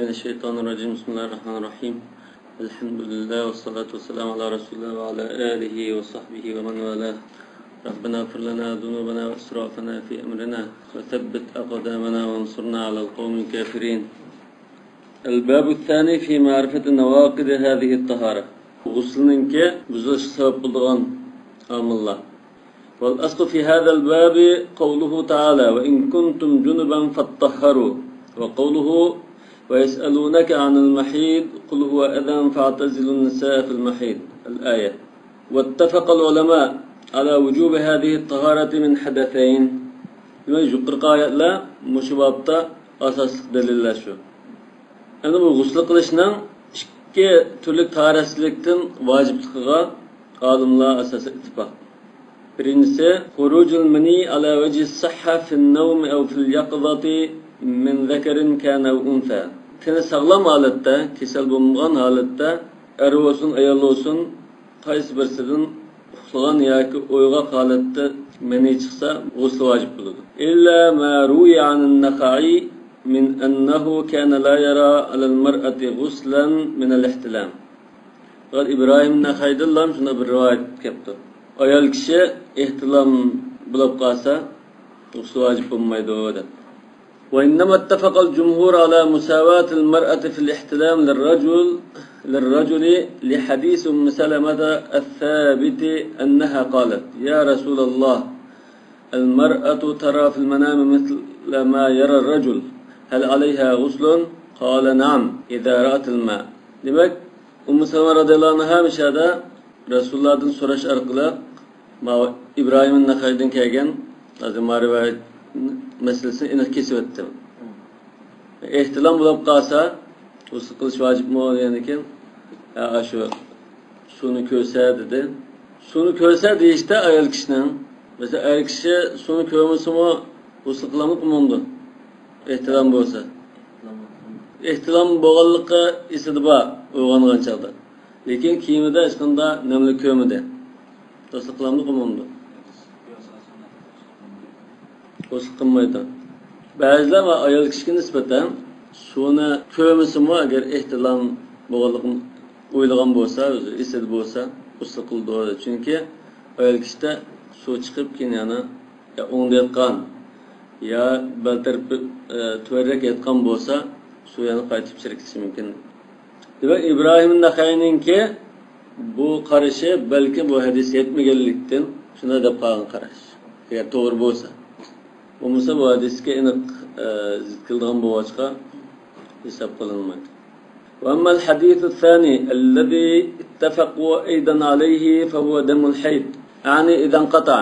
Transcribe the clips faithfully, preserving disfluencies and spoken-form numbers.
من الشيطان الرجيم. بسم الله الرحمن الرحيم. الحمد لله والصلاة والسلام على رسول الله وعلى آله وصحبه ومن والاه. ربنا اغفر لنا ذنوبنا وإسرافنا في أمرنا وثبت أقدامنا وانصرنا على القوم الكافرين. الباب الثاني في معرفة نواقض هذه الطهارة. غۇسلىنىڭكى بۇزۇلۇشقا سەۋەب بولىدىغان ئامىللار. والأصل في هذا الباب قوله تعالى: وإن كنتم جنبا فاطهروا، وقوله: ويسألونك عن المحيض، قل هو أذى فاعتزلوا النساء في المحيض. الآية. واتفق العلماء على وجوب هذه الطهارة من حدثين. دېمەك، يۇقىرىقى ئايەتلەر مۇشۇ بابتا ئاساسلىق دەلىللەر شۇ. يەنى بۇ غۇسل قىلىشنىڭ ئىككى تۈرلۈك تاھارەتسىزلىكتىن ۋاجىپلىقىغا ئالىملار ئاساسەن ئىتتىپاق. بىرىنچىسى، خۇرۇجۇل مەنى ئالا ۋەجھىس سىھھە فىن نەۋمى ئەۋ فىل يەقىزەتى مىن زەكەرىن كانە ئەۋ ئۇنسا. تېنى ساغلام ھالەتتە، كېسەل بولمىغان ھالەتتە، ئەر بولسۇن، ئايال بولسۇن، قايسى بىرسىدىن ئۇخلىغان ياكى ئويغاق ھالەتتە مەنى چىقسا، غۇسلى ۋاجىپ بولىدۇ. إلا ما روي عن النخعي من أنه كان لا يرى على المرأة غسلا من الاحتلام. پەقەت ئىبراھىم نەخەيدىنلا شۇنداق بىر رىۋايەت كەپتۇ. ئايال كىشى ئېھتىلام بولۇپ قالسا، غۇسلى ۋاجىپ بولمايدۇ، دەپ. وإنما اتفق الجمهور على مساواة المرأة في الاحتلام للرجل، للرجل لحديث أم سلمة الثابت أنها قالت: يا رسول الله، المرأة ترى في المنام مثل ما يرى الرجل، هل عليها غسل؟ قال: نعم، إذا رأت الماء. دېمەك، ئۇممۇ سەلەمە رەزىياللاھۇ ئەنھا مۇشۇ يەردە رەسۇلۇللاھتىن سوراش ئارقىلىق ماۋۇ ئىبراھىم نەخەيدىن كەلگەن ھازىر ما رىۋايەت مەسىلىسىنى ئېنىق كېسىۋەتتى. ئېھتىلام بولۇپ قالسا، غۇسل قىلىش ۋاجىپمۇ دېگەندىكىن، ھە، ئاشۇ سۇنى كۆرسە دېدى. سۇنى كۆرسە دېيىشتە ئايال كىشىنىڭ، مەسىلەن، ئەر كىشى سۇنى كۆرمىسىمۇ غۇسل قىلامدۇ، قىلمامدۇ؟ ئېھتىلام بولسا. ئېھتىلام بولغانلىقى ئېسىدە بار، ئويغانغان چاغدا. لېكىن كىيىمىدە ھېچقانداق نەملىك كۆرمىدى. غۇسل قىلامدۇ، قىلمامدۇ؟ غۇسل قىلمايدۇ. بەزىلەر ۋە ئايال كىشىگە نىسبەتەن سۇنى كۆرمىسىمۇ، ئەگەر ئېھتىلام بولغانلىقىنى ئويلىغان بولسا، ئۆزى ئېسىدە بولسا، غۇسل قىلىدۇ. چۈنكى ئايال كىشىدە سۇ چىقىپ، كېيىن يەنە يا ئوڭدا ياتقان، يا بەل تەرىپى، ئە، تۆۋەنرەك ياتقان بولسا، سۇ يەنە قايتىپ چىرىپ كېتىشى مۇمكىن. دېمەك، ئىبراھىم نەخەينىڭكى بۇ قارىشى بەلكىم بۇ ھەدىس يەتمىگەنلىكتىن شۇنداق دەپ قالغان قاراش. ئەگەر توغرا بولسا. بولمىسا بۇ ھەدىسكە ئېنىق، ئە، زىت كېلىدىغان بولغاچقا ھېساب قىلىنمايدۇ. وأما الحديث الثاني الذي اتفقوا أيضا عليه فهو دم الحيض، يعني إذا انقطع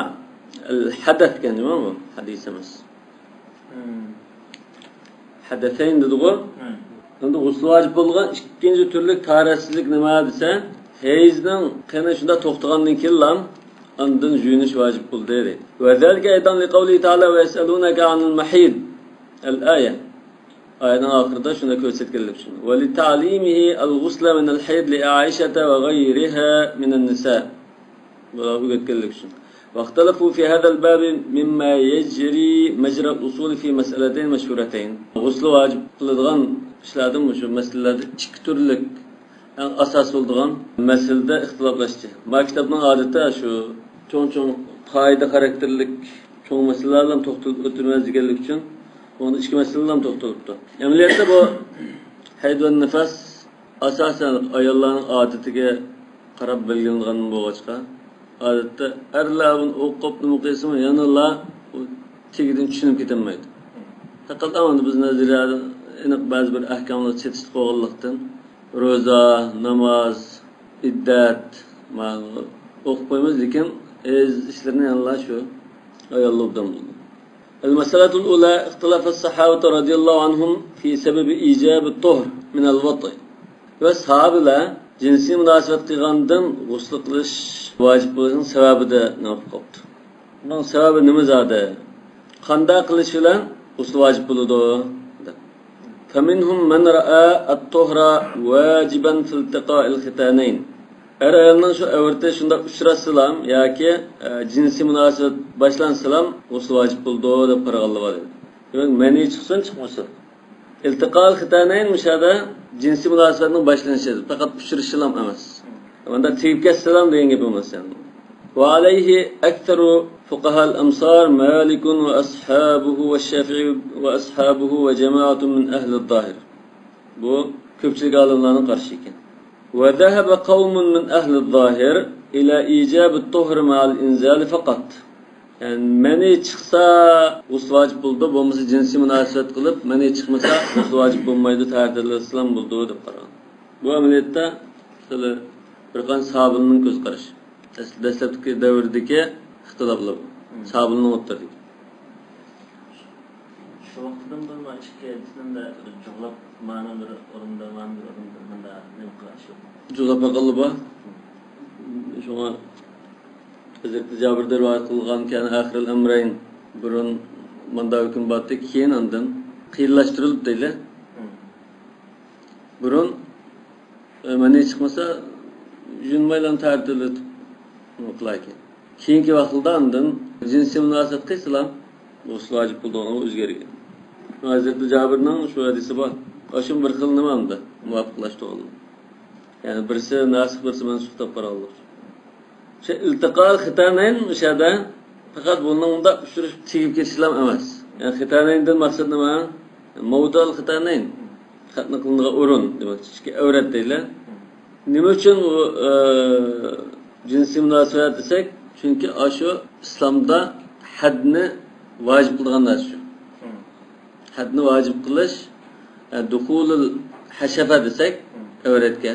الحدث، كان بۇ ھەدىس ئەمەس. ھەدەسەين دېدىغۇ. ئەمدى غۇسلى ۋاجىپ بولغان ئىككىنچى تۈرلۈك تاھارەتسىزلىك نېمە دېسە، ھەيزنىڭ قېنى شۇنداق توختىغاندىن كېيىنلا ئاندىن يۇيۇنۇش ۋاجىپ بولدى، دەيدۇ. وذلك أيضا لقوله تعالى: ويسألونك عن المحيض. الآية. ئايەتنىڭ ئاخىرىدا شۇنداق كۆرسەتكەنلىكى ئۈچۈن. ولتعليمه الغسل من الحيض لعائشة وغيرها من النساء. بۇلار ئۆگەتكەنلىكى ئۈچۈن. واختلفوا في هذا الباب مما يجري مجرى الأصول في مسألتين مشهورتين. غۇسلى ۋاجىپ قىلىدىغان ئىشلاردىن مۇشۇ مەسىلىلەردە ئىككى تۈرلۈك ئەڭ ئاساس بولىدىغان مەسىلىدە ئىختىلاپلاشتى. ما كىتابنىڭ ئادىتى شۇ چوڭ-چوڭ قائىدە خاراكتېرلىك چوڭ مەسىلىلەرلا توختىلىپ ئۆتىمىز دېگەنلىك ئۈچۈن، ئۇندا ئىچكى مەسىلىلەرلا توختىلىپتۇ. ئەمەلىيەتتە بۇ ھەيد ۋە نىفاس ئاساسەن ئاياللارنىڭ ئادىتىگە قاراپ بەلگىلىنىدىغان بولغاچقا، ئادەتتە ئەرلەر بۇنى ئوقۇپ نېمە قىلسىمۇ يەنىلا ئۇ تېگىدىن چۈشىنىپ كېتەلمەيدۇ. پەقەت ئەمدى بىز نەزەرىيەدە ئېنىق بەزى بىر ئەھكاملار چېتىشلىق بولغانلىقتىن، روزا، ناماز، ئىددەت، مانا ئوقۇپ قويىمىز، لېكىن ھەيز ئىشلىرىنى يەنىلا شۇ ئاياللار ئوبدان بىلىدۇ. المسألة الأولى اختلف الصحابة رضي الله عنهم في سبب إيجاب الطهر من الوطء. ۋە ساھابىلەر جىنسىي مۇناسىۋەت قىلغاندىن غۇسل قىلىش ۋاجىپ بولۇشنىڭ سەۋەبىدە نېمە قىلىپ قاپتۇ؟ بۇنىڭ سەۋەبى نېمە زادى؟ قانداق قىلىش بىلەن غۇسل ۋاجىپ بولىدۇ؟ دەپ. فمنهم من رأى الطهر واجبا في التقاء الختانين. ئەر-ئايالنىڭ شۇ ئەۋرىتى شۇنداق ئۇچراشسىلام ياكى، ئە، جىنسىي مۇناسىۋەت باشلانسىلام غۇسل ۋاجىپ بولىدۇ دەپ قارىغانلار بار ئىدى. دېمەك، مەنى چىقسۇن، چىقمىسۇن، ئىلتىقال خىتانەين مۇشۇ يەردە جىنسىي مۇناسىۋەتنىڭ باشلىنىشى، پەقەت ئۇچرىشىشىلا ئەمەس. مۇندا تېگىپ كەتسىلام دېگەن گەپ ئەمەس يەنى. وعليه أكثر فقهاء الأمصار مالك وأصحابه والشافعي وأصحابه وجماعة من أهل الظاهر. بۇ كۆپچىلىك ئالىملارنىڭ قارىشى ئىكەن. وذهب قوم من أهل الظاهر إلى إيجاب الطهر مع الإنزال فقط. يەنى مەنى چىقسا غۇسل ۋاجىپ بولىدۇ، بولمىسا جىنسىي مۇناسىۋەت قىلىپ، مەنى چىقمىسا غۇسل ۋاجىپ بولمايدۇ، تەھارەت ئېلىۋەتسىلام بولىدۇ دەپ قارىغان. بۇ ئەمەلىيەتتە خېلى بىر قانچە ساھابىلەرنىڭ كۆز قارىشى. دەس-، دەسلەپكى دەۋردىكى ئىختىلاپلار بۇ. مم. ساھابىلەرنىڭ ئوتتۇرىدىكى. شۇ ۋاقىتتىن بۇرۇن ئىككى ھەدىسنىڭ بىر جۇغلاپ مانا بىر ئورۇندا، مانا بىر ئورۇندا مۇنداق نېمە قىلىش يوق. جۇغلاپ باققانلا بار. مم. شۇڭا ھەزرىتى جابىردىن رىۋايەت قىلغان كان آخر الأمرين، بۇرۇن مۇنداق ھۆكۈم بارتى، كېيىن ئاندىن قىيىنلاشتۇرۇلدى دەيلى. مم. بۇرۇن، ئە، مەنى چىقمىسا، يۇيۇنمايلا تەھارەت ئېلىۋېتىپ قىلايكەن. كېيىنكى ۋاقىتلاردا ئاندىن جىنسىي مۇناسىۋەت قىلسىلا، غۇسۇل ۋاجىپ بولىدىغانغا ئۆزگەرگەن. ھەزرىتى جابىرنىڭ شۇ ھەدىسى بار. ئاشۇ بىر خىل نېمە ئەمدى؟ مۇۋاپىقلاشتۇرغانلىق. يەنى بىرسى ناسىخ، بىرسى مەنسۇخ دەپ قارىغانلىق. شۇ ئىلتىقال خىتانەين مۇشۇ يەردە پەقەت بۇنىڭ مۇنداق ئۇچرىشىپ تېگىپ كېتىشلام ئەمەس. يەنى خىتانەيندىن مەقسەت نېمە؟ مەۋدىئۇل خىتانەين. خەتنە قىلىنىدىغان ئورۇن، دېمەكچى، ئىچكى ئەۋرەت دەيلى. نېمە ئۈچۈن ئۇ، ئە، جىنسىي مۇناسىۋەت دېسەك، چۈنكى ئاشۇ ئىسلامدا ھەدنى ۋاجىپ قىلىدىغان نەرسە شۇ. ھەدنى ۋاجىپ قىلىش، ئە، دۇخۇلۇل ھەشەفە دېسەك، ئەۋرەتكە.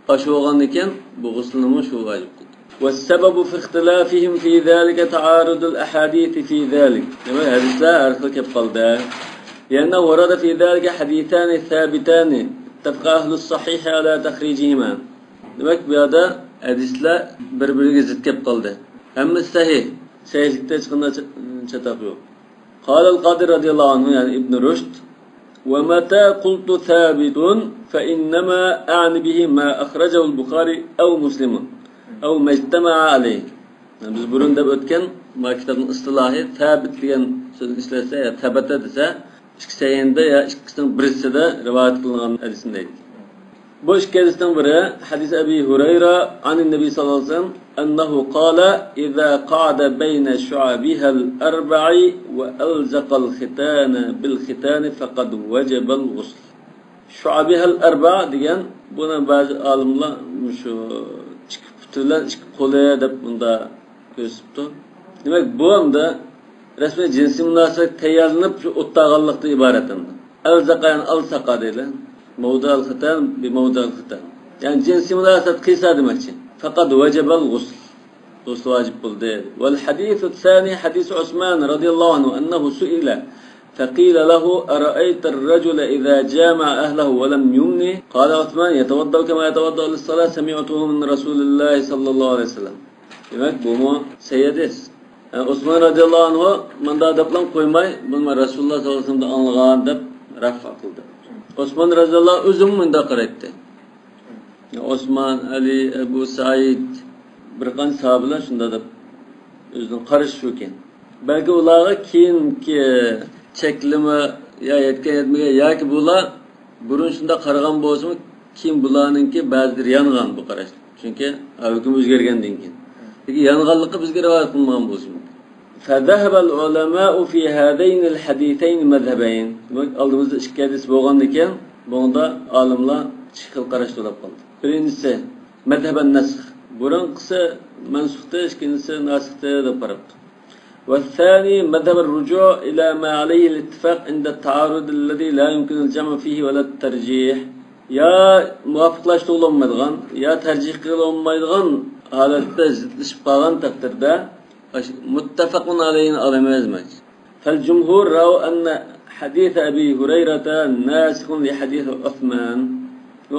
ئاشۇ بولغاندىكىن بۇ غۇسلىنىمۇ شۇ ۋاجىپ قىلدى. والسبب في اختلافهم في ذلك تعارض الأحاديث في ذلك. دېمەك، ھەدىسلەر ھەر خىل كېلىپ قالدى. لأنه ورد في ذلك حديثان ثابتان اتفق أهل الصحيح على تخريجهما. دېمەك، بۇ يەردە ھەدىسلەر بىر-بىرىگە زىت كېلىپ قالدى. ھەممىسى سەھىھ. سەھىھلىكتە ھېچقانداق چاتاق يوق. قال القاضي رضي الله عنه، يەنى ئىبن رۇشد، ومتى قلت ثابت فإنما أعني به ما أخرجه البخاري أو مسلم أو ما اجتمعا عليه. يەنى بىز بۇرۇن دەپ ئۆتكەن ما كىتابنىڭ ئىستىلاھى سابىت دېگەن سۆزنى ئىشلەتسە يا سەبەتە دېسە، ئىككى سەھىھنىڭ يا ئىككىسىنىڭ بىرسىدە رىۋايەت قىلىنغان ھەدىسنى دەيدۇ. بۇ ئىككى ھەدىستىن بىرى، حديث أبي هريرة عن النبي صلى الله عليه وسلم أنه قال: إذا قعد بين شعبها الأربع وألزق الختان بالختان فقد وجب الغسل. شعبها الأربع دېگەن، بۇنى بەزى ئالىملار مۇشۇ ئىككى پۇتى بىلەن ئىككى قولى دەپ مۇنداق كۆرسىتىپتۇ. دېمەك، بۇ ئەمدى رەسمىي جىنسىي مۇناسىۋەتكە تەييارلىنىپ شۇ ئوتتاغانلىقتىن ئىبارەت ئەمدى. ئەلزەقە، يەنى ئەلسەقە دەيلى. مەۋدىئەل خىتان بىمەۋدىئەل خىتان. يەنى جىنسىي مۇناسىۋەت قىلسا دېمەكچى. فقد وجب الغسل. غۇسل ۋاجىپ بولدى. والحديث الثاني حديث عثمان رضي الله عنه أنه سئل فقيل له: أرأيت الرجل إذا جامع أهله ولم يمن؟ قال عثمان: يتوضأ كما يتوضأ للصلاة، سمعته من رسول الله صلى الله عليه وسلم. دېمەك، بۇمۇ سەھىھ ھەدىس. ئوسمان رەزىياللاھۇ ئەنھۇ مۇنداق دەپلا قويماي، بۇنى مەن رەسۇلۇللاھ سەللەللاھۇ ئەلەيھى ۋەسەللەمدىن ئاڭلىغان دەپ رەفئ قىلدى. ئوسمان رەزىياللاھۇ ئۆزىمۇ مۇنداق قارايتتى. ئوسمان، ئەلى، ئەبۇ سەئىد، بىر قانچە ساھابىلەر شۇنداق دەپ ئۆزىنىڭ قارىشى شۇكەن. بەلكى ئۇلارغا كېيىنكى چەكلىمە يا يەتكەن يەتمىگەن ياكى بۇلار بۇرۇن شۇنداق قارىغان بولسىمۇ، كېيىن بۇلارنىڭكى بەزىلىرى يانغان بۇ قاراشتىن. چۈنكى ھۆكۈم ئۆزگەرگەندىن كېيىن. لېكىن يانغانلىقى بىزگە رىۋايەت قىلمىغان بولسىمۇ. فذهب العلماء في هذين الحديثين مذهبين. دېمەك، ئالدىمىزدا ئىككى ھەدىس بولغاندىكىن، بۇنىڭدا ئالىملار ئىككى خىل قاراشتا بولۇپ قالدى. بىرىنچىسى، مەزھەبەن نەسخ. بۇرۇنقىسى مەنسۇختى، ئىككىنچىسى ناسىختى دەپ قاراپتۇ. والثاني مذهب الرجوع إلى ما عليه الاتفاق عند التعارض الذي لا يمكن الجمع فيه ولا الترجيح. يا مۇۋاپىقلاشتۇرغىلى بولمايدىغان، يا تەرجىھ قىلغىلى بولمايدىغان ھالەتتە زىتلىشىپ قالغان تەقدىردە، مۇتتەپەقۇن ئەلەيھىنى ئالىمىز دېمەكچى. فالجمهور رأوا أن حديث أبي هريرة ناسخ لحديث عثمان.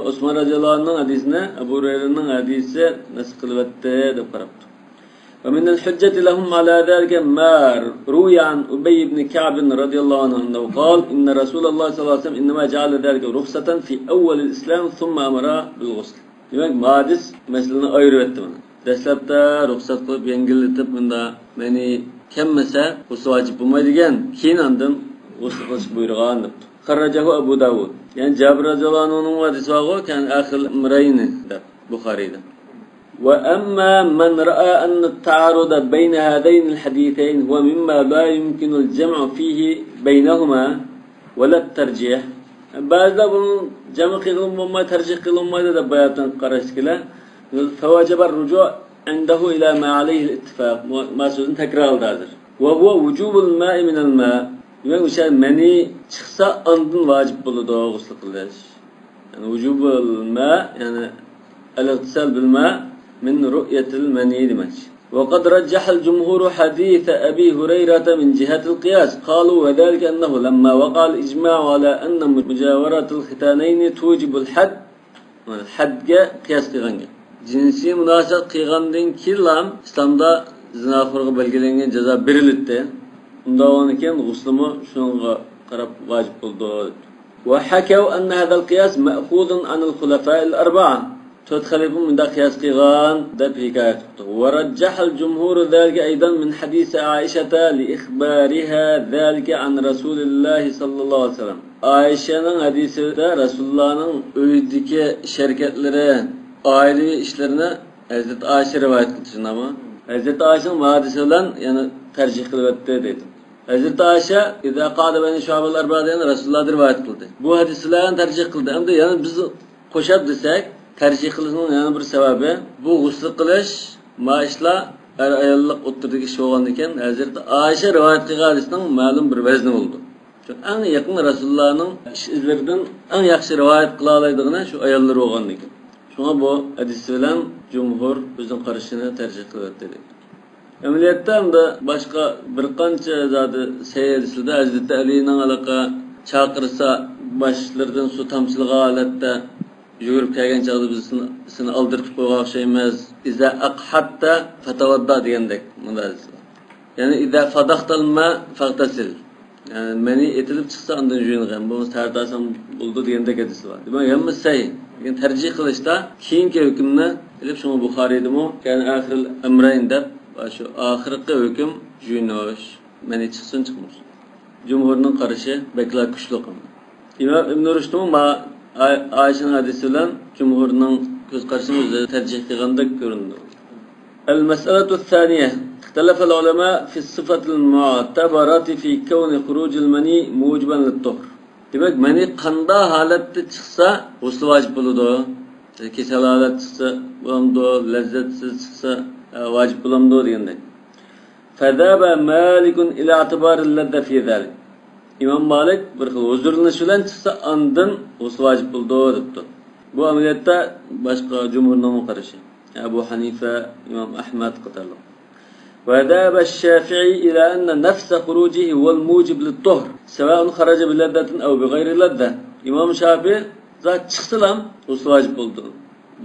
ئوسمان رەزىياللاھۇ ئەنھۇنىڭ ھەدىسىنى ئەبۇ ھۇرەيرىنىڭ ھەدىسى نەسخ قىلىۋەتتى دەپ قاراپتۇ. ومن الحجة لهم على ذلك ما روي عن أبي بن كعب رضي الله عنه أنه قال: إن رسول الله صلى الله عليه وسلم إنما جعل ذلك رخصة في أول الإسلام ثم أمر بالغسل. دېمەك، بۇ ھەدىس مەسىلىنى ئايرىۋەتتى مانا. دەسلەپتە رۇخسەت قىلىپ، يەڭگىللىتىپ، مۇندا مەنى كەممىسە، غۇسلى ۋاجىپ بولمايدىكەن، كېيىن ئاندىن غۇسلى قىلىشقا بۇيرۇغان دەپتۇ. خرجه أبو داود. يەنى جابىر رەزىياللاھۇ ئەنھۇنىڭ ھەدىسى بارغۇ، كان آخر الأمرين دەپ بۇخارىدا. وأما من رأى أن التعارض بين هذين الحديثين هو مما لا يمكن الجمع فيه بينهما ولا الترجيح. بەزىلەر بۇنى جەم قىلغىلى بولمايدۇ، تەرجىھ قىلغىلى بولمايدۇ دەپ باياتىن قاراشتىكىلەر. فوجب الرجوع عنده إلى ما عليه الاتفاق. ما سۆزنى تەكرارلىدى ھازىر. وهو وجوب الماء من الماء. دېمەك، ئوشۇ مەنى چىقسا ئاندىن ۋاجىپ بولىدۇ غۇسل قىلىش. يەنى وجوب الماء، يەنى الاغتسال بالماء من رؤية المني دېمەكچى. وقد رجح الجمهور حديث أبي هريرة من جهة القياس. قالوا وذلك أنه لما وقع الإجماع على أن مجاورة الختانين توجب الحد، مانا، ھەدگە قىياس قىلغان گەپ. جىنسىي مۇناسىۋەت قىلغاندىن كېيىنلا ئىسلامدا زىناخورغا بەلگىلەنگەن جازا بېرىلىدۇ. ئۇنداق بولغاندىكىن غۇسلىمۇ شۇنىڭغا قاراپ ۋاجىپ بولىدۇ. وحكوا أن هذا القياس مأخوذ عن الخلفاء الأربعة. تۆت خەلىپە مۇنداق قىياس قىلغان دەپ ھېكايە قىپتۇ. ورجح الجمهور ذلك أيضا من حديث عائشة لإخبارها ذلك عن رسول الله صلى الله عليه وسلم. ئائىشەنىڭ ھەدىسىدە رەسۇلۇللانىڭ ئۆيىدىكى ئىش ھەرىكەتلىرى، ئائىلىۋى ئىشلىرىنى ھەزرىتى ئائىشە رىۋايەت قىلدى، شۇنداقمۇ؟ ھەزرىتى ئائىشەنىڭ ھەدىسى بىلەن يەنە تەرجىھ قىلىۋەتتى دەيدۇ. ھەزرىتى ئائىشە إذا قعد بين الشعب الأربعة دېگەن رەسۇلۇللادىن رىۋايەت قىلدى. بۇ ھەدىسلەرنى تەرجىھ قىلدى. ئەمدى يەنە بىز قوشاپ دېسەك، تەرجىھ قىلىشنىڭ يەنە بىر سەۋەبى، بۇ غۇسلى قىلىش، ما ئىشلار ئەر-ئاياللىق ئوتتۇرىدىكى ئىش بولغاندىكىن، ھەزرىتى ئائىشە رىۋايەت قىلغان ھەدىسنىڭ مەلۇم بىر ۋەزنى بولىدۇ. چۈنكى ئەڭ يېقىن رەسۇلۇللانىڭ ئىش ئىزلىرىدىن ئەڭ ياخشى رىۋايەت قىلالايدىغىنى شۇ ئاياللىرى بولغاندىكىن. شۇڭا بۇ ھەدىس بىلەن جۇمھۇر ئۆزىنىڭ قارىشىنى تەرجىھ قىلىۋەتتى. ئەمەلىيەتتە ئەمدى باشقا بىر قانچە زادى سەھىھ ھەدىسلەردە ھەزرىتى ئەلىنىڭ ھېلىقى چاقىرسا باشلىرىدىن سۇ تامچىلىغان ھالەتتە يۈگۈرۈپ كەلگەن چاغدا بىز سېنى، سېنى ئالدىرىتىپ قويغان ئوخشايمىز. إذا أقحطت فتوضأ دېگەندەك مۇنداق ھەدىس بار. يەنى إذا فضخت الماء فاغتسل. يەنى مەنى ئېتىلىپ چىقسا ئاندىن يۇيۇنغىن. بولمىسا تەرەت ئالساڭ بولىدۇ دېگەندەك ھەدىس بار. دېمەك، ھەممىسى سەھىھ. لېكىن تەرجىھ قىلىشتا كېيىنكى ھۆكۈمنى ئېلىپ، شۇڭا بۇخارىيدىمۇ كان آخر الأمرين دەپ، شۇ ئاخىرقى ھۆكۈم يۇيۇنۇش. مەنى چىقسۇن چىقمىسۇن. جۇمھۇرنىڭ قارىشى بەكلا كۈچلۈك. ئىمام ئىبن رۇشدمۇ ما-، ئا-، ئائىشىنىڭ ھەدىسى بىلەن جۇمھۇرنىڭ كۆز قارىشىنى ئۆزى تەرجىھ قىلغاندەك كۆرۈنىدۇ. المسألة الثانية، اختلف العلماء في الصفة المعتبرة في كون خروج المني موجبا للطهر. دېمەك، مەنى قانداق ھالەتتە چىقسا غۇسلى ۋاجىپ بولىدۇ؟ كېسەل ھالەت چىقسا بولامدۇ؟ لەززەتسىز چىقسا، ئە، ۋاجىپ بولامدۇ دېگەندەك. فذهب مالك إلى اعتبار اللذة في ذلك. ئىمام مالىك بىر خىل ھۇزۇرلىنىش بىلەن چىقسا، ئاندىن غۇسلى ۋاجىپ بولىدۇ، دەپتۇ. بۇ ئەمەلىيەتتە باشقا جۇمھۇرنىڭمۇ قارىشى. ئەبۇ ھەنىفە، ئىمام ئەھمەد قاتارلىق. وذهب الشافعي إلى أن نفس خروجه هو الموجب للطهر، سواء خرج بلذة أو بغير لذة. ئىمام شافىئى زات چىقسىلام غۇسلى ۋاجىپ بولىدۇ.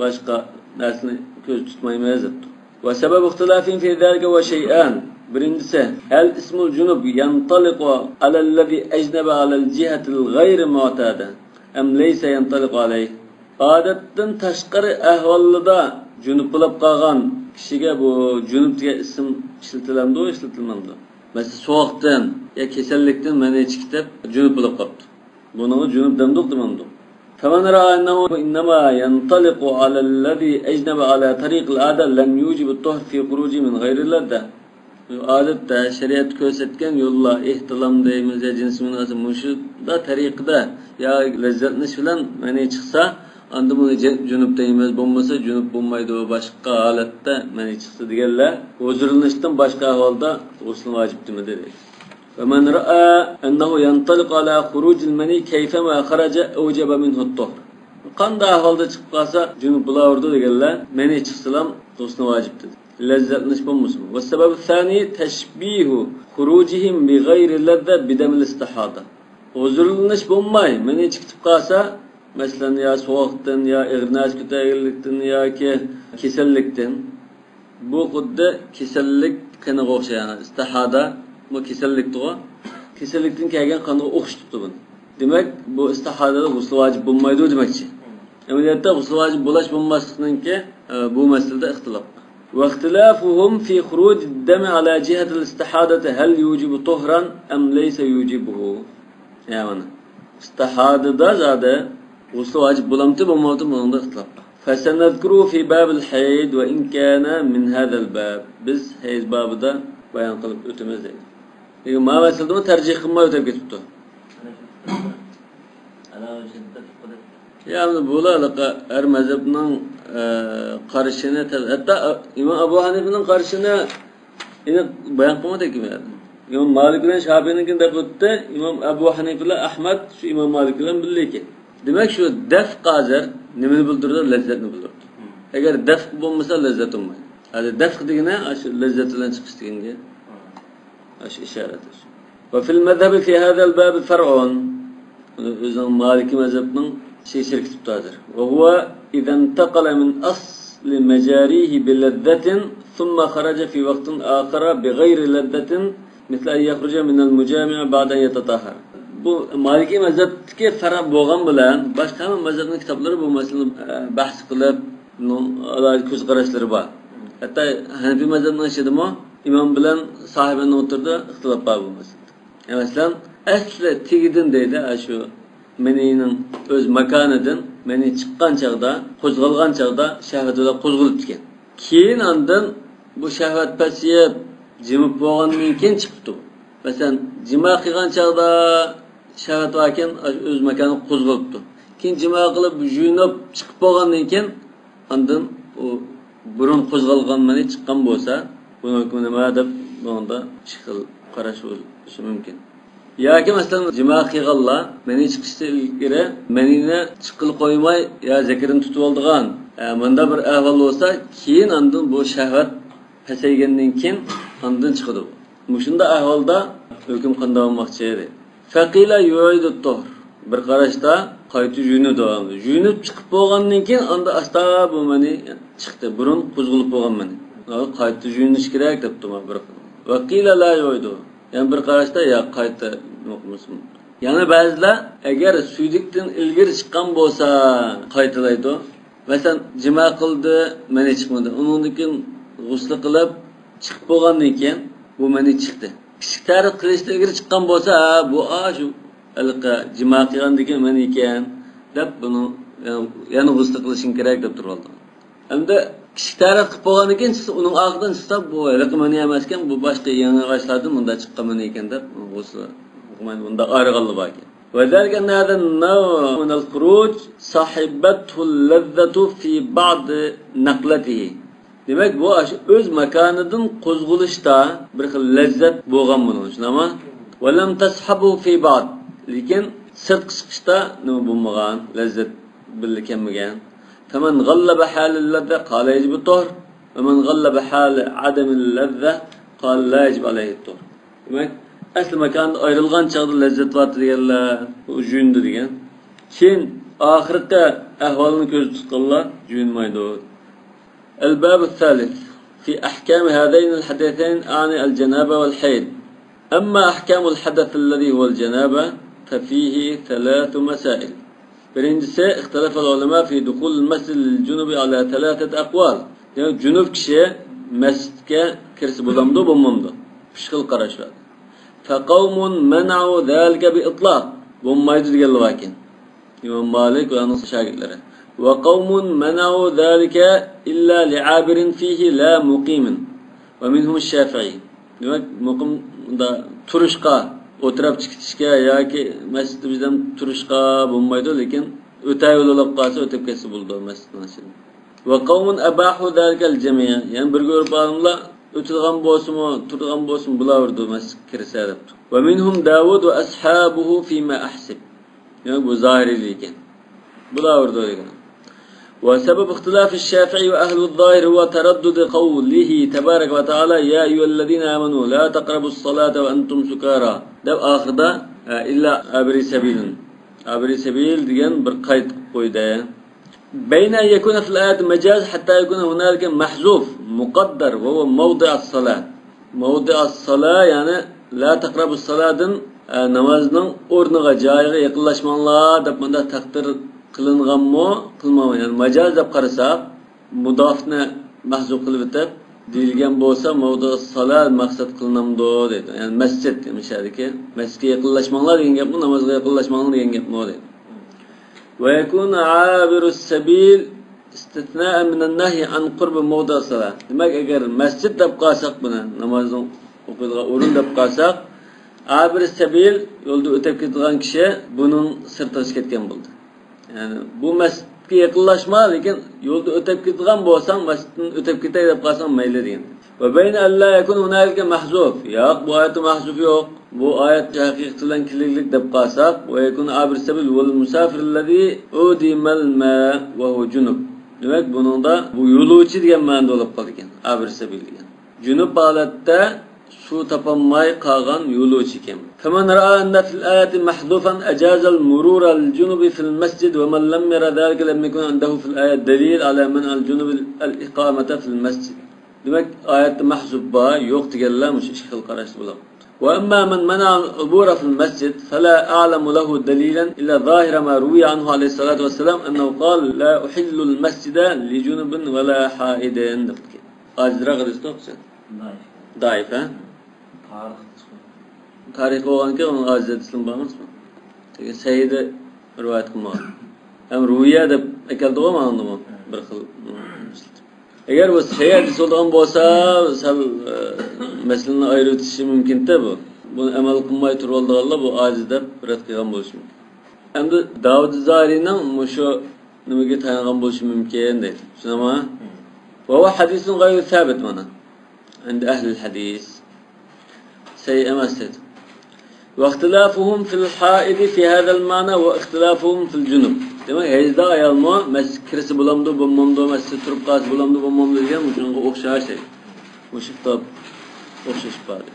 باشقا نەرسىنى كۆز تۇتمايمىز دەپتۇ. وسبب اختلافهم في ذلك هو شيئان. بىرىنچىسى، هل اسم الجنب ينطلق على الذي أجنب على الجهة الغير معتادة أم ليس ينطلق عليه؟ ئادەتتىن تاشقىرى ئەھۋالدا جۇنۇپ بولۇپ قالغان كىشىگە بۇ جۇنۇپ دېگەن ئىسىم ئىشلىتىلەمدۇ، ئىشلىتىلمەمدۇ؟ مەسىلەن، سوغۇقتىن يا كېسەللىكتىن مەنى چىقىپ بۇ جۇنۇپ بولۇپ قاپتۇ. بۇنىڭغا جۇنۇپ دەمدۇق دېمەمدۇق؟ فمن رأى أنه إنما ينطلق على الذي أجنب على طريق العادة لم يوجب الطهر في خروجه من غير لذة. ئادەتتە شەرىئەت كۆرسەتكەن يوللار، ئېھتىلام دەيمىز يا جىنسىي مۇناسىۋەت، مۇشۇدا تەرىقىدە يا لەززەتلىنىش بىلەن مەنى چىقسا، ئاندىن بۇنى جە-، جۇنۇپ دەيمىز، بولمىسا جۇنۇپ بولمايدۇ، باشقا ھالەتتە مەنى چىقسا دېگەنلەر ھۇزۇرلىنىشتىن باشقا ئەھۋالدا غۇسلى ۋاجىپ دېمىدى. ومن رأى أنه ينطلق على خروج المني كيفما خرج أوجب منه الطهر. قانداق ئەھۋالدا چىقىپ قالسا جۇنۇپ بولاۋېرىدۇ دېگەنلەر مەنى چىقسىلام غۇسلى ۋاجىپ دېدى. لەززەتلىنىش بولمىسىمۇ. والسبب الثاني تشبيه خروجهم بغير لذة بدم الاستحاضة. ھۇزۇرلىنىش بولماي مەنى چىقىپ قالسا، مەسىلەن، يا سوغۇقتىن، يا ئېغىر نەرسە كۆتەرگەنلىكتىن ياكى كېسەللىكتىن. بۇ خۇددى كېسەللىك قېنىغا ئوخشايدۇ. ئىستىھادە، بۇ كېسەللىكتىغۇ. كېسەللىكتىن كەلگەن قانغا ئوخشىتىپتۇ بۇنى. دېمەك، بۇ ئىستىھادىدا غۇسلى ۋاجىپ بولمايدۇ دېمەكچى. ئەمەلىيەتتە غۇسلى ۋاجىپ بولاش بولماسلىقنىڭكى، ئە، بۇ مەسىلىدە ئىختىلاپ. واختلافهم في خروج الدم على جهة الاستحاضة هل يوجب طهرا أم ليس يوجبه؟ يا مانا. ئىستىھادىدا زادى غۇسلى ۋاجىپ بولامتى، بولمامتى، بۇنىڭدا ئىختىلاپ بار. فسنذكره في باب الحيض وإن كان من هذا الباب. بىز ھەيز بابىدا بايان قىلىپ ئۆتىمىز دەيدۇ. لېكىن ما مەسىلىدىمۇ تەرجىھ قىلماي ئۆتۈپ كېتىپتۇ. يا، ئەمدى بۇلار ھەر مەزھەپنىڭ، ئە، قارىشىنى، ھەتتا ئىمام ئەبۇ ھەنىفىنىڭ قارىشىنى ئېنىق بايان قىلمىدى ھېكىم. ئىمام مالىك بىلەن شاپىئىنىڭكىنى دەپ ئۆتتى. ئىمام ئەبۇ ھەنىفە بىلەن ئەھمەد شۇ ئىمام مالىك بىلەن بىللە ئىكەن. دېمەك، شۇ دەفق ھازىر نېمىنى بىلدۈرىدۇ؟ لەززەتنى بىلدۈرىدۇ. ئەگەر دەفق بولمىسا، لەززەت بولمايدۇ. ھازىر دەفق دېگىنى ئاشۇ لەززەت بىلەن چىقىش دېگەنگە ئاشۇ ئىشارەت. وفي المذهب في هذا الباب فرع. ئۆزىنىڭ مالىكىي مەزھەپنىڭ شېشىرى كېتىپتۇ ھازىر. وهو إذا انتقل من أصل مجاريه بلذة ثم خرج في وقت آخر بغير لذة مثل أن يخرج من المجامع بعد أن يتطهر. بۇ مالىكىي مەزھەپتىكى پەرق بولغان بىلەن باشقا ھەممە مەزھەپنىڭ كىتابلىرى بۇ مەسىلىنى، ئە، بەھس قىلىپ، بۇنىڭ ئالاھىدە كۆز قاراشلىرى بار. ھەتتا ھەنىفىي مەزھەپنىڭ ئىچىدىمۇ ئىمام بىلەن ساھىبىنىڭ ئوتتۇرىدا ئىختىلاپ بار بۇ مەسىلىدە. يەنى مەسىلەن، ئەسلى تېگىدىن دەيدۇ، ئاشۇ مەنىنىڭ ئۆز ماكانىدىن مەنى چىققان چاغدا، قوزغالغان چاغدا شەھۋەت بىلەن قوزغىلىپتىكەن. كېيىن ئاندىن بۇ شەھۋەت پەسىيىپ، جىمىپ بولغاندىن كېيىن چىقىپتۇ. مەسىلەن، جىما قىلغان چاغدا شەھۋەت باركەن، ئۆز ماكانىغا قوزغىلىپتۇ. كېيىن جىما قىلىپ، يۇيۇنۇپ چىقىپ بولغاندىن كېيىن، ئاندىن ئۇ بۇرۇن قوزغالغان مەنى چىققان بولسا، بۇنىڭ ھۆكمى نېمە دەپ، بۇنىڭدا ئىككى خىل قاراش بولۇشى مۇمكىن. ياكى مەسىلەن، جىما قىلغانلار مەنى چىقىشتىن ئىلگىرى مەنىنى چىققىلى قويماي، يا زەكىرىنى تۇتۇۋالىدىغان، ئە، مۇنداق بىر ئەھۋال بولسا، كېيىن ئاندىن بۇ شەھۋەت پەسەيگەندىن كېيىن ئاندىن چىقىدۇ. مۇشۇنداق ئەھۋالدا ھۆكۈم قانداق بولماقچى دەيدۇ. فقيل يعيد الطهر. بىر قاراشتا قايتا يۇيۇنىدۇ. يۇيۇنۇپ چىقىپ بولغاندىن كېيىن ئاندا ئاستا بۇ مەنى چىقتى. بۇرۇن قوزغىلىپ بولغان مەنى. قايتا يۇيۇنۇش كېرەك دەپتۇ بىر. وقيل لا يعيد. يەنە بىر قاراشتا يا قايتا يۇيۇنمىسۇن. يەنە بەزىلەر ئەگەر سۈيدۈكتىن ئىلگىرى چىققان بولسا قايتىلايدۇ. مەسىلەن، جىما قىلدى، مەنى چىقمىدى. ئۇنىڭدىن كېيىن غۇسلى قىلىپ، چىقىپ بولغاندىن كېيىن بۇ مەنى چىقتى. كىچىك تەرەت قىلىشتىن ئىلگىرى چىققان بولسا، ھە، بۇ، ئا، شۇ ھېلىقى جىما قىلغاندىن كېيىن مەنى ئىكەن، دەپ بۇنى يەنە، يەنە غۇسلى قىلىشىڭ كېرەك، دەپ تۇرۇۋالدى. ئەمدى كىچىك تەرەت قىلىپ بولغاندىن كېيىن چىقسا، ئۇنىڭ ئارقىدىن چىقسا، بۇ ھېلىقى مەنى ئەمەسكەن، بۇ باشقا يېڭىغاچلاردىن مۇنداق چىققان مەنى ئىكەن، دەپ غۇسلى قىلمايدۇ. مۇنداق ئايرىغانلار باركەن. وذلك أن هذا النوع من الخروج صحبته اللذة في بعض نقلته. دېمەك، بۇ ئاشۇ ئۆز ماكانىدىن قوزغىلىشتا بىر خىل لەززەت بولغان بۇنىڭ، شۇنداقمۇ؟ ولم تصحبه في بعض. لېكىن سىرتقا چىقىشتا نېمە بولمىغان، لەززەت بىللە كەلمىگەن. فمن غلب حال اللذة قال يجب الطهر، ومن غلب حال عدم اللذة قال لا يجب عليه الطهر. دېمەك، ئەسلى ماكاندا ئايرىلغان چاغدا لەززەت بارتى دېگەنلەر، ئۇ جۇيۇندى دېگەن. كېيىن ئاخىرقى ئەھۋالنى كۆزدە تۇتقانلار جۇيۇنمايدۇ. الباب الثالث في أحكام هذين الحدثين، أعني الجنابة والحيض. أما أحكام الحدث الذي هو الجنابة ففيه ثلاث مسائل. بىرىنچىسى، اختلف العلماء في دخول المسجد للجنب على ثلاثة أقوال. يەنى جۇنۇپ كىشى مەسچىتكە كىرسە بولامدۇ، بولمامدۇ؟ ئۈچ خىل قاراش بار. فقوم منعوا ذلك بإطلاق. بولمايدۇ دېگەنلەر باركەن. ئىمام مالىك ۋە ئۇنىڭ شاگىرتلىرى. وقوم منعوا ذلك إلا لعابر فيه لا مقيم. ومنهم الشافعي. دېمەك، مۇقىم، مۇنداق تۇرۇشقا، ئولتۇراپ چىقىشقا ياكى مەسچىتتە بىردەم تۇرۇشقا بولمايدۇ، لېكىن ئۆتەر يول بولۇپ قالسا ئۆتۈپ كەتسە بولىدۇ مەسچىتنىڭ ئىچىدىن. وقوم أباحوا ذلك للجميع. يەنە بىر گۇرۇپ ئالىملار ئۆتىدىغان بولسىمۇ، تۇرىدىغان بولسىمۇ بولاۋېرىدۇ مەسچىتكە كىرسە دەپتۇ. ومنهم داود وأصحابه فيما أحسب. دېمەك، بۇ زاھىرىيلەر ئىكەن. بۇلار ئاۋۇرىدۇ دېگەن. وسبب اختلاف الشافعي وأهل الظاهر هو تردد قوله تبارك وتعالى: يا أيها الذين آمنوا لا تقربوا الصلاة وأنتم سكارى، دەپ ئاخىرىدا، ئە، إلا عابري سبيل، عابري سبيل دېگەن بىر قەيت قويدى. بين أن يكون في الآية مجاز حتى يكون هنالك محذوف مقدر وهو موضع الصلاة. موضع الصلاة، يەنى لا تقربوا الصلاة دىن، ئە، نامازنىڭ ئورنىغا، جايىغا يېقىنلاشماڭلار دەپ مۇنداق تەقدىر قىلىنغانمۇ، قىلمىغانمۇ؟ يەنى ماجاز دەپ قارىساق، مۇدافنى مەھزۇپ قىلىۋېتىپ، دېيىلگەن بولسا، موضع الصلاة مەقسەت قىلىنامدۇ دەيدۇ. يەنى مەسچىت، مۇشۇ يەردىكى مەسچىتكە يېقىنلاشماڭلار دېگەن گەپمۇ، نامازغا يېقىنلاشماڭلار دېگەن گەپمۇ دەيدۇ. ويكون عابر السبيل استثناء من النهي عن قرب موضع الصلاة. دېمەك، ئەگەر مەسچىت دەپ قالساق بۇنى، نامازنىڭ ئوقۇيدىغان ئورۇن دەپ قالساق، ئابىر سەبىل، يولدا ئۆتۈپ كېتىدىغان كىشى بۇنىڭ سىرتىغا چىقىپ كەتكەن بولدى. يەنى بۇ مەسچىتكە يېقىنلاشما، لېكىن يولدا ئۆتۈپ كېتىدىغان بولساڭ، مەسچىتتىن ئۆتۈپ كېتەي دەپ قالساڭ مەيلى دېگەن. وبين أن لا يكون هنالك محذوف. ياق، بۇ ئايەتتە مەھزۇف يوق. بۇ ئايەت ھەقىقىتى بىلەن كېلىگلىك دەپ قالساق، ويكون عابر السبيل والمسافر الذي عدم الماء وهو جنب. دېمەك، بۇنىڭدا بۇ يولۇچى دېگەن مەنىدە بولۇپ قالىدىكەن، ئابىر سەبىل دېگەن. جۇنۇپ ھالەتتە سۇ تاپالماي قالغان يولۇچى ئىكەن. فمن رأى أن في الآية محذوفا أجاز المرور الجنب في المسجد ومن لم ير ذلك لم يكن عنده في الآية دليل على منع الجنب الإقامة في المسجد. دېمەك، ئايەتتە مەھزۇف بار، يوق دېگەنلەر مۇشۇ ئىككى خىل قاراشتا بولىدۇ. وأما من منع العبور في المسجد فلا أعلم له دليلا إلا ظاهر ما روي عنه عليه الصلاة والسلام أنه قال: لا أحل المسجد لجنب ولا حائض، دەپتىكەن. ئاجىزراق ھەدىستە ئوقۇسۇن. دائىف. دائىف، ھە؟ تارىخ. تارىخ بولغانكەن، ئۇنىڭ ئاجىز ھەدىسىمۇ بارمىسمۇ؟ لېكىن سەھىھدە رىۋايەت قىلمىغان. ھەم رۇۋىيە دەپ ئەكەلدىغۇ ماڭدىمۇ؟ بىر خىل. ئەگەر بۇ سەھىھ ھەدىس بولىدىغان بولسا، سەل، ئە، مەسىلىنى ئايرىۋېتىشى مۇمكىنتە بۇ. بۇنى ئەمەل قىلماي تۇرۇۋالىدىغانلار بۇ ئاجىز دەپ رەت قىلغان بولۇشى مۇمكىن. ئەمدى داۋۇد زاھىرىنىڭ مۇشۇ نېمىگە تايانغان بولۇشى مۇمكىن دەيدۇ. چۈشىنەمۇ؟ وهو حديث غير ثابت مانا. عند أهل الحديث. سەھىھ ئەمەس دەيدۇ. واختلافهم في الحائض في هذا المعنى واختلافهم في الجنب. دېمەك، ھەيزدار ئايالمۇ مەسچىتكە كىرسە بولامدۇ، بولمامدۇ، مەسچىتتە تۇرۇپ قالسا بولامدۇ، بولمامدۇ دېگەن مۇشۇنىڭغا ئوخشاش دەيدۇ. مۇشۇ خىتاب ئوخشاش ئىپادە.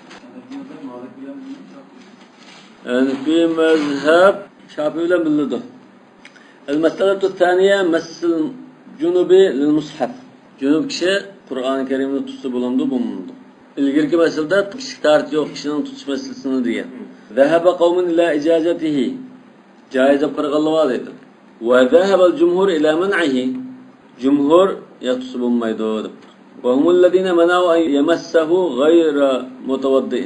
ھەنەفىي مەزھەپ شافىئى بىلەن بىلىنىدۇ. المسألة الثانية مس الجنب للمصحف. جۇنۇپ كىشى قۇرئان كەرىمنى تۇتسا بولامدۇ، بولمامدۇ؟ ئىلگىرىكى مەسىلىدە كىشىلىك تاھارىتى يوق كىشىنىڭ تۇتۇش مەسىلىسىنى دېگەن. ذهب قوم إلى إجازته. جائىز دەپ قارىغانلار بار دەيدۇ. وذهب الجمهور إلى منعه. جۇمھۇر ياق، تۇتسا بولمايدۇ دەپتۇ. وهم الذين منعوا أن يمسه غير متوضئ.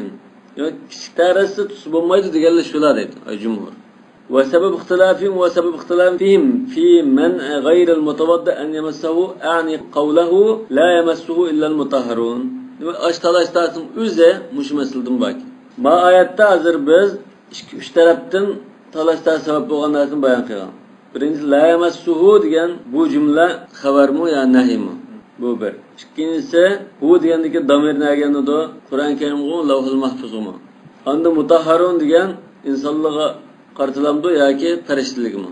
ياق، كىشىلىك تاھارەتسىز تۇتسا بولمايدۇ دېگەنلەر شۇلار دەيدۇ، ئەي جۇمھۇر. وسبب اختلافهم، وسبب اختلافهم في منع غير المتوضئ أن يمسه، أعني قوله: لا يمسه إلا المطهرون. دېمەك، ئاشۇ تالاش-تارتىشنىڭ ئۆزى مۇشۇ مەسىلىدىن باركەن. ما ئايەتتە ھازىر بىز ئىككى، ئۈچ تەرەپتىن تالاش-تارتىش سەۋەب بولغان نەرسىنى بايان قىلغان. بىرىنچى، لا يمسه دېگەن بۇ جۈملە خەۋەرمۇ يا نەھىيمۇ؟ بۇ بىر. ئىككىنچىسى، ھۇ دېگەندىكى دامىر نەگە يانىدۇ؟ قۇرئان كەرىمغۇ، لەۋھۇل مەھپۇزغۇمۇ؟ ئاندىن مۇتەھھەرۇن دېگەن ئىنسانلارغا قارىتىلامدۇ ياكى پەرىشتىلىگىمۇ؟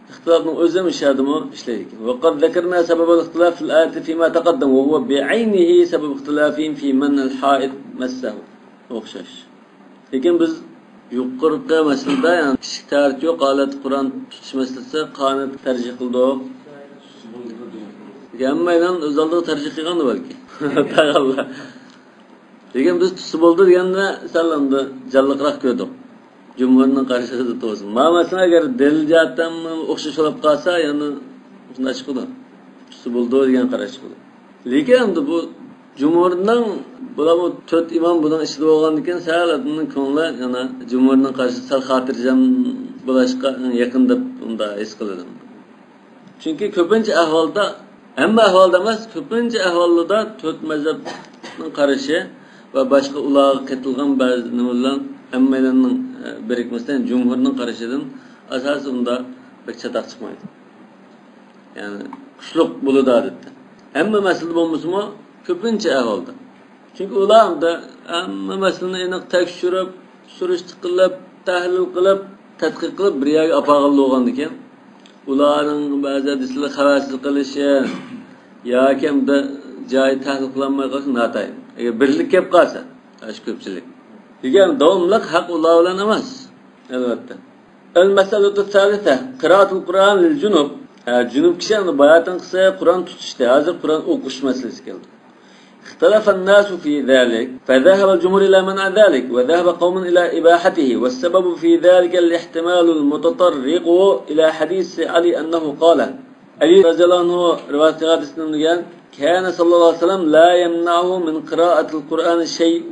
ئىختىلاپنىڭ ئۆزى مۇشۇ يەردىمۇ ئىشلەيدىكەن. وقد ذكرنا سبب الاختلاف في الآية فيما تقدم، وهو بعينه سبب اختلافهم في منع الحائض مسه. ئوخشاش. لېكىن بىز يۇقىرىقى مەسىلىدە، يەنى كىشىلىك تەھارىتى يوق ھالەتتە قۇرئان تۇتۇش مەسىلىسى قانۇنى تەرجىھ قىلدۇق. ھەممەيلەن ئۆز ئالدىغا تەرجىھ قىلغاندا بەلكى. لېكىن بىز تۇتسا بولىدۇ دېگەندە سەل ئەمدى جانلىقراق كۆردۇق. جۇمھۇرنىڭ قارىشىدا تۇرسۇن. مانا مەسىلەن، ئەگەر دەلىل جەھەتتىن ئوخشاش بولۇپ قالسا، يەنە شۇنداق چىقىدۇ. تۇتسا بولىدۇ دېگەن قاراش چىقىدۇ. لېكىن ئەمدى بۇ جۇمھۇرنىڭ، بۇلارمۇ تۆت ئىمام بۇنىڭ ئىچىدە بولغاندىكىن، سەل ئادەمنىڭ كۆڭلى يەنە جۇمھۇرنىڭ قارىشى سەل خاتىرجەم بولۇشقا يېقىن دەپ ئۇنداق ھېس قىلىدۇ. چۈنكى كۆپىنچە ئەھۋالدا، ھەممە ئەھۋالدا ئەمەس، كۆپىنچە ئەھۋالدا تۆت مەزھەپنىڭ قارىشى ۋە باشقا ئۇلارغا قېتىلغان بەزى نېمە بىلەن ھەممەيلەننىڭ، ئە، بىرىكمىسىدىن، جۇمھۇرنىڭ قارىشىدىن ئاساسىي ئۇنداق بەك چاتاق چىقمايدۇ. يەنى كۈچلۈك بولىدۇ ئادەتتە. ھەممە مەسىلىدە بولمىسىمۇ، كۆپىنچە ئەھۋالدا. چۈنكى ئۇلار ئەمدى ھەممە مەسىلىنى ئېنىق تەكشۈرۈپ، سۈرۈشتە قىلىپ، تەھلىل قىلىپ، تەتقىق قىلىپ بىر يەرگە ئاپارغانلىقى بولغاندىكىن، ئۇلارنىڭ بەزى ھەدىسلەرنى خەۋەرسىز قىلىشى ياكى ئەمدى جايى تەھلىل قىلالماي قالسا ناتايىن. ئەگەر بىرلىك كەپ قالسا، ئاشۇ كۆپچىلىك. لېكىن داۋاملىق ھەق ئۇلار بىلەن ئەمەس، ئەلۋەتتە. المسألة الثالثة، قراءة القرآن للجنب. ھە، جۇنۇپ كىشى ئەمدى باياتىنقىسى قۇرئان تۇتۇشتى. ھازىر قۇرئان ئوقۇش مەسىلىسى كەلدى. اختلف الناس في ذلك، فذهب الجمهور إلى منع ذلك، وذهب قوم إلى إباحته، والسبب في ذلك الاحتمال المتطرق إلى حديث علي أنه قال. ئەلى رەزىياللاھۇ ئەنھۇ رىۋايەت قىلغان ھەدىستىن دېگەن، كان صلى الله عليه وسلم لا يمنعه من قراءة القرآن شيء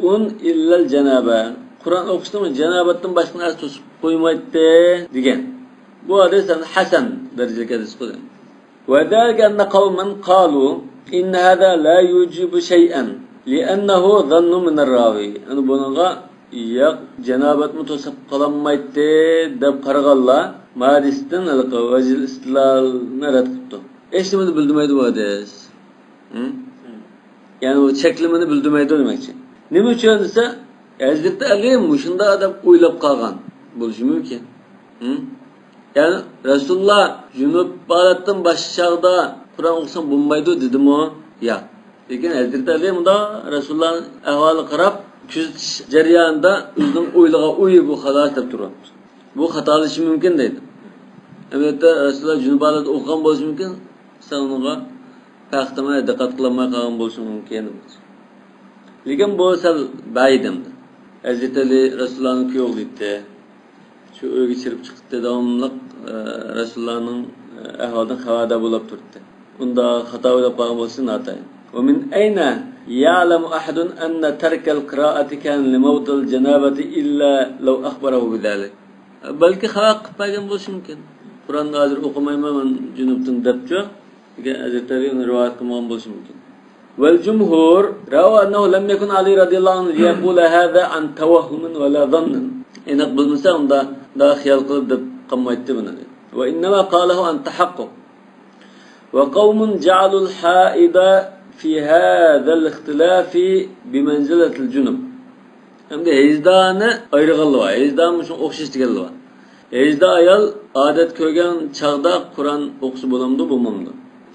إلا الجنابة. قۇرئان ئوقۇشتىن جانابەتتىن باشقا نەرسە توسۇپ قويمايتتى دېگەن. بۇ ھەدىس ھەسەن دەرىجىلىك ھەدىس قىلدى. وذلك أن قوما قالوا إن هذا لا يوجب شيئا لأنه ظن من الراوي. يەنى بۇنىڭغا ياق، جانابەتمۇ توسۇپ قالالمايتتى دەپ قارىغانلار ما ھەدىستىن ھېلىقى ۋەجھىل ئىستىدلالنى رەت قىپتۇ. ھېچنېمىنى بىلدۈرمەيدۇ بۇ ھەدىس. ھە؟ يەنى ئۇ چەكلىمىنى بىلدۈرمەيدۇ دېمەكچى. نېمە ئۈچۈن دېسە، ھەزرىتى ئەلى مۇشۇنداق دەپ ئويلاپ قالغان بولۇشى مۇمكىن. ھە؟ يەنى رەسۇلۇللا جۇنۇپ ھالەتتىن باشقا چاغدا قۇرئان ئوقۇساڭ بولمايدۇ دېدىمۇ؟ ياق. لېكىن ھەزرىتى ئەلى مۇنداق رەسۇلۇللانىڭ ئەھۋالىغا قاراپ كۆزىتىش جەريانىدا ئۆزىنىڭ ئويلىغان ئويى بۇ خالاس دەپ تۇرۇۋاپتۇ. بۇ خاتالىشىشى مۇمكىن دەيدۇ. ئەمەلىيەتتە رەسۇلۇللا جۇنۇپ ھالەتتە ئوقۇغان بولۇشى مۇمكىن، سەن ئۇنىڭغا پەخىر قىلماي، دىققەت قىلالماي قالغان بولۇشى مۇمكىن. لېكىن بۇ سەل بەئىدەمدە. ھەزرىتى ئەلى رەسۇلۇللانىڭ كۈيئوغلى ئىدى. شۇ ئۆيگە چىرىپ چىقتى، داۋاملىق، ئە، رەسۇلۇللانىڭ، ئە، ئەھۋالىدىن خەۋەردار بولاپ تۇراتتى. ئۇنداق خاتا ئويلاپ قالغان بولسا ناتايىن. ومن أين يعلم أحد أن ترك القراءة كان لموت الجنابة إلا لو أخبره بذلك. بەلكى خەۋەر قىلىپ بەرگەن بولۇشى مۇمكىن. قۇرئاننى ھازىر ئوقۇمايمەن، مەن جۇنۇپتىن دەپچۇ. لېكىن ھەزرىتى ئەلى ئۇنى رىۋايەت قىلمىغان بولۇشى مۇمكىن. والجمهور روى أنه لم يكن علي رضي الله عنه ليقول هذا عن توهم ولا ظن. ئېنىق بىلمىسە ئۇندا، ئۇنداق خىيال قىلىپ دەپ قالمايتتى بۇنى. وإنما قاله عن تحقق. وقوم جعلوا الحائض في هذا الاختلاف بمنزلة الجنب. ئەمدى ھەيزدارنى ئايرىغانلار بار. ھەيزدار مۇشۇنىڭغا ئوخشاش دېگەنلەر بار. ھەيزدار ئايال ئادەت كۆرگەن چاغدا قۇرئان ئوقۇسا بولامدۇ، بولمامدۇ؟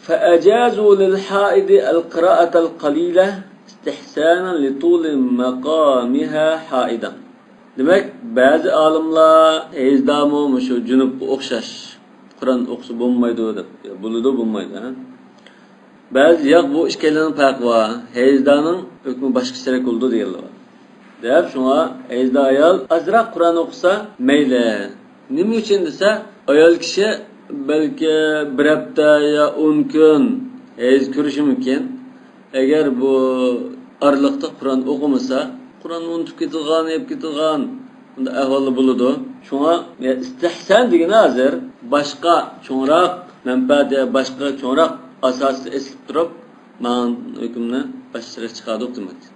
فأجازوا للحائض القراءة القليلة استحسانا لطول مقامها حائضا. دېمەك، بەزى ئالىملار ھەيزدارمۇ مۇشۇ جۇنۇپقا ئوخشاش قۇرئان ئوقۇسا بولمايدۇ دەپ، يا بولىدۇ، بولمايدۇ، ھە؟ بەزى ياق، بۇ ئىككىلىنىڭ پەرقى بار، ھەيزدارنىڭ ھۆكمى باشقىچىراق بولىدۇ دېگەنلەر بار. دەپ، شۇڭا ھەيزدار ئايال ئازراق قۇرئان ئوقۇسا مەيلى. نېمە ئۈچۈن دېسە، ئايال كىشى بەلكى بىر ھەپتە يا ئون كۈن ھەيز كۆرۈشى مۇمكىن. ئەگەر بۇ ئارىلىقتا قۇرئان ئوقۇمىسا، قۇرئاننى ئۇنتۇپ كېتىدىغان، يەپ كېتىدىغان، بۇنداق ئەھۋاللار بولىدۇ. شۇڭا، يا، ئىستىھسان دېگىنى ھازىر باشقا چوڭراق مەنپەئەت يا باشقا چوڭراق ئاساستا ئېسىلىپ تۇرۇپ، ماڭا ھۆكۈمنى باشقىچىراق چىقاردۇق دېمەكچى.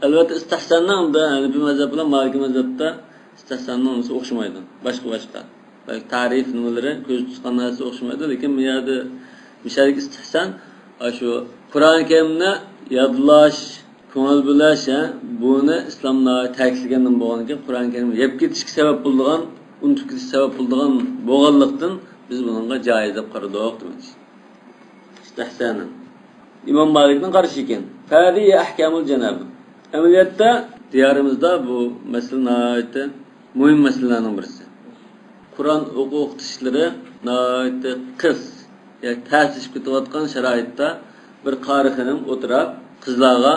ئەلۋەتتە، ئىستىھساننىڭ بۇ ھەنىپىي مەزھەپ بىلەن مالىكىي مەزھەپتە ئىستىھساننىڭ نېمىسى ئوخشىمايدۇ. باشقا، باشقا. بەلكى تەرىپ نېمىلىرى، كۆزدە تۇتقان نەرسە ئوخشىمايدۇ، لېكىن بۇ يەردە مۇشەدىكى ئىستىھسان، ئاشۇ قۇرئان كەرىمنى يادلاش، كۆڭۈل بۆلۈش، ھە، بۇنى ئىسلام ناھايىتى تەكىتلىگەندىن بولغاندىكىن، قۇرئان كەرىم يەپ كېتىشكە سەۋەب بولىدىغان، ئۇنتۇپ كېتىشكە سەۋەب بولىدىغان بولغانلىقتىن، بىز بۇنىڭغا جائىز دەپ قارىدۇق دېمەكچى. ئىستىھسانەن. ئىمام مالىكنىڭ قارىشى ئىكەن. فهذه أحكام الجنابة. ئەمەلىيەتتە، دىيارىمىزدا بۇ مەسىلە ناھايىتى مۇھىم مەسىلىلەرنىڭ بىرسى. قۇرئان ئوقۇتۇشلىرى ناھايىتى قىس، ياكى تەسلىشىپ كېتىۋاتقان شارائىتتا بىر قارى خېنىم ئولتۇراپ قىزلارغا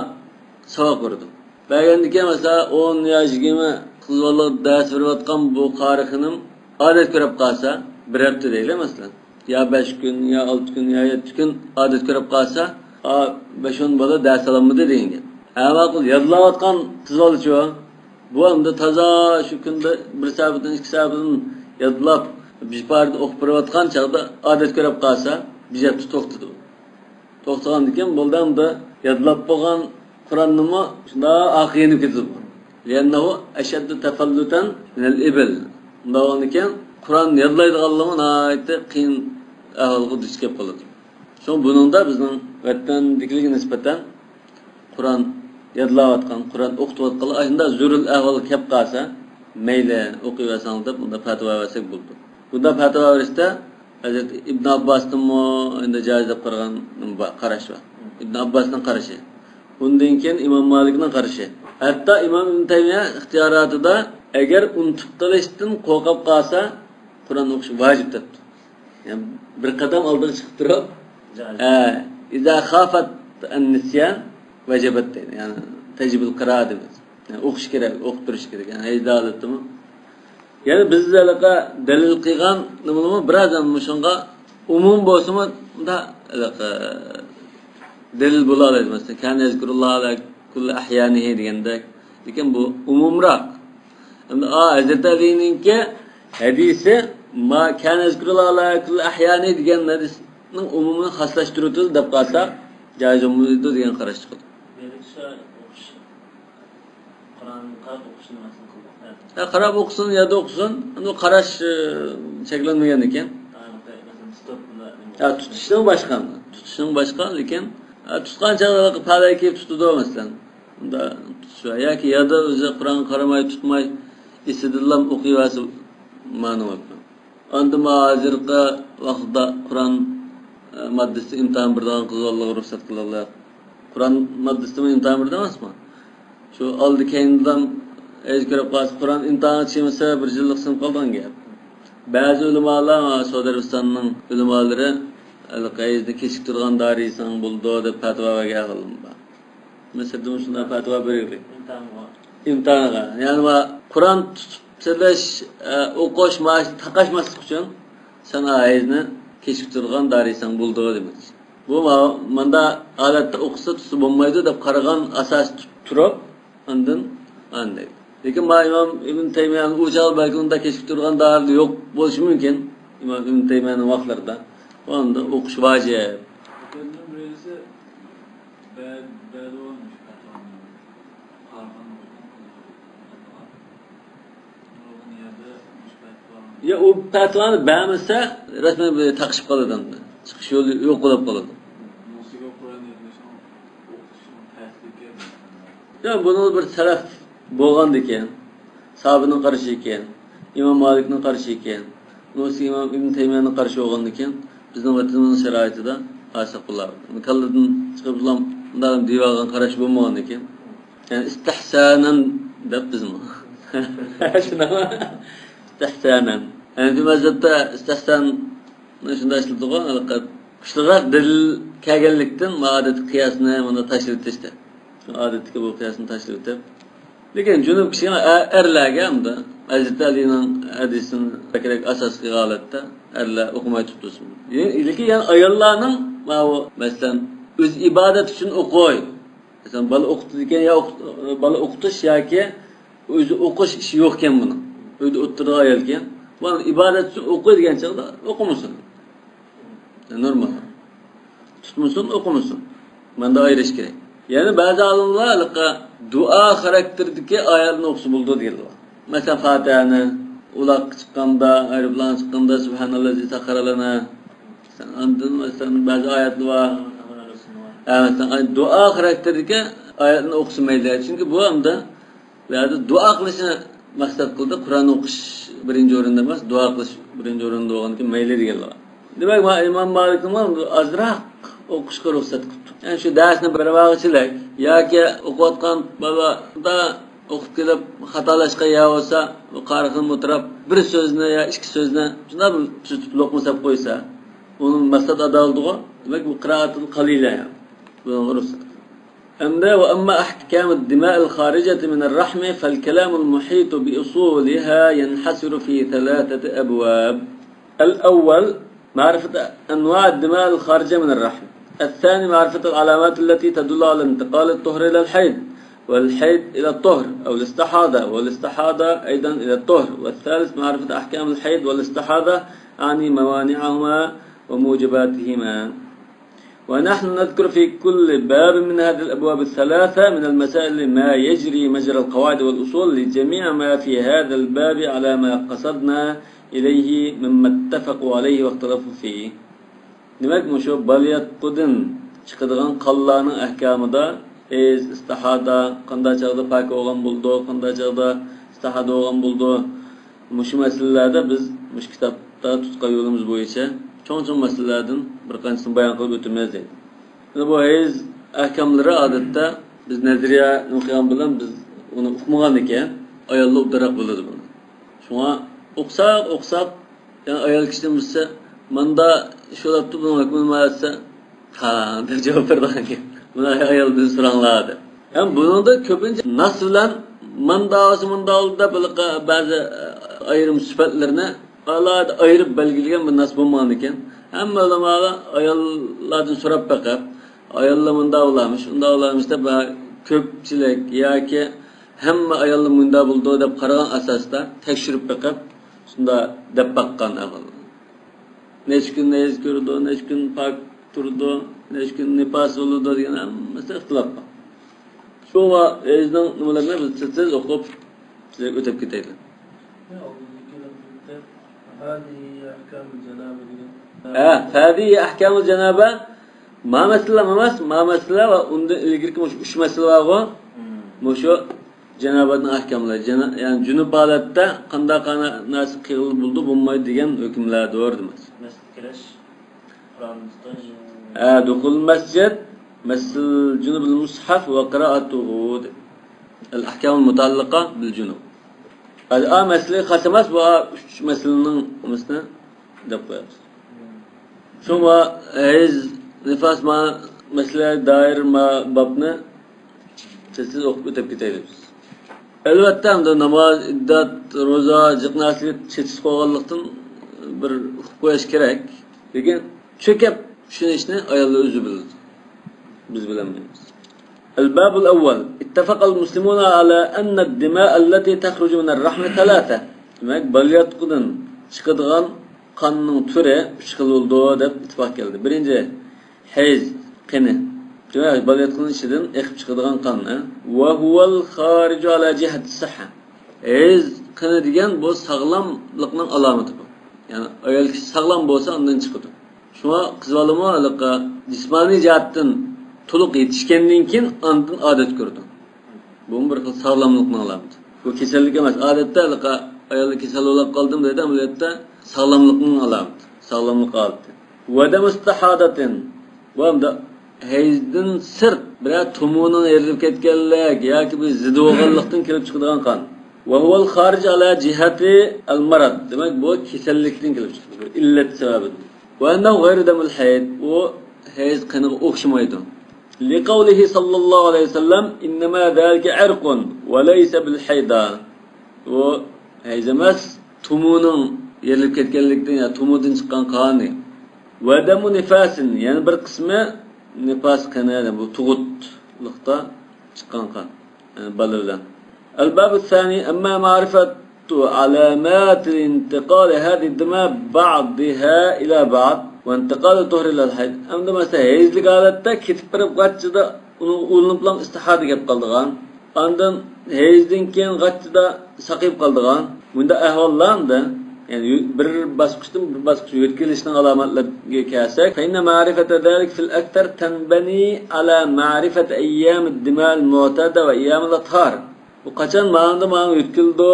ساۋاق بېرىدۇ. بەرگەندىكىن، مەسىلەن، ئون يا يىگىرمە قىز بالىغا دەرس بېرىۋاتقان بۇ قارى خېنىم ئادەت كۆرۈپ قالسا، بىر ھەپتە دەيلى، مەسىلەن، يا بەش كۈن، يا ئالتە كۈن، يا يەتتە كۈن ئادەت كۆرۈپ قالسا، ئا، بەش-ئون بالا دەرس ئالالمىدى دېگەن گەپ. ھە، ماقۇل، يادلاۋاتقان قىز بالىچۇ؟ بۇ ئەمدى تازا شۇ كۈندە بىر سەھىپىدىن، ئىككى سەھىپىدىن يادلاپ، بىر پارىدىن ئوقۇپ بېرىۋاتقان چاغدا ئادەت كۆرۈپ قالسا، بىر ھەپتە توختىدى. توختىغاندىكىن بولدى، ئەمدى يادلاپ بولغان قۇرئاننىمۇ شۇنداق ئارقىغا يېنىپ كېتىدۇ. لأنه أشد تفلتا من الإبل. ئۇنداق بولغاندىكىن قۇرئان يادلايدىغانلىرىمۇ ناھايىتى قىيىن ئەھۋالغا دۇچ كېلىپ قالىدۇ. شۇڭا بۇنىڭدا بىزنىڭ ۋەتەندىكىلىكىگە نىسبەتەن قۇرئان يادلاۋاتقان، قۇرئان ئوقۇتۇۋاتقانلار ئاشۇنداق زۆرۈر ئەھۋالغا كەپ قالسا، مەيلى، ئوقۇۋەرسەڭلار دەپ ئۇنداق پەتىۋا بەرسەك بولىدۇ. بۇنداق پەتىۋا بېرىشتە ھەزرىتى ئىبن ئابباسنىڭمۇ ئەمدى جايىز دەپ قارىغان بار، قاراش بار. ئىبن ئابباسنىڭ قارىشى. ئۇندىن كېيىن ئىمام مالىكنىڭ قارىشى. ھەتتا ئىمام ئىبن تەيمىيە ئىختىياراتىدا ئەگەر ئۇنتۇپ قېلىشتىن قورقۇپ قالسا، قۇرئان ئوقۇش ۋاجىپ دەپتۇ. يەنى بىر قەدەم ئالدىغا چىقىپ تۇرۇپ، جايىز. ھە، إذا خافت النسيان وجبت دەيدۇ. يەنى تجب القراءة دەيمىز. يەنى ئوقۇش كېرەك، ئوقۇپ تۇرۇش كېرەك. يەنى ھەيز ھالىتىمۇ. يەنى بىز ھېلىقى دەلىل قىلغان نېمىلىرىمۇ بىرازدىن مۇشۇنىڭغا ئومۇمىي بولسىمۇ، مۇنداق ھېلىقى دەلىل بولالايدۇ. مەسىلەن، كان يەزكۇرۇللاھ ئەلا كۇللى ئەھيانىھى دېگەندەك. لېكىن بۇ ئومۇمراق. ئەمدى، ئا، ھەزرىتى ئەلىنىڭكى ھەدىسى ما كان يەزكۇرۇللاھ ئەلا كۇللى ئەھيانىھى دېگەن ھەدىسنىڭ ئومۇمىنى خاسلاشتۇرۇۋېتىدۇ دەپ قالسا، جايىز بولمايدۇ دېگەن قاراش چىقىدۇ. قۇرئان قاراپ ئوقۇشنى مەسىلەن قىلدۇق. ھە، قاراپ ئوقۇسۇن، يادا ئوقۇسۇن، ئۇنى قاراش، ئى، چەكلەنمىگەن ئىكەن. ھە، تۇتۇشنىڭ باشقا، تۇتۇشنىڭ باشقا، لېكىن، ھە، تۇتقان چاغدا پەلەي كېلىپ تۇتىدۇ، مەسىلەن. ئۇندا تۇتۇش بار. ياكى يادا ئۆزى قۇرئان قارىماي، تۇتماي، ئېسىدىنلا ئوقۇيۋەرسە، مانا بولىدۇ. ئاندىن ھازىرقى ۋاقىتتا قۇرئان، ئە، ماددىسى ئىمتىھان بېرىدىغان قىز بالىلارغا رۇخسەت قىلىدۇ. قۇرئان ماددىسىمۇ ئىمتىھان بېرىدۇ ئەمەسمۇ؟ شۇ ئالدى كەينىدىن ھەيز كۆرۈپ قالسا، قۇرئان ئىمتىھانغا چىقمىسا، بىر يىللىق سىنىپ قالىدىغان گەپ. بەزى ئۆلىمالار، سەئۇدى ئەرەبىستاننىڭ ئۆلىمالىرى، ھېلىقى ھەيزنى كېچىكتۈرىدىغان دارى يېسەڭ بولىدۇ، دەپ پەتىۋا بەرگەن ئەھۋاللىرىمۇ بار. مىسىردىمۇ شۇنداق پەتىۋا بېرىلدى. ئىمتىھانغا. ئىمتىھانغا. يەنى ما، قۇرئان تۇتۇپ سۆزلەش، ئە، ئوقۇش، مائاشتا تاقاشماسلىق ئۈچۈن سەن ھەيزنى كېچىكتۈرىدىغان دارى يېسەڭ بولىدۇ دېمەكچى. بۇ ما-، ماندا ھالەتتە ئوقۇسا تۇتسا بولمايدۇ دەپ قارىغان ئاساس تۇ-، تۇرۇپ، ئاندىن ئانداق. لېكىن ما ئىمام ئىبن تەيمىيەنىڭ ئۇ چاغدا بەلكى ئۇنداق كېچىكتۈرىدىغان دارى يوق بولۇشى مۇمكىن. ئىمام ئىبن تەيمىيەنىڭ ۋاقىتلىرىدا. ئۇ ئاندىن ئوقۇش ۋاجىپ. يا، ئۇ پەتىۋانى بەرمىسە، رەسمەن بىر تاقىشىپ قالىدۇ ئەمدى. چىقىش يولى يوق بولۇپ قالىدۇ. يا، بۇنىڭ بىر سەلەف بولغاندىكىن، ساھابىنىڭ قارىشى ئىكەن، ئىمام مالىكنىڭ قارىشى ئىكەن، ئۇنىڭ ئۈستىگە ئىمام ئىبن تەيمىيەنىڭ قارىشى بولغاندىكىن، بىزنىڭ ۋەتىنىمىزنىڭ شارائىتىدا ئاسىق بۇلار. كاللىدىن چىقىپ بۇلار مۇنداق دېيىۋالغان قاراش بولمىغاندىكىن، يەنى ئىستىھسانەن دەپ بىزمۇ. شۇنداقمۇ؟ ئىستىھسانەن. ھەنىفىي مەزھەپتە ئىستىھسان شۇنداق ئىشلىتىدىغۇ، ھېلىقى كۈچلۈكرەك دەلىل كەلگەنلىكتىن، ئادەتتىكى قىياسنى مانا تاشلىۋېتىشتە. ئادەتتىكى بۇ قىياسنى تاشلىۋېتىپ. لېكىن جۇنۇپ كىشىگە، ئە-، ئەرلەرگە ئەمدى ھەزرىتى ئەلىنىڭ ھەدىسىنى بەكرەك ئاساس قىلغان ھالەتتە ئەرلەر ئوقۇماي تۇرۇپ تۇرسۇن. لېكىن يەنە ئاياللارنىڭ ماۋۇ، مەسىلەن، ئۆزى ئىبادەت ئۈچۈن ئوقۇي. مەسىلەن، بالا ئوقۇتىدىكەن يا ئوقۇت-، بالا ئوقۇتۇش ياكى ئۆزى ئوقۇش ئىشى يوقكەن بۇنىڭ. ئۆيدە ئولتۇرىدىغان ئايالكەن. بۇ ئىبادەت ئۈچۈن ئوقۇي دېگەن چاغدا ئوقۇمىسۇن. نورمال. تۇتمىسۇن، ئوقۇمىسۇن. ماندا ئايرىش كېرەك. يەنە بەزى ئالىملار ھېلىقى دۇئا خاراكتېرىدىكى ئايەتنى ئوقۇسا بولىدۇ دېگەنلەر بار. مەسىلەن، فاتىھەنى ئۇلاققا چىققاندا، ئايروپىلانغا چىققاندا، سۇبھانەللەزى سەخخەرە لەنا. ئاندىن مەسىلەن، بەزى ئايەتلەر بار. ھە، مەسىلەن، دۇئا خاراكتېرىدىكى ئايەتنى ئوقۇسا مەيلى. چۈنكى بۇ ئەمدى بۇ يەردە دۇئا قىلىشنى مەقسەت قىلدى. قۇرئان ئوقۇش بىرىنچى ئورۇندا ئەمەس، دۇئا قىلىش بىرىنچى ئورۇندا بولغاندىكىن مەيلى دېگەنلەر. دېمەك، ما-، ئىمام مالىكنىڭ ئازراق ئوقۇشقا رۇخسەت قىپتۇ. يەنى شۇ دەرسنى بېرىۋالغۇچىلىك ياكى ئوقۇۋاتقان بالىدا ئوقۇپ كېلىپ خاتالاشقان يەر بولسا، بۇ قارىغىن مۇتراپ بىر سۆزنى يا ئىككى سۆزنى شۇنداق بىر تۈزىتىپ لوقما سېلىپ قويسا، ئۇنىڭ مەقسەت ئادا بولىدىغۇ. دېمەك، بۇ قىرائەتۇل قەلىلە، بۇنىڭغا رۇخسەت. ئەمدى وأما أحكام الدماء الخارجة من الرحم فالكلام المحيط بأصولها ينحصر في ثلاثة أبواب. الأول معرفة أنواع الدماء الخارجة من الرحم. الثاني معرفة العلامات التي تدل على انتقال الطهر إلى الحيض، والحيض إلى الطهر، أو الاستحاضة، والاستحاضة أيضا إلى الطهر. والثالث معرفة أحكام الحيض والاستحاضة، أعني موانعهما وموجباتهما. ونحن نذكر في كل باب من هذه الأبواب الثلاثة من المسائل ما يجري مجرى القواعد والأصول لجميع ما في هذا الباب على ما قصدنا إليه مما اتفقوا عليه واختلفوا فيه. دېمەك، مۇشۇ بالىياتقۇدىن چىقىدىغان قانلارنىڭ ئەھكامىدا ھەيز، ئىستىھادا، قانداق چاغدا پاكى بولغان بولىدۇ، قانداق چاغدا ئىستىھادا بولغان بولىدۇ، مۇشۇ مەسىلىلەردە بىز مۇشۇ كىتابتا تۇتقان يولىمىز بويىچە چوڭ-چوڭ مەسىلىلەردىن بىر قانچىسىنى بايان قىلىپ ئۆتىمىز دەيدۇ. يەنە بۇ ھەيز ئەھكاملىرى ئادەتتە بىز نەزەرىيە ئوقۇغان بىلەن بىز ئۇنى ئۇقمىغان ئىكەن، ئاياللار ئوبدانراق بىلىدۇ بۇنى. شۇڭا ئوقۇساق، ئوقۇساق، يەنى ئايال كىشىدىن بىلسە، ماندا شۇلاپتۇ بۇنىڭ ھۆكمى نېمە دېسە، ھا دەپ جاۋاب بېرىدىغان گەپ. بۇنى ئايالدىن سوراڭلار دەپ. ھەم بۇنىڭدا كۆپىنچە ناس بىلەن ماندا بولسا مۇندا بولىدۇ دەپ بەزى ئايرىم سۈپەتلىرىنى ئالاھىدە ئايرىپ بەلگىلىگەن بىر ناس بولمىغان ئىكەن. ھەممە ئۆلىمالار ئاياللاردىن سوراپ بېقىپ، ئاياللار مۇنداق بولارمىش، ئۇنداق بولارمىش دەپ، ھە، كۆپچىلىك ياكى ھەممە ئاياللار مۇنداق بولىدۇ دەپ قارىغان ئاساستا تەكشۈرۈپ بېقىپ، شۇنداق دەپ باققان ئەھۋال. نەچچە كۈن ھەيز كۆرىدۇ، نەچچە كۈن پاك تۇرىدۇ، نەچچە كۈن نىپاس بولىدۇ دېگەن ھەممىسى ئىختىلاپ بار. شۇڭا ھەيزنىڭ نېمىلىرىنى بىز تېز تېز ئوقۇپ، تېز ئۆتۈپ كېتەيلى. ھە، فەھەزىھى ئەھكامۇل جانابە. ما مەسىلە ئەمەس، ما مەسىلە ۋە ئۇندىن ئىلگىرىكى مۇشۇ ئۈچ مەسىلە بارغۇ. مۇشۇ جانابەتنىڭ ئەھكاملىرى. جانا-، يەنى جۇنۇپ ھالەتتە قانداق قانا-، نەرسە قىلغىلى بولىدۇ، بولمايدۇ دېگەن ھۆكۈملەردۇر دېمەس. مەسچىتكە كىرىش، قۇرئان تۇتۇش. ھە، دۇخۇل مەسجىد، مەسىل جۇنۇبۇل مۇسھەف ۋە قىرائەتۇھۇ دەپ. ئەل-ئەھكامۇل مۇتەئەللىقە بىل جۇنۇب. ھازىر ئا مەسىلىگە خاس ئەمەس، بۇ ئۈچ مەسىلىنىڭ ھەممىسىنى دەپ قويارمىز. شۇڭا ھەيز، نىفاس ما مەسىلىگە دائىر ما بابنى تېز-تېز ئوقۇپ ئۆتۈپ كېتەيلى بىز. ئەلۋەتتە، ئەمدى ناماز، ئىددەت، روزا، جىق نەرسىلەر چېتىشىپ قالغانلىقتىن بىر ئۇقۇپ قويۇش كېرەك. لېكىن چۆكۈپ چۈشىنىشنى ئاياللار ئۆزى بىلىدۇ. بىز بىلەلمەيمىز. الباب الأول. اتفق المسلمون على أن الدماء التي تخرج من الرحم ثلاثة. دېمەك، بالىياتقۇدىن چىقىدىغان قاننىڭ تۈرى ئۈچ خىل بولىدۇ دەپ ئىتتىپاق كەلدى. بىرىنچى، ھەيز قېنى. دېمەك، بالىياتقۇنىڭ ئىچىدىن ئېقىپ چىقىدىغان قان. وهو الخارج على جهة الصحة. ھەيز قېنى دېگەن بۇ ساغلاملىقنىڭ ئالامىتى بۇ. يەنى ئايال كىشى ساغلام بولسا ئاندىن چىقىدۇ. شۇڭا قىز بالىمۇ ھېلىقى جىسمانىي جەھەتتىن تولۇق يېتىشكەندىن كېيىن ئاندىن ئادەت كۆرىدۇ. بۇمۇ بىر خىل ساغلاملىقنىڭ ئالامىتى. بۇ كېسەللىك ئەمەس. ئادەتتە ھېلىقى ئاياللار كېسەل بولاپ قالدىم دەيدۇ، ئەمەلىيەتتە ساغلاملىقنىڭ ئالامىتى. ساغلاملىق ھالىتى. ۋە دەمۇ ئىستىھادەتىن. بۇ ئەمدى ھەيزدىن سىرت بىرەر تومۇرنىڭ يېرىلىپ كەتكەنلىك ياكى بىر زىدى بولغانلىقتىن كېلىپ چىقىدىغان قان. ۋە ھۇۋەل خارىج ئالا جىھەتى ئەل مەرەد. دېمەك، بۇ كېسەللىكتىن كېلىپ چىقىدۇ، بىر ئىللەت سەۋەبىدىن. ۋە ئەننەھۇ غەيرۇ دەمىل ھەيد. ئۇ ھەيز قېنىغا ئوخشىمايدۇ. لىقەۋلىھى ساللاللاھۇ ئەلەيھى ۋەسەللەم، ئىننەما زالىكە ئىرقۇن ۋە لەيسە بىل ھەيدا. ئۇ ھەيز ئەمەس، تومۇرنىڭ يېرىلىپ كەتكەنلىكتىن، يا تومۇردىن چىققان قان. ۋە دەمۇ نىفاسىن، يەنە بىر قىسمى نىفاس قېنى، يەنى بۇ تۇغۇتلۇقتا چىققان قان، يەنى بالا بىلەن. الباب الثاني، أما معرفة علامات انتقال هذه الدماء بعضها إلى بعض وانتقال الطهر إلى الحيض. ئەمدى مەسىلەن، ھەيزلىك ھالەتتە كېتىپ بېرىپ غاچچىدا ئۇنىڭ ئۇلىنىپلا ئىستىھادە كەپ قالىدىغان. ئاندىن ھەيزدىن كېيىن غاچچىدا ساقىيىپ قالىدىغان مۇنداق ئەھۋاللاردا، يەنى بىر باسقۇچتىن بىر باسقۇچقا يۆتكىلىشنىڭ ئالامەتلىرىگە كەلسەك، فإن معرفة ذلك في الأكثر تنبني على معرفة أيام الدماء المعتادة وأيام الأطهار. بۇ قاچان ماڭىدۇ، ماڭا يۆتكىلىدۇ،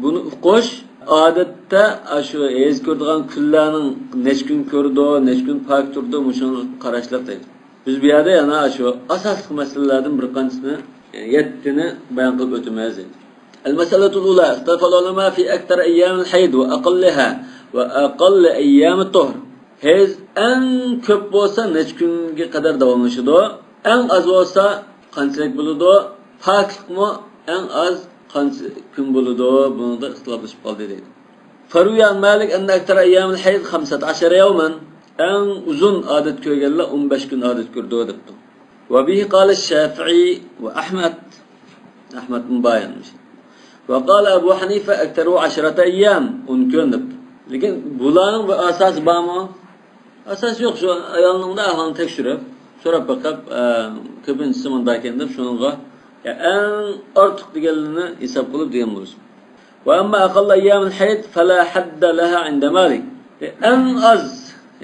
بۇنى ئۇقۇش ئادەتتە ئاشۇ ھەيز كۆرىدىغان كۈنلەرنىڭ نەچچە كۈن كۆرىدۇ، نەچچە كۈن پاك تۇرىدۇ، مۇشۇنىڭغا قاراشلىق دەيدۇ. بىز بۇ يەردە يەنە شۇ ئاساسلىق مەسىلىلەردىن بىر قانچىسىنى، يەنى يەتتىنى بايان قىلىپ ئۆتىمىز. المسألة الأولى، اختلف العلماء في أكثر أيام الحيض وأقلها وأقل أيام الطهر. ھەيز ئەڭ كۆپ بولسا نەچچە كۈنگە قەدەر داۋاملىشىدۇ؟ ئەڭ ئاز بولسا قانچىلىك بولىدۇ؟ پاكلىقمۇ ئەڭ ئاز قانچە كۈن بولىدۇ؟ بۇنىڭدا ئىختىلاپلىشىپ قالدى دەيدۇ. فروي عن مالك أن أكثر أيام الحيض خمسة عشر يوما. ئەڭ ئۇزۇن ئادەت كۆرگەنلەر ئون بەش كۈن ئادەت كۆرىدۇ دەپتۇ. وبه قال الشافعي وأحمد. ئەھمەدمۇ بار يەنە. وقال أبو حنيفة أكثره عشرة أيام، ئون كۈن دەپتۇ. لېكىن بۇلارنىڭ بىر ئاساسى بارمۇ؟ ئاساس يوق، شۇ ئايالنىڭ ئەھۋالىنى تەكشۈرۈپ، سوراپ بېقىپ، ئە، كۆپىنچىسى مۇنداكەن دەپ، شۇنىڭغا، يا، ئەڭ ئارتۇق دېگەنلىرىنى ھېساب قىلىپ دېگەن بولسۇن. وأما أقل أيام الحيض فلا حد لها عند مالك. ئەڭ ئاز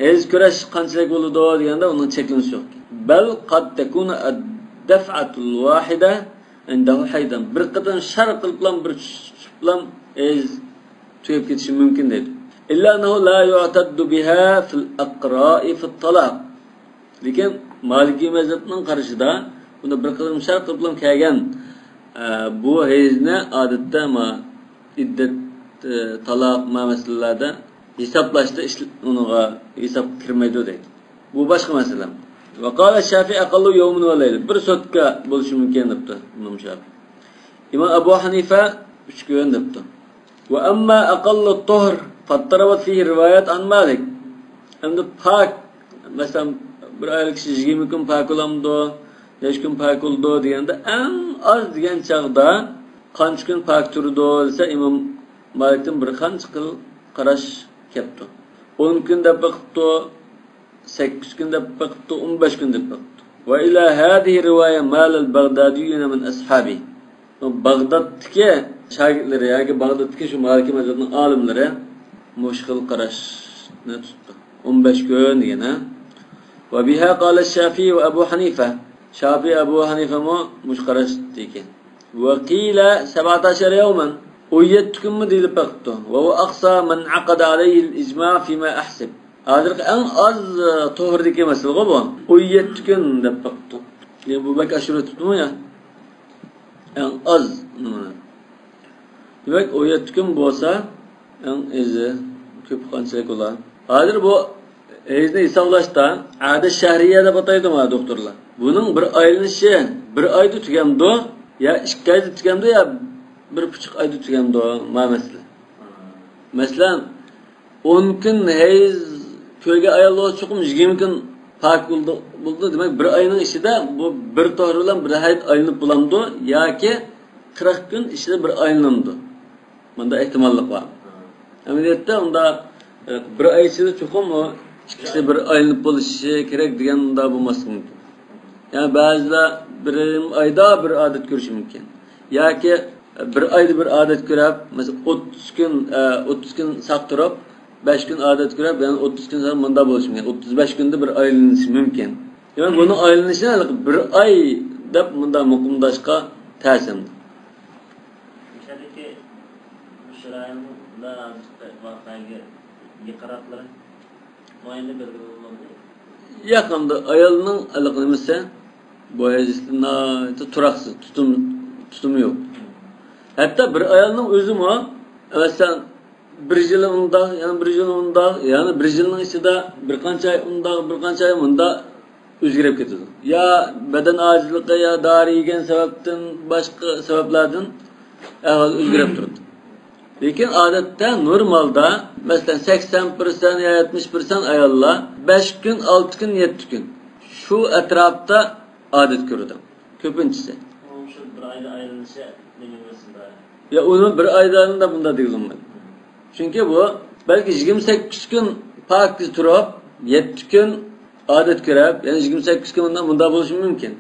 ھەيز كۆرۈش قانچىلىك بولىدۇ دېگەندە، ئۇنىڭ چەكلىمىسى يوق. بل قد تكون الدفعة الواحدة عنده حيضا. بىر قېتىم شار قىلىپلا، بىر چۈشۈپلا ھەيز تۈگەپ كېتىشى مۇمكىن دەيدۇ. إلا أنه لا يعتد بها في الأقراء في الطلاق. لېكىن مالىكىي مەزھەپنىڭ قارىشىدا بۇنى بىر قېتىم شار قىلىپلا كەلگەن، ئە، بۇ ھەيزنى ئادەتتە ما ئىددەت، ئە، تالاق ما مەسىلىلەردە ھېسابلاشتا ئىش-، ئۇنىڭغا ھېسابقا كىرمەيدۇ دەيدۇ. بۇ باشقا مەسىلە. وقال الشافعي أقل يوم وليلة. بىر سوتكا بولۇشى مۇمكىن دەپتۇ ئىمام شافىئى. ئىمام ئەبۇ ھەنىفە ئۈچ كۈن دەپتۇ. وأما أقل الطهر فاضطربت فيه الروايات عن مالك. ئەمدى پاك، مەسىلەن، بىر ئايلىق كىشى يىگىرمە كۈن پاك بولامدۇ، نەچچە كۈن پاك بولىدۇ دېگەندە، ئەڭ ئاز دېگەن چاغدا قانچە كۈن پاك تۇرىدۇ دېسە، ئىمام مالىكتىن بىر قانچە خىل قاراش كەپتۇ. ئون كۈن دەپ بېقىپتۇ، سەككىز كۈن دەپ بېقىپتۇ، ئون بەش كۈن دەپ بېقىپتۇ. وإلى هذه الرواية مال البغداديون من أصحابه. باغدادتىكى شاگىرتلىرى ياكى باغدادتىكى شۇ مالىكىي مەزھەپنىڭ ئالىملىرى مۇشۇ خىل قاراشنى تۇتتى. ئون بەش كۈن دېگەن، ھە؟ وبها قال الشافعي وأبو حنيفة. شافىئى، ئەبۇ ھەنىفەمۇ مۇشۇ قاراشتا ئىكەن. وقيل سبعة عشر يوما. ئون يەتتە كۈنمۇ دېيىلىپ بېقىپتۇ. وهو أقصى ما انعقد عليه الإجماع فيما أحسب. ھازىرقى ئەڭ ئاز، ئە، توغرىدىكى مەسىلىغۇ بۇ. ئون يەتتە كۈن دەپ بېقىپتۇ. يا بۇ بەك ئاشۇرۇۋېتىپتىمۇ يا؟ ئەڭ ئاز نېمە؟ دېمەك، ئون يەتتە كۈن بولسا، ئەڭ ئېزى، كۆپى قانچىلىك بولا؟ ھازىر بۇ ھەيزنى ھېسابلاشتا، ئادەت شەھرىيە دەپ ئاتايدۇ ما دوختۇرلار. بۇنىڭ بىر ئايلىنىشى بىر ئايدا تۈگەمدۇ، يا ئىككى ئايدا تۈگەمدۇ، يا بىر پۇچۇق ئايدا تۈگەمدۇ؟ ما مەسىلە. مەسىلەن، ئون كۈن ھەيز كۆرگەن ئايال بولسا، چوقۇم يىگىرمە كۈن پاك بولىدۇ، بولىدۇ. دېمەك، بىر ئاينىڭ ئىچىدە بۇ بىر توغرا بىلەن بىر ھەيز ئايلىنىپ بولامدۇ ياكى قىرىق كۈن ئىچىدە بىر ئايلىنامدۇ؟ مۇندا ئېھتىماللىق بار. ئەمەلىيەتتە ئۇندا، ئە، بىر ئاي ئىچىدە چوقۇم ئۇ ئىككىسى بىر ئايلىنىپ بولۇشى كېرەك دېگەن، ئۇنداق بولماسلىقى مۇمكىن. يەنى بەزىلەر بىر يېرىم ئايدا بىر ئادەت كۆرۈشى مۇمكىن. ياكى بىر ئايدا بىر ئادەت كۆرۈپ، مەسىلەن، ئوتتۇز كۈن، ئە، ئوتتۇز كۈن ساق تۇرۇپ، بەش كۈن ئادەت كۆرۈپ، يەنە ئوتتۇز كۈن ساق، مۇنداق بولۇشى مۇمكىن. ئوتتۇز بەش كۈندە بىر ئايلىنىشى مۇمكىن. دېمەك، بۇنىڭ ئايلىنىشىنى بىر ئاي دەپ مۇنداق مۇقىملاشقا تەس ئەمدى. مۇشۇ رايوننىڭ ھازىرقى ۋەقەگە يېقىنراقلىرى مۇئەييەن بەلگىلىنىدۇ. ياق، ئەمدى ئايالنىڭ ھېلىقى نېمىسى، بۇ ھەدىستە ناھايىتى تۇراقسىز، تۇتۇم، تۇتۇمى يوق. ھەتتا بىر ئايالنىڭ ئۆزىمۇ، مەسىلەن، بىر يىل ئۇنداق، يەنە بىر يىل ئۇنداق، يەنە بىر يىلنىڭ ئىچىدە بىر قانچە ئاي ئۇنداق، بىر قانچە ئاي مۇنداق ئۆزگىرىپ كېتىدۇ. يا بەدەن ئاجىزلىقى، يا دارى يېگەن سەۋەبتىن، باشقا سەۋەبلەردىن ئەھۋال ئۆزگىرىپ تۇرىدۇ. لېكىن ئادەتتە نورمالدا، مەسىلەن، سەكسەن پىرسەنت يا يەتمىش پىرسەنت ئاياللار بەش كۈن، ئالتە كۈن، يەتتە كۈن، شۇ ئەتراپتا ئادەت كۆرىدۇ كۆپىنچىسى. ئۇنىڭ شۇ بىر ئايدا ئايلىنىشى نېمە مەسىلە؟ يا، ئۇنى بىر ئايدا ئايلىنىپ بۇنداق دېگىلى بولمايدۇ. چۈنكى بۇ بەلكى يىگىرمە سەككىز كۈن پاكىز تۇرۇپ، يەتتە كۈن ئادەت كۆرۈپ، يەنە يىگىرمە سەككىز كۈن مۇنداق، مۇنداق بولۇشى مۇمكىن.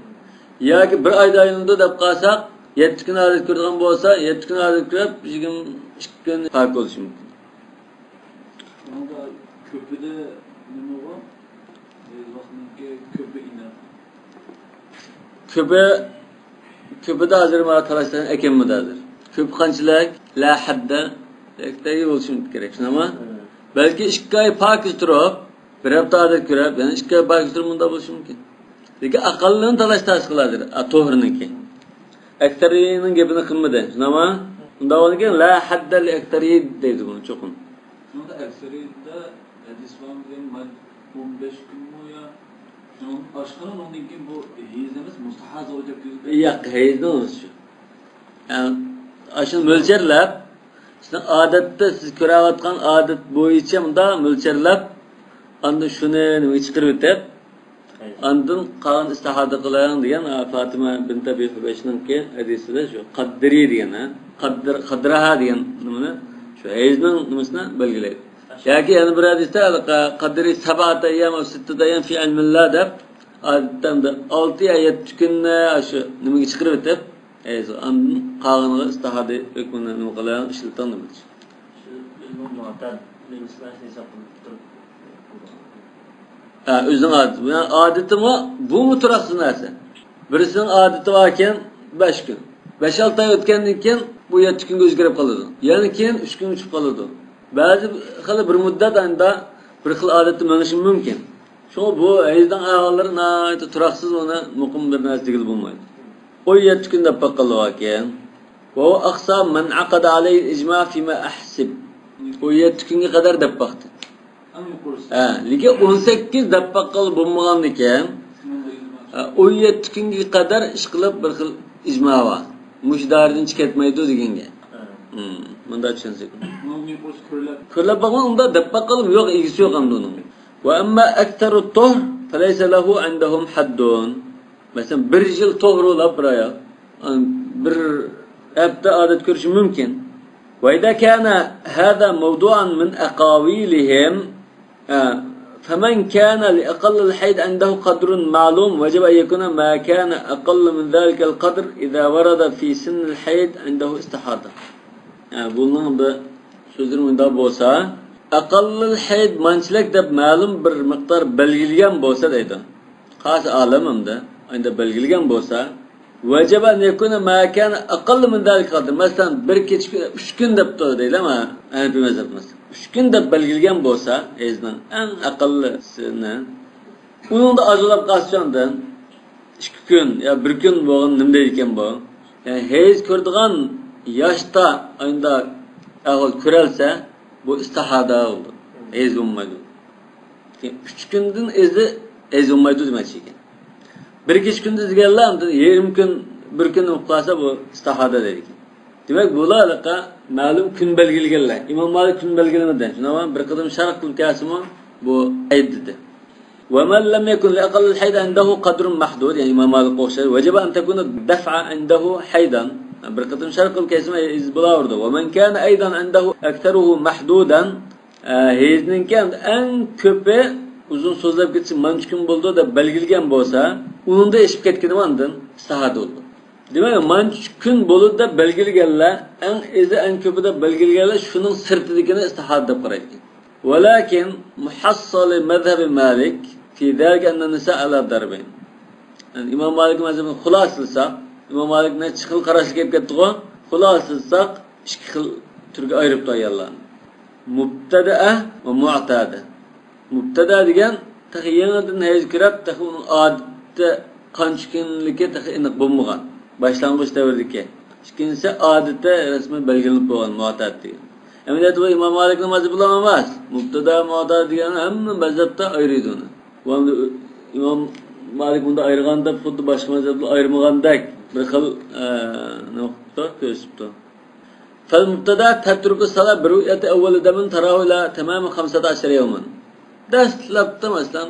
ياكى بىر ئايدا ئايلىنىدۇ دەپ قالساق، يەتتە كۈن ئادەت كۆرىدىغان بولسا، يەتتە كۈن ئادەت كۆرۈپ، يىگىرمە ئىككى كۈن پاك بولۇشى مۇمكىن. بۇنىڭدا كۆپىدە نېمە بار؟ ھېيتلىقنىڭكى كۆپى ئىناق. كۆپى، كۆپىدە ھازىر مانا تالاشلارنى ئەكەلمىدى ھازىر. كۆپى قانچىلىك؟ لا ھەددە، بولۇشى كېرەك، شۇنداقمۇ؟ بەلكى ئىككى ئاي پاكىز تۇرۇپ، بىر ھەپتە ئادەت كۆرۈپ، يەنە ئىككى ئاي پاكىز تۇرۇپ، مۇنداق بولۇشى مۇمكىن. لېكىن ئەقەللىنى تالاش تارتىش قىلىدۇ، ئا، توغرىنىڭكى. ئەكسەرىينىڭ گېپىنى قىلمىدى، شۇنداقمۇ؟ ئۇنداق بولغاندىكىن، لا ھەددە لىئەكسەرىي دەيدۇ بۇنى چوقۇم. شۇنىڭدا ئەكسەرىيدە ھەدىس بارمۇ دېگەن، مەن ئون بەش كۈنمۇ يا، ئاشقىنىڭ ئۇنىڭدىن كېيىن بۇ ھەيز ئەمەس، مۇستەھازا بولۇپ كېتىدۇ. ياق، ھەيزنىڭ ئۆزى شۇ. يەنى ئاشۇنى مۆلچەرلەپ، سىزنىڭ ئادەتتە سىز كۆرۈۋاتقان ئادەت بويىچە مۇنداق مۆلچەرلەپ، ئاندىن شۇنى نېمىگە چىقىرىۋېتىپ، ئاندىن قالغان ئىستىھادە قىلىڭ دېگەن، ئا، فاتىمە بىنت ئەبى ھۇبەيشنىڭكى ھەدىسىدە شۇ قەددىرى دېگەن، ھە؟ قەددىر-، قەددىرەھا دېگەن نېمىنى، شۇ ھەيزنىڭ نېمىسىنى بەلگىلەيدۇ. ياكى يەنە بىر ھەدىستە، قەددىرى سەبئەتە ئەييام ئەۋ سىتتەتە ئەييام فى ئىلمىللا دەپ، ئادەتتە ئالتە يا يەتتە كۈننى شۇ نېمىگە چىقىرىۋېتىپ، ئەيزى، ئاندىن قالغىنىغا ئىستىھادە ھۆكمىنى نېمە قىلىڭ، ئىشلىتىڭ دېمەكچى. ھە، ئۆزىنىڭ ئادىتى. يەنى ئادىتىمۇ، بۇمۇ تۇراقسىز نەرسە. بىرسىنىڭ ئادىتى باركەن، بەش كۈن. بەش-ئالتە ئاي ئۆتكەندىن كېيىن بۇ يەتتە كۈنگە ئۆزگىرىپ قالىدۇ. يەنە كېيىن ئۈچ كۈنگە چۈشۈپ قالىدۇ. بەزى خېلى بىر مۇددەت ئاندا بىر خىل ئادەتتە مېڭىشى مۇمكىن. شۇڭا بۇ ھەيزنىڭ ئەھۋاللىرى ناھايىتى تۇراقسىز، ئۇنى مۇقىم بىر نەرسە دېگىلى بولمايدۇ. ئون يەتتە كۈن دەپ باققانلار باركەن. وهو أقصى ما انعقد عليه الإجماع فيما أحسب. ئون يەتتە كۈنگە قەدەر دەپ باقتى. ئەڭ يۇقىرىسى. ھە، لېكىن ئون سەككىز دەپ باققىلى بولمىغاندىكەن. شۇنىڭغا ئىجما. ھە، ئون يەتتە كۈنگە قەدەر ئىشقىلىپ بىر خىل ئىجما بار. مۇشۇ دائىرىدىن چىقىپ كەتمەيدۇ دېگەنگە. ھە. ھىم، مۇنداق چۈشەنسەك. ئۇنىڭدىن يۇقىرىسى كۆرۈلەپ. كۆرۈلەپ باقمىغان، ئۇنداق دەپ باققىلى يوق، ئىگىسى يوق ئەمدى ئۇنىڭ. وأما أكثر الطهر فليس له عندهم حد. مەسىلەن، بىر يىل توغرۇلاپ بىر ئايال، بىر ھەپتە ئادەت كۆرۈشى مۇمكىن. وإذا كان هذا موضوعا من أقاويلهم، فمن كان لأقل الحيض عنده قدر معلوم وجب أن يكون ما كان أقل من ذلك القدر إذا ورد في سن الحيض عنده استحاضة. بۇنىڭ بىر سۆزلىرى مۇنداق بولسا، ئەقەللىل ھەيد مانچىلىك دەپ مەلۇم بىر مىقدار بەلگىلىگەن بولسا دەيدۇ. خاس ئالىم ئەمدى ئايدا بەلگىلىگەن بولسا، وجب أن يكون ما كان أقل من ذلك قدر. مەسىلەن، بىر كېچە كۈن، ئۈچ كۈن دەپتۇ دەيلى، ئەمما ھەنەپىي مەزھەپ مەسىلەن. ئۈچ كۈن دەپ بەلگىلىگەن بولسا، ھەيزنىڭ ئەڭ ئەقەللىسىنى، ئۇنىڭدا ئازراق قالسا ئاندىن ئىككى كۈن يا بىر كۈن بولغان نېمە دەيدىكەن بۇ؟ يەنى ھەيز كۆرىدىغان ياشتا ئايدا ئەھۋال كۆرەلسە، بۇ ئىستىھادە بولىدۇ. ھەيز بولمايدۇ. ئۈچ كۈندىن ئېزى ھەيز بولمايدۇ دېمەكچى ئىكەن. بىر كېچە كۈندۈز دېگەنلەر ئاندىن يېرىم كۈن، بىر كۈن بولۇپ قالسا، بۇ ئىستىھادە دەيدىكەن. دېمەك، بۇلار ھېلىقى مەلۇم كۈن بەلگىلىگەنلەر. ئىمام مالىك كۈن بەلگىلىمىدى. شۇنداقمۇ بىر قېتىم شەرھ قىلىپ كەلسىمۇ، بۇ ھەيز دېدى. ومن لم يكن لأقل الحيض عنده قدر محدود، يەنى ئىمام مالىكقا ئوخشاش، وجب أن تكون الدفعة عنده حيضا. بىر قېتىم شەرھ قىلىپ كەلسىمۇ، ھەيز بولاۋېرىدۇ. ومن كان أيضا عنده أكثره محدودا، ئە، ھەيزنىڭكى ئەڭ كۆپى ئۇزۇن سۆزلەپ كېتىشى مانچە كۈن بولىدۇ دەپ بەلگىلىگەن بولسا، ئۇنىڭدىن ئېشىپ كەتكىنىمۇ ئاندىن ئىستىھادە بولىدۇ. دېمەك، مانچە كۈن بولىدۇ دەپ بەلگىلىگەنلەر، ئەڭ ئېزى، ئەڭ كۆپى دەپ بەلگىلىگەنلەر شۇنىڭ سىرتىدىكىنى ئىستىھادە دەپ قارايدىكەن. ولكن محصل مذهب مالك في ذلك أن النساء على ضربين. يەنى ئىمام مالىك مەزھىپىنى خۇلاسىلىساق، ئىمام مالىك نەچچە خىل قاراشقا كېلىپ كەتتىغۇ؟ خۇلاسىلىساق، ئىككى خىل تۈرگە ئايرىپتۇ ئاياللارنى. مۇبتەدىئە ۋە مۇئتادە. مۇبتەدا دېگەن تېخى يېڭىدىن ھەيز كىرىپ، تېخى ئۇنىڭ ئادىتى قانچە كۈنلۈكى تېخى ئېنىق بولمىغان، باشلانغۇچ دەۋردىكى. ئىككىنچىسى ئادىتى رەسمىي بەلگىلىنىپ بولغان مۇئتاد دېگەن. ئەمەلىيەتتە بۇ ئىمام مالىكنىڭ مەزھىپى بىلەن ئەمەس. مۇبتەدا، مۇئتاد دېگەن ھەممە مەزھەپتە ئايرىيدۇ ئۇنى. بۇ ئەمدى ئىمام مالىك بۇندا ئايرىغان دەپ خۇددى باشقا مەزھەپلەر ئايرىمىغاندەك بىر خىل، ئە، نېمە قىپتۇ، كۆرسىتىپتۇ. فالمبتدأ تترك الصلاة برؤية أول دم تراه إلى تمام خمسة عشر يوما. دەسلەپتە، مەسىلەن،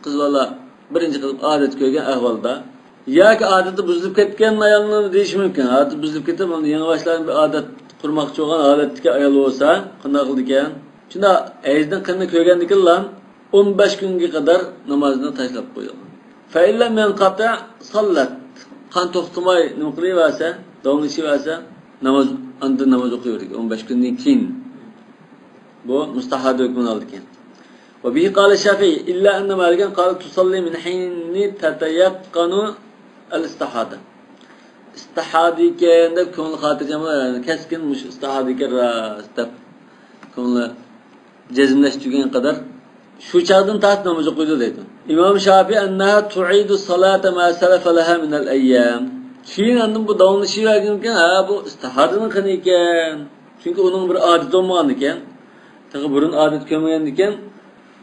قىز بالا بىرىنچى قىلىپ ئادەت كۆرگەن ئەھۋالدا ياكى ئادىتى بۇزۇلۇپ كەتكەن ئايالنى دېيىشى مۇمكىن. ئادىتى بۇزۇلۇپ كېتىپ، ئۇنى يېڭىباشلان بىر ئادەت قۇرماقچى بولغان ھالەتتىكى ئايال بولسا، قانداق قىلىدىكەن؟ شۇنداق، ھەيزنىڭ قېنىنى كۆرگەندىكىنلا ئون بەش كۈنگە قەدەر نامازنى تاشلاپ قويىدۇ. فإن لم ينقطع صلت. قان توختىماي نېمە قىلىۋەرسە، داۋاملىشىۋەرسە، ناماز، ئاندىن ناماز ئوقۇيۋېرىدىكەن ئون بەش كۈندىن كېيىن. بۇ مۇستاھادە ھۆكمىنى ئالىدىكەن. وبه قال الشافعي، إلا أن مالكا قال تصلي من حين تتيقن الاستحاضة. ئىستىھادە ئىكەن دەپ كۆڭلى خاتىرجەم بولۇپ، يەنى كەسكىن مۇشۇ ئىستىھادە ئىكەن راست دەپ كۆڭلى جەزملەشتۈرگەن قەدەر شۇ چاغدىن تارتىپ ناماز ئوقۇيدۇ دەيدۇ. ئىمام شافىئى أنها تعيد الصلاة ما سلف لها من الأيام. كېيىن ئاندىن بۇ داۋاملىشىۋەرگەنكەن، ھە، بۇ ئىستىھادىنىڭ قېنى ئىكەن. چۈنكى ئۇنىڭ بىر ئادىتى بولمىغان ئىكەن. تېخى بۇرۇن ئادەت كۆرمىگەن ئىكەن.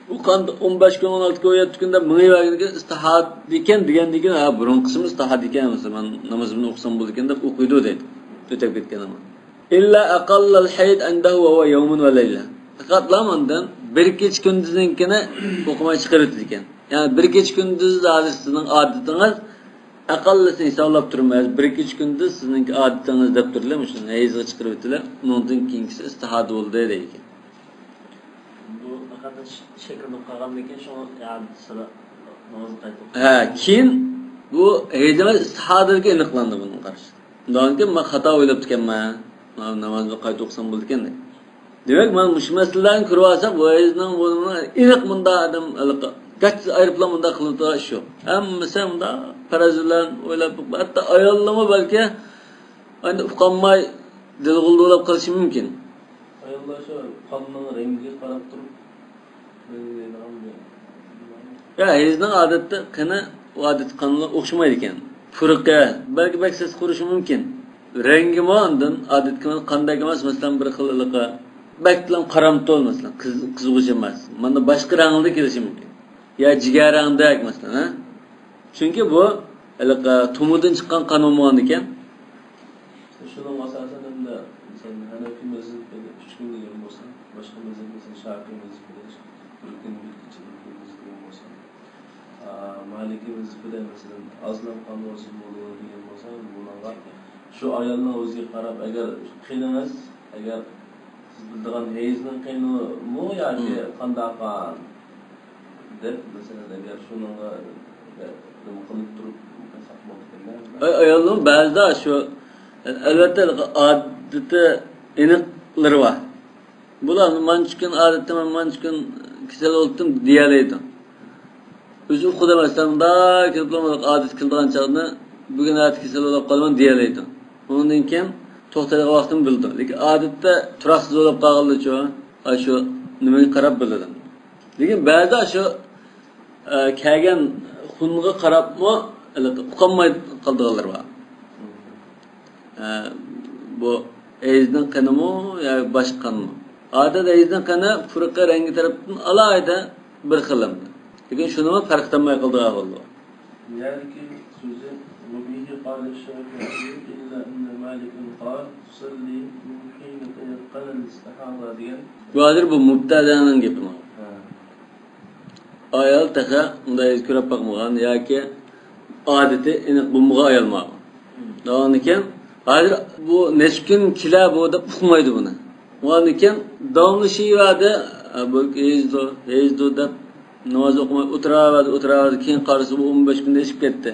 ئۇ قان ئون بەش كۈن، ئون ئالتە كۈن، يەتتە كۈن دەپ مېڭىۋەرگەندىكىن، ئىستىھادە ئىكەن دېگەندىن كېيىن، ھە، بۇرۇنقىسىمۇ ئىستىھادە ئىكەن، مەسىلەن، مەن نامىزىمنى ئوقۇسام بولىدىكەن دەپ ئوقۇيدۇ دەيدۇ. ئۆتەپ كەتكەن ناماز. إلا أقل الحيض عنده وهو يوم وليلة. پەقەتلا ئاندىن بىر كېچە كۈندۈزنىڭكىنى ئوقۇماي چىقىرىۋېتىدىكەن. يەنى بىر كېچە كۈندۈز ھازىر سىزنىڭ ئادىتىڭىز، ئەقەللىسىنى ھېسابلاپ تۇرماي، بىر كېچە كۈندۈز سىزنىڭكى ئادىتىڭىز دەپ تۇرىلى، مۇشۇنى ھەيزغا چىقىرىۋېتىلى، ئۇنىڭدىن كېيىنكىسى ئىستىھادە بولدى دەيدىكەن. بۇ پەقەت شەكىلدە قالغاندىن كېيىن شۇڭا ئادىتى نامازنى قايتا ئوقۇش. ھە، كېيىن بۇ ھەيز ئەمەس، ئىستىھادىدىكى ئېنىقلاندى بۇنىڭ قارىشى. ئۇنداق ئىكەن، مەن خاتا ئويلاپتىكەنمەن، مانا نامازنى قايتا ئوقۇسام بولىدىكەن دەيدۇ. دېمەك، مانا مۇشۇ مەسىلىلەرنى كۆرۈۋالساق، بۇ ھەيزنىڭ بۇنىڭ ئېنىق مۇنداق ئادەم، گاچچا ئايرىپلا مۇنداق قىلىنىدىغان ئىش يوق. ھەممىسى مۇنداق پەرەز بىلەن ئويلاپ، ھەتتا ئاياللارمۇ بەلكى ئەمدى ئۇقالماي دىلغۇلدۇلاپ قېلىشى مۇمكىن. ئاياللار شۇ قاننىڭ رەڭگىگە قاراپ تۇرۇپ بەلگىلەيدىغان بىر. يا، ھەيزنىڭ ئادەتتە قېنى، ئۇ ئادەتتىكى قانغا ئوخشىمايدىكەن. پۇرىقى بەلكى بەك سېسىق تۇرۇشى مۇمكىن. رەڭگىمۇ ئاندىن ئادەتتىكى قاندەك ئەمەس، مەسىلەن، بىر خىل ھېلىقى بەكلا قارامتۇل، مەسىلەن، قىز-، قىزغۇچ ئەمەس. مانا باشقا رەڭدە كېلىشى مۇمكىن. يا جىگەر رەڭدەك، مەسىلەن، ھە؟ چۈنكى بۇ ھېلىقى تومۇردىن چىققان قان بولمىغاندىكەن. شۇنىڭغا ئاساسەن ئەمدى مەسىلەن ھەنەفىي مەزھىپىدە ئۈچ كۈن دېگەن بولسا، باشقا مەزھەپ مەسىلەن شافىئىي مەزھىپىدە بىر كۈن، بىر كېچە، بىر كۈن دېگەن بولسا، مالىكى مەزھىپىدە، مەسىلەن، ئازلا قان بولسا بولىدۇ دېگەن بولسا، بۇنىڭغا شۇ ئايالنىڭ ئۆزىگە قاراپ، ئەگەر قېنىڭىز، ئەگەر سىز بىلىدىغان ھەيزنىڭ قېنىمۇ ياكى قانداق قان دەپ، مەسىلەن، ئەگەر شۇنىڭغا نېمە قىلىپ تۇرۇپ قىلساق بولىدىكەن. ئاي-، ئايالنىڭ بەزىدە شۇ، ئەلۋەتتە، ئادىتى ئېنىقلىرى بار. بۇلار مانچە كۈن ئادەتتە، مەن مانچە كۈن كېسەل بولۇپتىم دېيەلەيدۇ. ئۆزى ئۇقىدۇ، مەسىلەن، مۇنداق كېلىپلا ئادەتتە كېلىدىغان چاغدا بۈگۈن ئادەتتە كېسەل بولۇپ قالىمەن دېيەلەيدۇ. ئۇنىڭدىن كېيىن توختايدىغان ۋاقتىنى بىلىدۇ. لېكىن ئادەتتە تۇراقسىز بولۇپ قالغانلىچۇ، ئاشۇ نېمىگە قاراپ بىلىدۇ. لېكىن بەزىدە شۇ، ئە، كەلگەن خۇنغا قاراپمۇ ھېلىقى ئۇقالماي قالىدىغانلار بار. ئە، بۇ ئەيدىزنىڭ قېنىمۇ ياكى باشقا قانمۇ؟ ئادەتتە ئەيدىزنىڭ قېنى پۇرىقى، رەڭگى تەرەپتىن ئالاھىدە بىر خىل. لېكىن شۇنىمۇ پەرق قىلالماي قالىدىغان بولىدۇ. يەنىكى سۆزى، وبه قال الشافعي إلا أن مالكا قال تصلي من حين تيقن الاستحاضة دېگەن. بۇ ھازىر بۇ مۇبتەدەنىڭ گېپى. ھە. ئايال تېخى ئۇنداق ھېچ كۆرۈپ باقمىغان ياكى ئادىتى ئېنىق بولمىغان ئايال ماۋۇ. داۋاملىكەن ھازىر بۇ نەچچە كۈن كېلە بۇ دەپ ئۇقمايدۇ بۇنى. ئۇنىڭدىن كېيىن داۋاملىشىۋەردى، بۇ ھېيزدۇ، ھېيزدۇ دەپ ناماز ئوقۇماي ئولتۇراۋەردى، ئولتۇراۋەردى. كېيىن قارىسا بۇ ئون بەش كۈندە ئېشىپ كەتتى.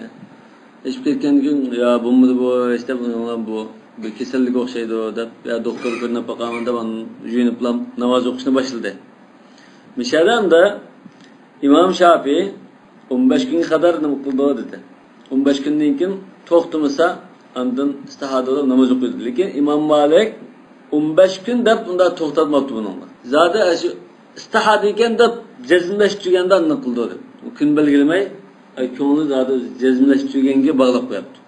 ئېشىپ كەتكەندىن كېيىن، يا بولمىدى بۇ ئىش دەپ، بۇ بىر كېسەللىك ئوخشايدۇ دەپ، يا دوختۇرغا كۆرۈنۈپ باقايمەن دەپ، ئاندىن يۇيۇنۇپلا ناماز ئوقۇشنى باشلىدى. مۇشۇ يەردە ئىمام شاپىي ئون بەش كۈنگە قەدەر نېمە قىلىدۇ دېدى. ئون بەش كۈندىن كېيىن توختىمىسا، ئاندىن ئىستىھادە بولۇپ ناماز ئوقۇيدۇ. لېكىن ئىمام مالىك ئون بەش كۈن دەپ ئۇنداق توختاتماپتۇ بۇنىڭغا. زادى ئاشۇ ئىستىھادە ئىكەن دەپ جەزملەشتۈرگەندە ئاندىن قىلىدۇ دەپ. كۈن بەلگىلىمەي، ئاي، كۆڭلى زادى جەزملەشتۈرگەنگە باغلاپ قوياپتۇ.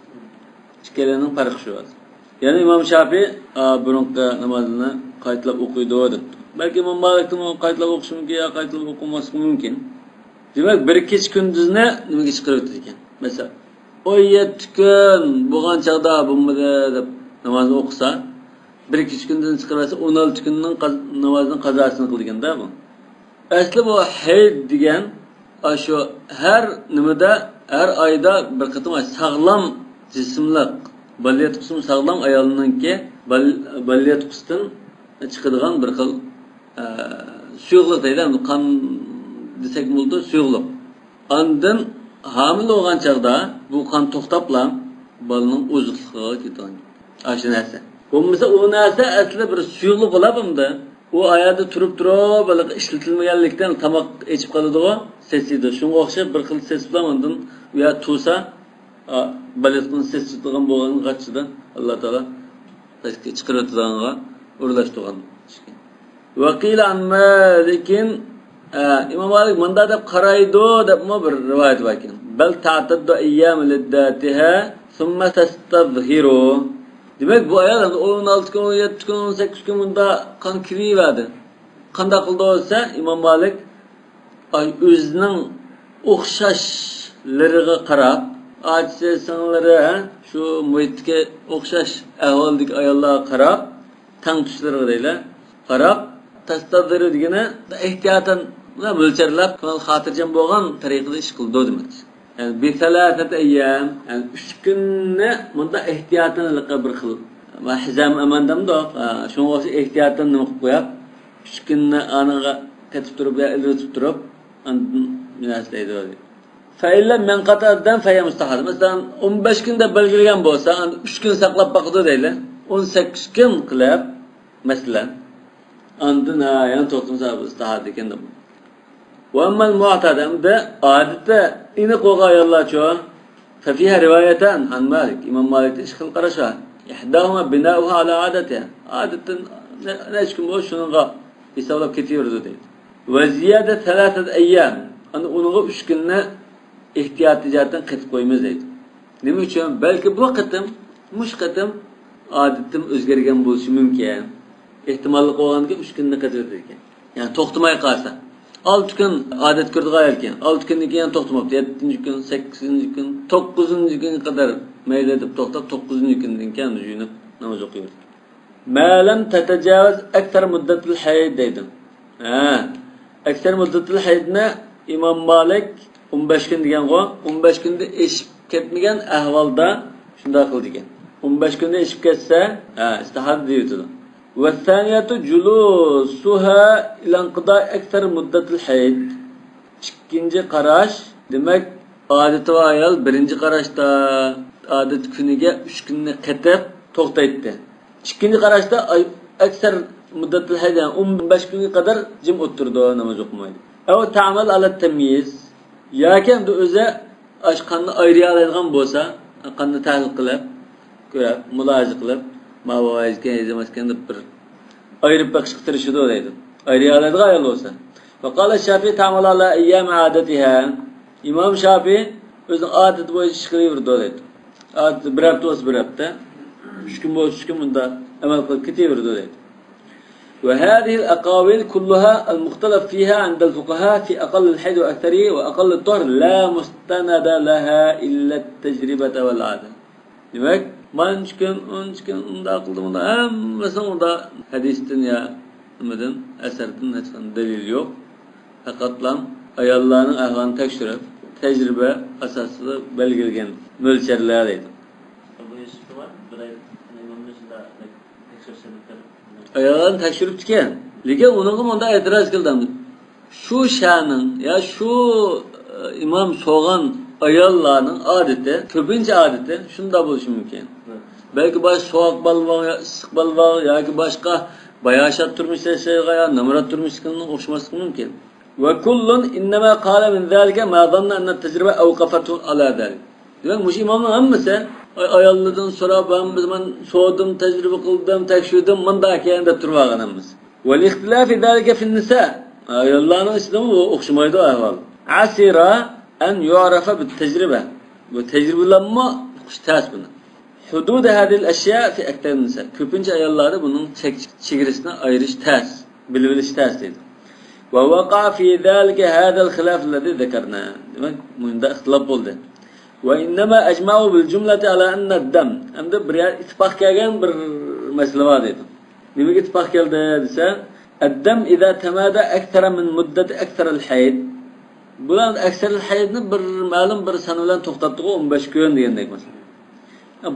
ئىككىلىنىڭ پەرقى شۇ ھازىر. يەنى ئىمام شاپىي، ئا، بۇرۇنقى نامازىنى قايتىلاپ ئوقۇيدۇ دەپتۇ. بەلكى ئىمام مالىكتىمۇ قايتىلاپ ئوقۇشى مۇمكىن يا قايتىلاپ ئوقۇماسلىقى مۇمكىن. دېمەك، بىر كېچە كۈندۈزنى نېمىگە چىقىرىۋېتىدىكەن؟ مەسىلەن، ئون يەتتە كۈن بولغان چاغدا بولمىدى دەپ نامازنى ئوقۇسا، بىر كېچە كۈندۈزنى چىقىرىۋەتسە، ئون ئالتە كۈننىڭ قاز-، نامازىنىڭ قازاسىنى قىلىدىكەن-دە بۇ. ئەسلى بۇ ھەيد دېگەن ئاشۇ ھەر نېمىدە، ھەر ئايدا بىر قېتىم ساغلام جىسىملىق، بالىياتقۇسىمۇ ساغلام ئايالنىڭكى بال-، بالىياتقۇسىدىن چىقىدىغان بىر خىل، ئە، سۇيۇقلۇق دەيلى، قان دېسەكمۇ بولىدۇ، سۇيۇقلۇق. ئاندىن ھامىلە بولغان چاغدا بۇ قان توختاپلا بالىنىڭ ئوزۇقلۇقىغا كېتىدىغان ئاشۇ نەرسە. بولمىسا ئۇ نەرسە ئەسلى بىر سۇيۇقلۇق بولا بولمىدى. ئۇ ئايالدا تۇرۇپ تۇرۇپ ھېلىقى ئىشلىتىلمىگەنلىكتىن تاماق ئېچىپ قالىدىغۇ، سېسىيدۇ. شۇنىڭغا ئوخشاپ بىر خىل سېسىپلا ئاندىن ئۇ يەر تۇرسا، ئا، بالىياتقۇنى سېسىتىدىغان بولغان غاچچىدا ئاللا تائالا چىقىرىۋېتىدىغانغا ئورۇنلاشتۇرغان. وقيل عن مالك، ئە، ئىمام مالىك مۇنداق دەپ قارايدۇ دەپمۇ بىر رىۋايەت باركەن. بل تعتد أيام لذاتها ثم تستظهر. دېمەك، بۇ ئايال ئەمدى ئون ئالتە كۈن، ئون يەتتە كۈن، ئون سەككىز كۈن مۇنداق قان كېلىۋەردى. قانداق قىلدى دېسە، ئىمام مالىك، ئاي، ئۆزىنىڭ ئوخشاشلىرىغا قاراپ، ئاچىسى، سىڭىللىرى، ھە، شۇ مۇھىتتىكى ئوخشاش ئەھۋالدىكى ئاياللارغا قاراپ، تەڭتۇشلىرىغا دەيلى، قاراپ، تەستەزدىرى دېگىنى ئېھتىياتەن مۆلچەرلەپ، خاتىرجەم بولغان تەرىقىدە ئىش قىلىدۇ دېمەكچى. يەنى بىسەلاسەتە ئەييام، يەنى ئۈچ كۈننى مۇنداق ئېھتىياتەن ھېلىقى بىر خىل، ھىزام ئەمان دەمدۇق، شۇڭا ئوخشاش ئېھتىياتەن نېمە قىلىپ قويۇپ، ئۈچ كۈننى ئانىغا قېتىپ تۇرۇپ يا ئىلغىتىپ تۇرۇپ، ئاندىن مۇناسىۋەت دەيدۇ. فإن لم ينقطع الدم فهي مستحاضة. مەسىلەن، ئون بەش كۈن دەپ بەلگىلىگەن بولسا، ئاندىن ئۈچ كۈن ساقلاپ باقىدۇ دەيلى. ئون سەككىز كۈن قىلىپ، مەسىلەن، ئاندىن، ھە، يەنە توختىمىسا، بۇ ئىستىھادە ئىكەن دەپ. وأما المعتادة، ئەمدى ئادىتى ئېنىق بولغان ئاياللارچۇ؟ ففيها روايتان عن مالك. ئىمام مالىكتا ئىككى خىل قاراش بار. إحداهما بناؤها على عادتها. ئادەتتىن نە-، نەچچە كۈن بولسا شۇنىڭغا ھېسابلاپ كېتىۋېرىدۇ دەيدۇ. وزيادة ثلاثة أيام. ئەنە ئۇنىڭغا ئۈچ كۈننى ئېھتىياتىي جەھەتتىن قېتىپ قويىمىز دەيدۇ. نېمە ئۈچۈن؟ بەلكى بۇ قېتىم، مۇشۇ قېتىم ئادىتىم ئۆزگەرگەن بولۇشى مۇمكىن. ئېھتىماللىق بولغاندىكىن ئۈچ كۈننى قېتىۋېتىدىكەن. يەنى توختىماي قالسا. ئالتە كۈن ئادەت كۆرىدىغان ئىكەن. ئالتە كۈندىن كېيىن توختىماپتۇ. يەتتىنچى كۈن، سەككىزىنچى كۈن، توققۇزىنچى كۈنگە قەدەر مەيلى دەپ توختاپ، توققۇزىنچى كۈندىن كېيىن يۇيۇنۇپ ناماز ئوقۇيۋېرىدۇ. ما لم تتجاوز أكثر مدة الحيض دەيدۇ. ھە، ئەكسەر مۇددەتۇل ھەيدنى ئىمام مالىك ئون بەش كۈن دېگەنغۇ، ئون بەش كۈندىن ئېشىپ كەتمىگەن ئەھۋالدا شۇنداق قىلىدىكەن. ئون بەش كۈندىن ئېشىپ كەتسە، ھە، ئىستىھادە دېيىۋېتىدۇ. والثانية جلوسها إلى انقضاء أكثر مدة الحيض. ئىككىنچى قاراش، دېمەك، ئادىتى بار ئايال بىرىنچى قاراشتا، ئادەتتە كۈنىگە ئۈچ كۈننى قېتىپ توختايتتى. ئىككىنچى قاراشتا ئاي-، ئەكسەر مۇددەتتىن ھەيز، يەنى ئون بەش كۈنگە قەدەر جىم ئولتۇرىدۇ، ناماز ئوقۇمايدۇ. ئەۋ تەئمەل ئەلە تەميىز، ياكى ئەمدى ئۆزى ئاشۇ قاننى ئايرىيالايدىغان بولسا، قاننى تەھلىل قىلىپ، كۆرۈپ، مۇلاھىزە قىلىپ، ماۋۇ ھەيزكەن، ھەيز ئەمەسكەن دەپ بىر ئايرىپ بېقىشقا تىرىشىدۇ دەيدۇ. ئايرىيالايدىغان ئايال بولسا. وقال الشافعي تعمل على أيام عادتها. ئىمام شافىي ئۆزىنىڭ ئادىتى بويىچە ئىش قىلىۋېرىدۇ دەيدۇ. ئادىتى بىر ھەپتە بولسا بىر ھەپتە، ئۈچ كۈن بولسا ئۈچ كۈن، مۇنداق ئەمەل قىلىپ كېتىۋېرىدۇ دەيدۇ. وهذه الأقاويل كلها المختلف فيها عند الفقهاء في أقل الحيض وأكثره وأقل الطهر لا مستند لها إلا التجربة والعادة. دېمەك، مانچە كۈن، ئۇنچە كۈن، ئۇنداق قىلدى، مۇنداق، ھەممىسىنىڭ ئۇنداق ھەدىستىن يا نېمىدىن، ئەسەردىن ھېچقانداق دەلىل يوق. پەقەتلا ئاياللارنىڭ ئەھۋالىنى تەكشۈرۈپ، تەجرىبە ئاساسىدا بەلگىلىگەن مۆلچەرلەر دەيدۇ. بۇ يۈسۈپمۇ بىرەر ئىمامنى شۇنداق تەكشۈرسە دەپ. ئاياللارنى تەكشۈرۈپتىكەن. لېكىن ئۇنىڭغا مۇنداق ئېتىراز قىلدىم. شۇ شەھەرنىڭ يا شۇ، ئە، ئىمام سورىغان ئاياللارنىڭ ئادىتى، كۆپىنچە ئادىتى شۇنداق بولۇشى مۇمكىن. بەلكى باشقا سوغۇق بەلباغ يا ئىسسىق بەلباغ ياكى باشقا باياشات تۇرمۇش ياشايدىغان يا نامرات تۇرمۇش ئوخشىماسلىقى مۇمكىن. وكل إنما قال من ذلك ما ظن أن التجربة أوقفته على ذلك. دېمەك، مۇشۇ ئىمامنىڭ ھەممىسى ئاي-، ئاياللىرىدىن سوراپ، ھەممىسى مەن سورىدىم، تەجرىبە قىلدىم، تەكشۈردۈم، مۇنداق ئىكەن دەپ تۇرۇۋالغان ھەممىسى. والاختلاف في ذلك في النساء. ئاياللارنىڭ ئىچىدىمۇ بۇ ئوخشىمايدۇ ئەھۋال. عسر أن يعرف بالتجربة. بۇ تەجرىبە بىلەنمۇ ئۇقۇش تەس بۇنى. حدود هذه الأشياء في أكثر النساء. كۆپىنچە ئاياللاردا بۇنىڭ چەك، چېگرىسىنى ئايرىش تەس، بىلىۋېلىش تەس دەيدۇ. ووقع في ذلك هذا الخلاف الذي ذكرنا. دېمەك، مۇشۇنداق ئىختىلاپ بولدى. وإنما أجمعوا بالجملة على أن الدم. ئەمدى بىر يەر ئىتتىپاق كەلگەن بىر مەسىلە بار دەيدۇ. نېمىگە ئىتتىپاق كەلدى دېسە، الدم إذا تمادى أكثر من مدة أكثر الحيض. بۇلار ئەكسەر ھەيزنى بىر مەلۇم بىر سان بىلەن توختاتتىغۇ، ئون بەش كۈن دېگەندەك مەسىلەن.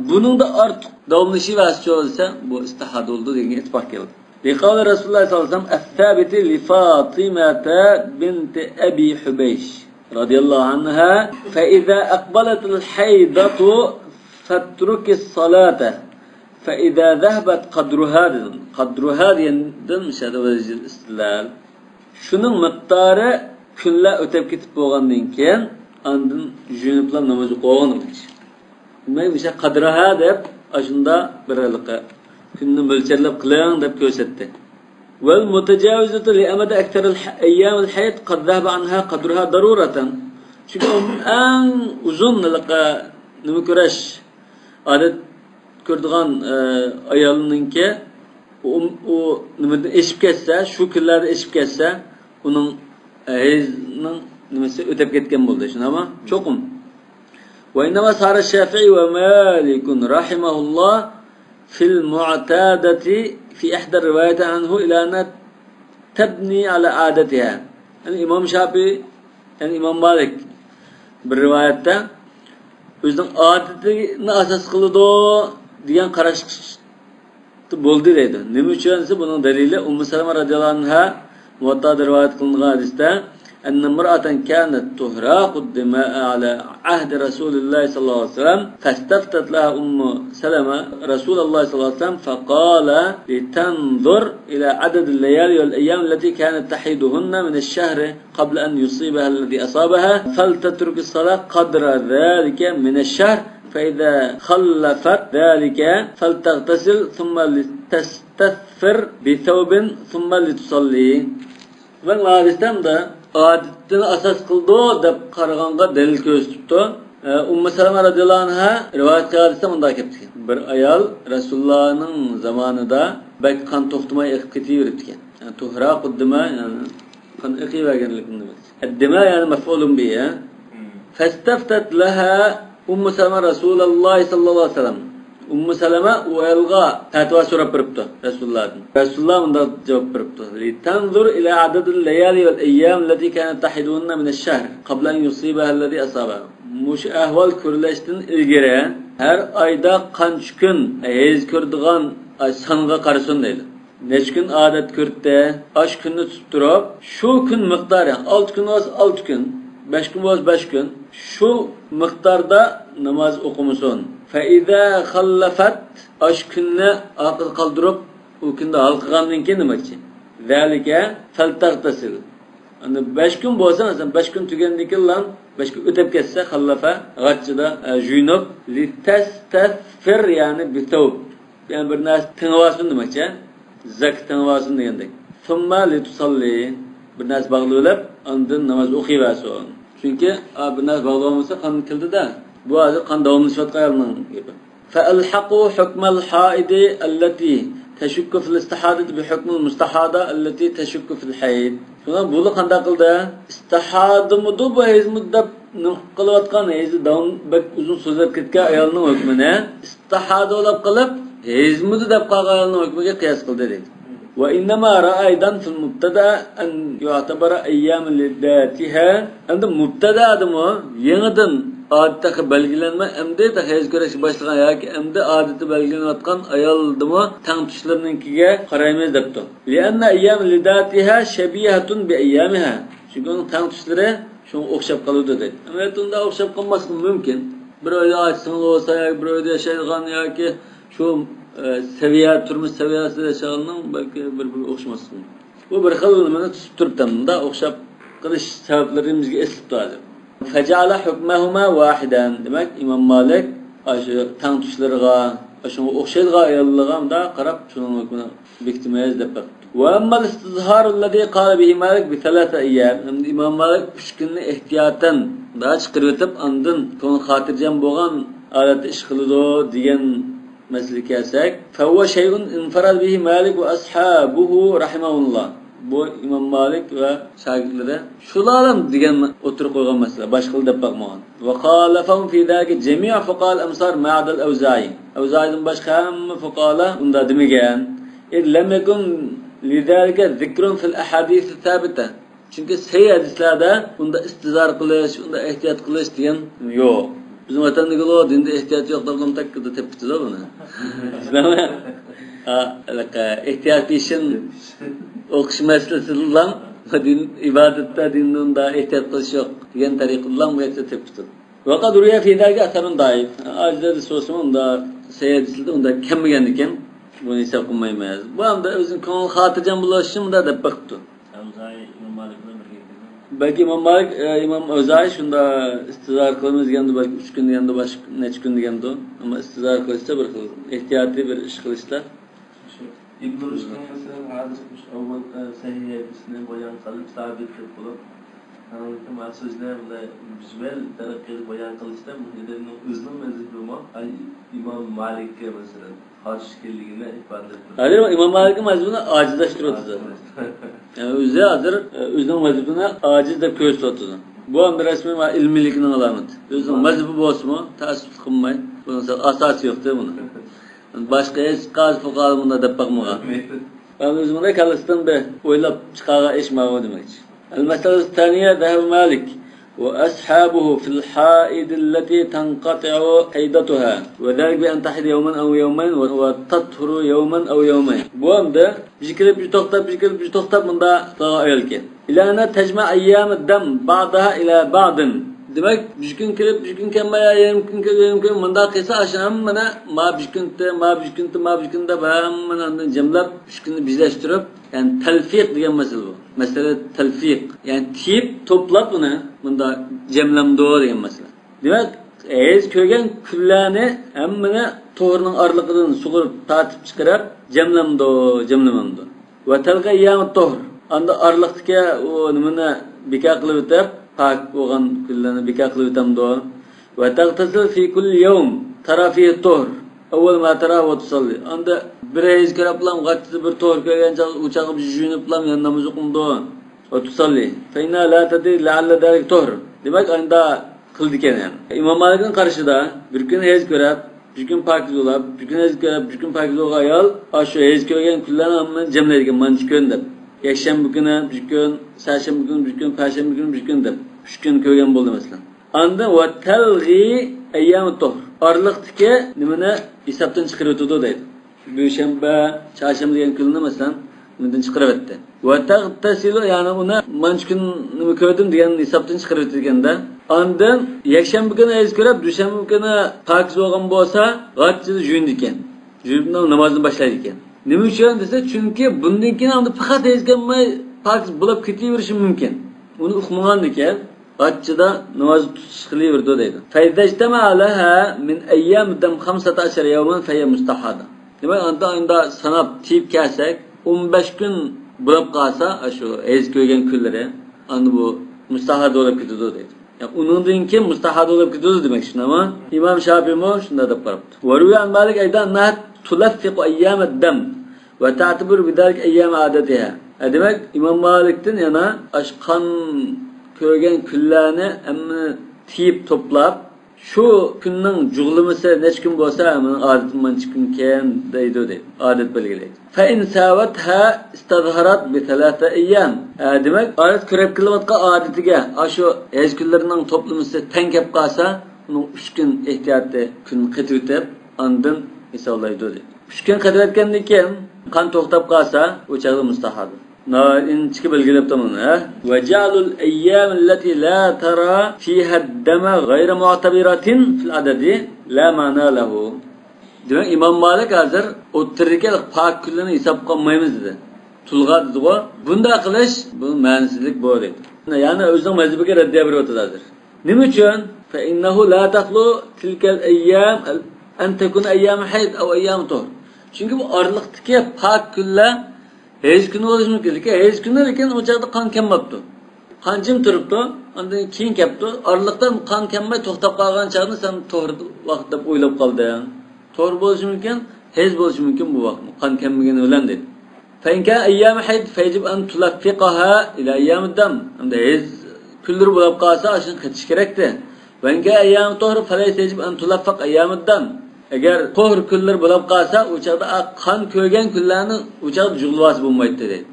بۇنىڭدا ئارتۇق داۋاملىشىۋەرسىچۇ دېسە، بۇ ئىستىھادە بولىدۇ دېگەنگە ئىتتىپاق كەلدى. لقول رسول الله صلى الله عليه وسلم الثابت لفاطمة بنت أبي حبيش رضي الله عنها: فإذا أقبلت الحيضة فاتركي الصلاة، فإذا ذهبت قدرها دېدى. قەدرۇھا دېگەندىن مۇشۇ يەردە ۋەجھىل ئىستىدلال. شۇنىڭ مىقدارى كۈنلەر ئۆتۈپ كېتىپ بولغاندىن كېيىن، ئاندىن يۇيۇنۇپلا ناماز ئوقۇغىنىڭ ئىشى. دېمەك، مۇشۇ قەدرۇھا دەپ، ئاشۇندا بىر ھېلىقى كۈننى مۆلچەرلەپ قىلىڭ دەپ كۆرسەتتى. والمتجاوزة لأمد أكثر الح-، أيام الحيض قد ذهب عنها قدرها ضرورة. چۈنكى ئۇ ئەڭ ئۇزۇن ھېلىقى نېمە كۈرەش، ئادەت كۆرىدىغان، ئە، ئايالنىڭكى ئۇ، ئۇ نېمىدىن ئېشىپ كەتسە، شۇ كۈنلەردە ئېشىپ كەتسە، ئۇنىڭ، ئە، ھەيزنىڭ نېمىسى ئۆتەپ كەتكەن بولدى، شۇنداقمۇ؟ چوقۇم. وإنما سار الشافعي ومالك رحمه الله في المعتادة في إحدى الروايات عنه إلى أنها تبني على عادتها. يەنى ئىمام شافىئى، يەنى ئىمام مالىك بىر رىۋايەتتە ئۆزىنىڭ ئادىتىنى ئاساس قىلىدۇ دېگەن قاراشتا بولدى دەيدۇ. نېمە ئۈچۈن دېسە، بۇنىڭ دەلىلى ئۇممۇ سەلەمە رەزىياللاھۇ ئەنھا مۇۋەتتادا رىۋايەت قىلىنغان ھەدىستە، أن امرأة كانت تهراق الدماء على عهد رسول الله صلى الله عليه وسلم، فاستفتت لها أم سلمة رسول الله صلى الله عليه وسلم، فقال لتنظر إلى عدد الليالي والأيام التي كانت تحيضهن من الشهر قبل أن يصيبها الذي أصابها، فلتترك الصلاة قدر ذلك من الشهر، فإذا خلفت ذلك فلتغتسل ثم لتستثفر بثوب ثم لتصلي. مەن ھەدىستە ئادىتىنى ئاساس قىلىدۇ دەپ قارىغانغا دەلىل كۆرسىتىپتۇ. ئە، ئۇممۇ سەلەمە رەزىياللاھۇ ئەنھا رىۋايەت قىلغان ھەدىستە مۇنداق كەپتىكەن. بىر ئايال رەسۇلۇللانىڭ زامانىدا بەك قان توختىماي ئېقىپ كېتىۋېرىپتىكەن. يەنى تۇھراقۇد دىما، يەنى قان ئېقىۋەرگەنلىكىنى دېمەك. ئەددىما يەنى مەفئۇلۇن بىھى، ھە؟ فاستفتت لها أم سلمة رسول الله صلى الله عليه وسلم. ئۇممۇ سەلەمە ئۇ ئايالغا پەتىۋا سوراپ بېرىپتۇ رەسۇلۇللادىن. رەسۇلۇللا مۇنداق جاۋاب بېرىپتۇ: لتنظر إلى عدد الليالي والأيام التي كانت تحيضهن من الشهر قبل أن يصيبها الذي أصابها. مۇشۇ ئەھۋال كۆرۈلۈشتىن ئىلگىرى ھەر ئايدا قانچە كۈن ھەيز كۆرىدىغان سانغا قارىسۇن دەيدۇ. نەچچە كۈن ئادەت كۆرۈپتۇ، ئاشۇ كۈننى تۇتۇپ تۇرۇپ، شۇ كۈن مىقدارى، ئالتە كۈن بولسا ئالتە كۈن، بەش كۈن بولسا بەش كۈن، شۇ مىقداردا ناماز ئوقۇمىسۇن. فإذا خلفت، ئاشۇ كۈننى ئارقىدا قالدۇرۇپ، ئۇ كۈندە ھالقىغاندىن كېيىن دېمەكچى. ذلك فلتغتسل. ئەمدى بەش كۈن بولسا، مەسىلەن، بەش كۈن تۈگەندىن كېيىنلا، بەش كۈن ئۆتۈپ كەتسە، خەللەفە غاچچىدا، ئە، جۇيۇنۇپ، لتستثفر، يەنى بثوب. يەنى بىر نەرسە تېڭىۋالسۇن دېمەكچى. زەكىت تېڭىۋالسۇن دېگەندەك. ثم لتصلي. بىر نەرسە باغلىۋېلىپ، ئاندىن ناماز ئوقۇيۋەرسۇن. چۈنكى، ئا، بىر نەرسە باغلىۋالمىسا، قان كېلىدۇ-دە. بۇ ھازىر قان داۋاملىشىۋاتقان ئايالنىڭ گېپى. فألحقوا حكم الحائض التي تشك في الاستحاضة بحكم المستحاضة التي تشك في الحيض. شۇڭا بۇلار قانداق قىلدى؟ ئىستىھادىمىدۇ بۇ، ھەيزمىدۇ دەپ نېمە قىلىۋاتقان، ھەيزى داۋام بەك ئۇزۇن سوزۇلۇپ كەتكەن ئايالنىڭ ھۆكمىنى ئىستىھادە بولۇپ قېلىپ، ھەيزمىدۇ دەپ قالغان ئايالنىڭ ھۆكمىگە قىياس قىلدى دەيدۇ. وإنما رأى أيضا في المبتدأ أن يعتبر أيام لذاتها. ئەمدى مۇبتەدەدىمۇ يېڭىدىن ئادىتى تېخى بەلگىلەنمەي، ئەمدى تېخى ھەيز كۆرۈشكە باشلىغان ياكى ئەمدى ئادىتى بەلگىلىنىۋاتقان ئايالدىمۇ تەڭتۇشلىرىنىڭكىگە قارايمىز دەپتۇ. لأن أيام لذاتها شبيهة بأيامها. چۈنكى ئۇنىڭ تەڭتۇشلىرى شۇڭا ئوخشاپ قالىدۇ دەيدۇ. ئەمەلىيەتتە ئۇنداق ئوخشاپ قالماسلىقى مۇمكىن. بىر ئۆيدە ئاچا-سىڭىل بولسا ياكى بىر ئۆيدە ياشايدىغان ياكى شۇ، ئە، سەۋىيە، تۇرمۇش سەۋىيەسىدە ياشىغاننىڭ بەلكى بىر-بىرىگە ئوخشىماسلىقى مۇمكىن. بۇ بىر خىل نېمىنى تۇتۇپ تۇرۇپتۇ. مۇنداق ئوخشاپ قېلىش سەۋەبلىرى بىزگە ئېسىلىپتۇ ھازىر. فجعل حكمهما واحدا. دېمەك، ئىمام مالىك ئاشۇ تەڭتۇشلىرىغا، ئاشۇنىڭغا ئوخشايدىغان ئاياللىرىغا مۇنداق قاراپ، شۇنىڭ ھۆكمىنى بېكىتىمىز دەپ بېقىپتۇ. وأما الاستظهار الذي قال به مالك بثلاثة أيام. ئەمدى ئىمام مالىك ئۈچ كۈننى ئېھتىياتەن مۇنداق چىقىرىۋېتىپ، ئاندىن كۆڭلى خاتىرجەم بولغان ھالەتتە ئىش قىلىدۇ دېگەن مەسىلىگە كەلسەك، فهو شيء انفرد به مالك وأصحابه رحمهم الله. بۇ ئىمام مالىك ۋە شاگىرتلىرى شۇلارلا دېگەن ئوتتۇرىغا قويغان مەسىلە، باشقىلار دەپ باقمىغان. وخالفهم في ذلك جميع فقهاء الأمصار ما عدا الأوزاعي. ئەۋزائىدىن باشقا ھەممە فۇقاھالار ئۇنداق دېمىگەن. إذ لم يكن لذلك ذكر في الأحاديث الثابتة. چۈنكى سەھىھ ھەدىسلەردە ئۇنداق ئىستىزھار قىلىش، ئۇنداق ئېھتىيات قىلىش دېگەن يوق. بىزنىڭ ۋەتەندىكىلەر دىندا ئېھتىيات يوق دەپ تەككىدە تېپىپتۇ بۇنى. بىزنىڭ، ھا، ھېلىقى ئېھتىيات پېشىن ئوقۇش مەسىلىسىدىلا دىن، ئىبادەتتە دىندا ئۇنداق ئېھتىيات قىلىش يوق دېگەن تەرىقىدىلا بۇ يەردە تېپىپتۇ. وقد روي في ذلك أثر ضعيف. ئاجىز ھەدىس بولسىمۇ ئۇنداق سەھىھ ھەدىسلەردە ئۇنداق كەلمىگەنىكەن، بۇنى ھېساب قىلمايمىز. بۇ ئەمدى ئۆزىنىڭ كۆڭلى خاتىرجەم بولۇش ئۈچۈن مۇنداق دەپ بېقىپتۇ. ئەۋزائى ئىمام مالىك بىلەن بىرگە ئىدىغۇ. بەلكى ئىمام مالىك، ئە، ئىمام ئەۋزائى شۇنداق ئىستىزھار قىلىمىز دېگەندۇ، بەلكى ئۈچ كۈن دېگەندۇ، باشقا نەچچە كۈن دېگەندۇ. ئەمما ئىستىزھار قىلىشتا بىر خىل ئېھتىياتىي بىر ئىش قىلىشتا. شۇ ئىبن رۇشدنىڭ مەسىلەن ھەدىس مۇشۇ ئاۋۋال، ئە، سەھىھ ھەدىسنى بايان قىلىپ، سابىت دەپ بولۇپ، ئاندىن كېيىن مانا سۆزنى بۇنداق ۋىزۇئال تەرىپى بايان قىلىشتا مۇھىدىننىڭ ئۆزىنىڭ مەزھىپىمۇ ئىمام مالىككە مەسىلەن قارشى ئىكەنلىكىنى ئىپادىلەپ تۇرىدۇ. ھازىر ئىمام مالىكنىڭ مەزھىپىنى ئاجىزلاشتۇرۇۋاتىدۇ. يەنى ئۆزى ھازىر، ئە، ئۆزىنىڭ ۋەزىپىنى ئاجىز دەپ كۆرسىتىۋاتىدۇ. بۇ ئەمدى رەسمىي ۋە ئىلمىيلىكىنىڭ ئالامىتى. ئۆزىنىڭ ۋەزىپى بولسىمۇ، تەئەسسۇپ قىلماي، بۇنىڭ ئاساسى يوقتى بۇنىڭ. باشقا ھېچقايسى فۇقاھالار مۇنداق دەپ باقمىغان. ئەمدى ئۆزىمىزنىڭ كاللىسىدىن بىر ئويلاپ چىقارغان ئىش ماۋۇ دېمەكچى. المسألة الثانية، ذهب مالك وأصحابه في الحائض التي تنقطع حيضتها، وذلك بأن تحيض يوما أو يومين وتطهر يوما أو يومين. بۇ ئەمدى بىر كېلىپ بىر توختاپ، بىر كېلىپ بىر توختاپ مۇنداق قىلغان ئايالكەن. إلى أن تجمع أيام الدم بعضها إلى بعض. دېمەك، بىر كۈن كېلىپ بىر كۈن كەلمەي، يا يېرىم كۈن كېلىپ يېرىم كۈن، مۇنداق قىلسا، ئاشۇ ھەممىنى ما بىر كۈن، ما بىر كۈن، ما بىر كۈن دەپ ھەممىنى ئاندىن جەملەپ، ئۈچ كۈننى بىرلەشتۈرۈپ، يەنى تەلفىق دېگەن مەسىلە بۇ. مەسىلە تەلفىق. يەنى تېيىپ، توپلاپ ئۇنى مۇنداق جەملەمدۇ دېگەن مەسىلە. دېمەك، ھەيز كۆرگەن كۈنلەرنى ھەممىنى توھۇرنىڭ ئارىلىقىدىن سۇغۇرۇپ تارتىپ چىقىرىپ، جەملەمدۇ، جەملىمەمدۇ. وتلغي أيام الطهر. ئاندا ئارىلىقتىكى ئۇ نېمىنى بىكار قىلىۋېتىپ، پاك بولغان كۈنلەرنى بىكار قىلىۋېتەمدۇ. وتغتسل في كل يوم ترى فيه الطهر أول ما تراه وتصلي. ئاندا بىر ھەيز كۆرۈپلام، غاچچىدا بىر توھۇر كۆرگەن چاغ، ئۇ چاغدا يۇيۇنۇپلام يەنە ناماز ئوقۇمدۇ. وتصلي فإنها لا تدري لعل ذلك طهر. دېمەك، ئاندا قىلىدىكەن يەنى. ئىمام مالىكنىڭ قارىشىدا بىر كۈن ھەيز كۆرۈپ، بىر كۈن پاكىز بولاپ، بىر كۈن ھەيز كۆرۈپ، بىر كۈن پاكىز بولغان ئايال ئاشۇ ھەيز كۆرگەن كۈنلەرنى ھەممىنى جەملەيدىكەن، مانچە كۈن دەپ. يەكشەنبە كۈنى بىر كۈن، سەشەنبە كۈنى بىر كۈن، پەيشەنبە كۈنى بىر كۈن دەپ، ئۈچ كۈن كۆرگەن بولدى مەسىلەن. ئاندىن ۋە تەلغى ئەييامۇت تۇھر، ئارىلىقتىكى نېمىنى ھېسابتىن چىقىرىۋېتىدۇ دەيدۇ. دۈشەنبە، چارشەنبە دېگەن كۈنلەرنى مەسىلەن نېمىدىن چىقىرىۋەتتى. ۋە تەغتەسىلۇ، يەنى ئۇنى مانچە كۈن نېمە كۆردۈم دېگەن ھېسابتىن چىقىرىۋېتىدىكەن-دە. ئاندىن يەكشەنبە كۈنى ھەيز كۆرۈپ، دۈشەنبە كۈنى پاكىز بولغان بولسا، غاچچىدا يۇيۇنىدىكەن. يۇيۇنۇپ نامازنى باشلايدىكەن. نېمە ئۈچۈن دېسە، چۈنكى بۇندىن كېيىن ئاندىن پەقەت ھەيز كەلمەي پاكىز بولاپ كېتىۋېرىشى مۇمكىن. ئۇنى ئۇقمىغاندىكەن، غاچچىدا ناماز تۇتۇش قىلىۋېرىدۇ دەيدۇ. فإذا اجتمع لها من أيام الدم خمسة عشر يوما فهي مستحاضة. دېمەك، ئاندا، ئاندا ساناپ تىيىپ كەلسەك، ئون بەش كۈن بولاپ قالسا، ئاشۇ ھەيز كۆرگەن كۈنلىرى، ئاندىن بۇ مۇستەھادا بولۇپ كېتىدۇ دەيدۇ. يا، ئۇنىڭدىن كېيىن مۇستەھادا بولۇپ كېتىدۇ دېمەك، شۇنداقمۇ؟ ئىمام شاپىيمۇ شۇنداق دەپ قاراپتۇ. وروي عن مالك أيضا أنها تلفق أيام الدم وتعتبر بذلك أيام عادتها. ھە، دېمەك، ئىمام مالىكتىن يەنە ئاشۇ قان كۆرگەن كۈنلەرنى ھەممىنى تىيىپ توپلاپ، شۇ كۈننىڭ جۇغلىمىسى نەچچە كۈن بولسا، مېنىڭ ئادىتىم مانچە كۈنكەن دەيدۇ، دەيدۇ. ئادەت بەلگىلەيدۇ. فإن ساوتها استظهرت بثلاثة أيام. ھە، دېمەك، ئادەت كۆرۈپ كېلىۋاتقان ئادىتىگە ئاشۇ ھەيز كۈنلىرىنىڭ توپلىمىسى تەڭ كەپ قالسا، ئۇنىڭ ئۈچ كۈن ئېھتىياتى كۈن قېتىۋېتىپ، ئاندىن ھېسابلايدۇ، دەيدۇ. ئۈچ كۈن قېتىۋەتكەندىن كېيىن قان توختاپ قالسا، ئۇ چاغدا مۇستەھادا. ناھايىتى ئىنچىكە بەلگىلەپتۇ مۇنى، ھە؟ وجعل الأيام التي لا ترى فيها الدم غير معتبرة في العدد لا معنى له. دېمەك، ئىمام مالىك ھازىر ئوتتۇرىدىكى پاك كۈنلەرنى ھېسابقا ئالمايمىز دېدى. تۇلغا دېدىغۇ. بۇنداق قىلىش، بۇ مەنىسىزلىك بۇ دەيدۇ. يەنى ئۆزىنىڭ مەزھىپىگە رەددىيە بېرىۋاتىدۇ ھازىر. نېمە ئۈچۈن؟ فإنه لا تخلو تلك الأيام أن تكون أيام حيض أو أيام طهر. چۈنكى بۇ ئارىلىقتىكى پاك كۈنلەر ھەيز كۈنى بولۇشى مۇمكىن. لېكىن ھەيز كۈنى، لېكىن ئۇ چاغدا قان كەلمەپتۇ. قان جىم تۇرۇپتۇ. ئاندىن كېيىن كەپتۇ. ئارىلىقتا قان كەلمەي توختاپ قالغان چاغدا سەن توغرا ۋاقىت دەپ ئويلاپ قالدىڭ. توغرا بولۇشى مۇمكىن، ھەيز بولۇشى مۇمكىن بۇ ۋاقىت. قان كەلمىگىنى بىلەن دەيدۇ. فإن كان أيام حيض فيجب أن تلفقها إلى أيام الدم. ئەمدى ھەيز كۈنلىرى بولۇپ قالسا، ئاشۇنى قېتىش كېرەكتى. وإن كان أيام طهر فليس يجب أن تلفق أيام الدم. ئەگەر طهر كۈنلىرى بولۇپ قالسا، ئۇ چاغدا قان كۆرگەن كۈنلەرنى ئۇ چاغدا جۇغلىۋالسا بولمايتتى دەيدۇ.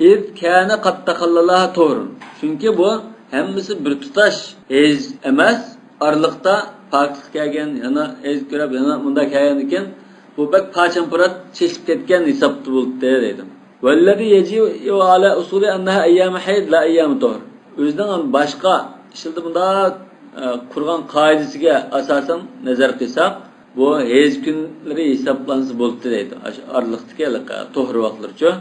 إذ كان قد تخللها طهر. چۈنكى بۇ ھەممىسى بىر تۇتاش ھەيز ئەمەس، ئارىلىقتا پاكىزلىق كەلگەن، يەنە ھەيز كۆرۈپ، يەنە مۇنداق كەلگەندىكىن، بۇ بەك پارچە-پۇرات چېچىلىپ كەتكەن ھېسابتا بولدى دەيدۇ. والذي يجب على أصوله أنها أيام حيض لا أيام طهر. ئۆزىنىڭ باشقا ئىشلىدى مۇنداق، ئە، قۇرغان قائىدىسىگە ئاساسەن نەزەر قىلساق، بۇ ھەيز كۈنلىرى ھېسابلانسا بولدى دەيدۇ. ئاشۇ ئارىلىقتىكى ھېلىقى طهر ۋاقىتلىرىچۇ.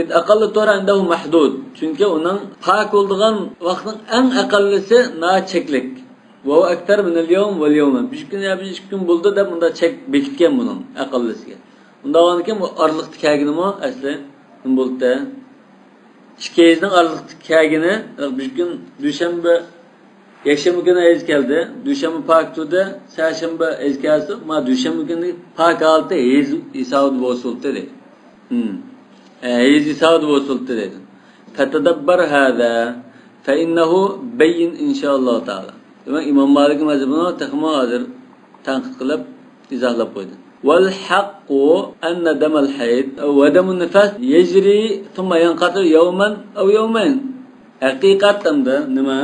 إذ أقل الطهر عنده محدود. چۈنكى ئۇنىڭ پاك بولىدىغان ۋاقىتنىڭ ئەڭ ئەقەللىسى ناھايىتى چەكلىك. وهو أكثر من اليوم واليومين. بىر كۈن يا بىر ئىككى كۈن بولدى دەپ مۇنداق چەك بېكىتكەن بۇنىڭ ئەقەللىسىگە. ئۇنداق بولغاندىكىن بۇ ئارىلىقتا كەلگىنىمۇ ئەسلى نېمە بولدى؟ ئىككى ھەيزنىڭ ئارىلىقتا كەلگىنى، بىر كۈن دۈشەنبە، يەكشەنبە كۈنى ھەيز كەلدى، دۈشەنبە پاك تۇردى، سەشەنبە ھەيز كەلسە، ما دۈشەنبە كۈنى پاك ھالىتى ھەيز ھېسابىدا بولسا بولدى دەيدۇ. ھەيز ھېسابىدا بولسا بولدى دەيدۇ. فتدبر هذا فإنه بين إن شاء الله تعالى. دېمەك، ئىمام مالىك مەزھىپىنى تېخىمۇ ھازىر تەنقىد قىلىپ ئىزاھلاپ قويدى. والحق أن دم الحيض ودم النفاس يجري ثم ينقطع يوما أو يومين. ھەقىقەت ئەمدى نېمە؟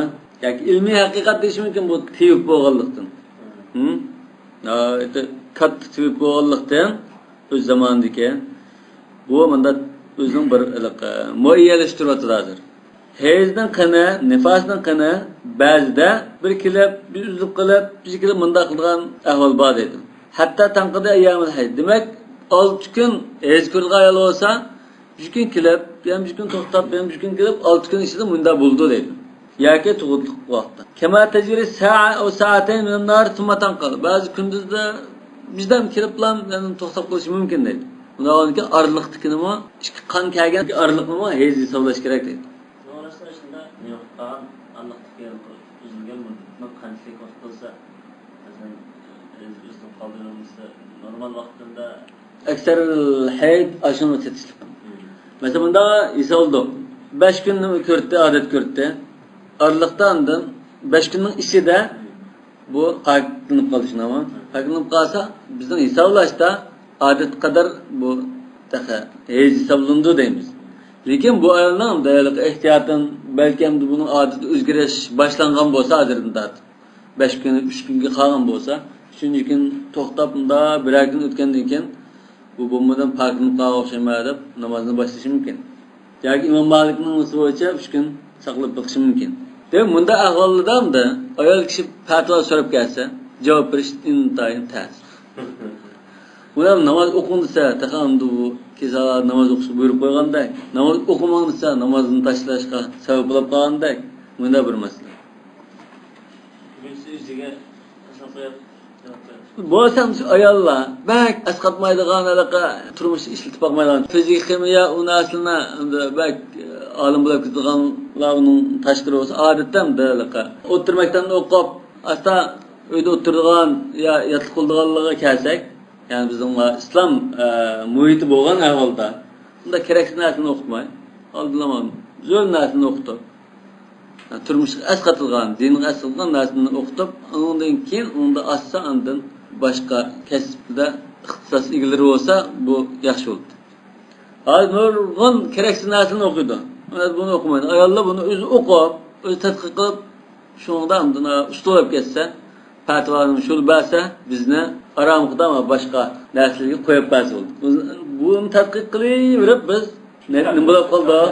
ياكى ئىلمىي ھەقىقەت دېيىش مۇمكىن بۇ تېۋىپ بولغانلىقتىن. ھە؟ ناھايىتى كاتتا تېۋىپ بولغانلىقتىن، ئۆز زامانىدىكى. بۇ مۇنداق ئۆزىنىڭ بىر ھېلىقى مۇئەييەنلەشتۈرۈۋاتىدۇ ھازىر. ھەيزنىڭ قېنى، نىفاسنىڭ قېنى بەزىدە بىر كېلىپ، بىر ئۈزۈلۈپ قېلىپ، بىر كېلىپ مۇنداق قىلىدىغان ئەھۋال بار دەيدۇ. ھەتتا تەنقىدى ئەييامىل ھەيز. دېمەك، ئالتە كۈن ھەيز كۆرىدىغان ئايال بولسا، بىر كۈن كېلىپ، يەنە بىر كۈن توختاپ، يەنە بىر كۈن كېلىپ، ئالتە كۈن ئىچىدە مۇنداق بولىدۇ دەيدۇ. ياكى تۇغۇتلۇق ۋاقىتتا. كما تجري ساعة أو ساعتين من النهار ثم تنقطع. بەزى كۈندۈزدە بىردەم كېلىپلا يەنە توختاپ قېلىشى مۇمكىن دەيدۇ. ئۇنداق بولغاندىكىن ئارىلىقتىكىنىمۇ، ئىككى قان كەلگەن ئارىلىقنىمۇ ھەيز ھېسابلاش كېرەك دەيدۇ. ئارىلىقتىكى ئۈزۈلگەن مۇددەتنىڭ قانچىلىك ۋاقىت بولسا، مەسىلەن، ھەيز ئۈزۈلۈپ قالدى، نورمال ۋاقتىدا ئەكسەر ھەيز ئاشۇنى تېتىشلىق. مەسىلەن، مۇنداق ھېسابلىدۇق. بەش كۈن كۆرۈتتى، ئادەت كۆرۈتتى. ئارىلىقتا ئاندىن بەش كۈننىڭ ئىچىدە بۇ پاكلىنىپ قالدى، شۇنداقمۇ؟ پاكلىنىپ قالسا، بىزنىڭ ھېسابلاشتا ئادەت قەدەر بۇ تېخى ھەيز ھېسابلىنىدۇ دەيمىز. لېكىن بۇ ئايالنىڭ دەيلىك ئېھتىياتىن، بەلكى ئەمدى بۇنىڭ ئادىتى ئۆزگىرىش باشلانغان بولسا، ھازىردىن تارتىپ بەش كۈن، ئۈچ كۈنگە قالغان بولسا، ئۈچىنچى كۈن توختاپ، مۇنداق بىرەر كۈن ئۆتكەندىن كېيىن، بۇ بولمىدىم، پاكلىنىپ قالغان ئوخشايمەن دەپ نامازنى باشلىشى مۇمكىن. ياكى ئىمام مالىكنىڭ نېمىسى بويىچە ئۈچ كۈن ساقلاپ بېقىشى مۇمكىن. دەپ مۇنداق ئەھۋاللاردا ئەمدى ئايال كىشى پەتىۋا سوراپ كەلسە، جاۋاب بېرىش ئىنتايىن تەس. ئۇلار ناماز ئوقۇڭ دېسە، تېخى ئەمدى بۇ كېسەل ناماز ئوقۇشقا بۇيرۇپ قويغاندەك، ناماز ئوقۇماڭ دېسە، نامازنى تاشلاشقا سەۋەب بولۇپ قالغاندەك، مۇنداق بىر مەسىلە. بىرسى ئۆزىگە تاشلاپ قويۇپ، جاۋاب بېرىپ. بولسام شۇ ئاياللار بەك ئەسقاتمايدىغان، ھېلىقى تۇرمۇشتا ئىشلىتىپ باقمايدىغان، فىزىك خىمىيە ئۇ نەرسىلەرنى ئەمدى بەك ئالىم بولۇپ كېتىدىغانلار ئۇنىڭ تاشقىرى بولسا، ئادەتتە ئەمدى ھېلىقى ئوتتۇرا مەكتەپنى ئوقۇپ، ئاستا ئۆيدە ئولتۇرىدىغان يا ياتلىق قىلىدىغانلارغا كەلسەك، يەنى بىزنىڭ ئىسلام، ئە، مۇھىتى بولغان ئەھۋالدا، بۇنداق كېرەكسىز نەرسىنى ئوقۇتماي، ئالدىنلا زۆرۈر نەرسىنى ئوقۇتۇپ، تۇرمۇشقا ئەسقاتىدىغان، دىنغا ئەسقاتىدىغان نەرسىنى ئوقۇتۇپ، ئۇنىڭدىن كېيىن ئۇندا ئاشسا، ئاندىن باشقا كەسىپتە ئىختىساس ئىگىلىرى بولسا، بۇ ياخشى بولىدۇ. ھازىر نۇرغۇن كېرەكسىز نەرسىنى ئوقۇيدۇ. بۇنى ئوقۇمايدۇ. ئاياللار بۇنى ئۆزى ئوقۇپ، ئۆزى تەتقىق قىلىپ، شۇنىڭدا ئاندىن ئۇستا بولۇپ كەتسە، پەتىۋانى شۇ بەرسە، بىزنى ئارام قىلدى، باشقا نەرسىلەرگە قويۇپ بەرسە بولدى. بۇنى تەتقىق قىلىۋېرىپ بىز نېمە، نېمە بولۇپ قالدۇق؟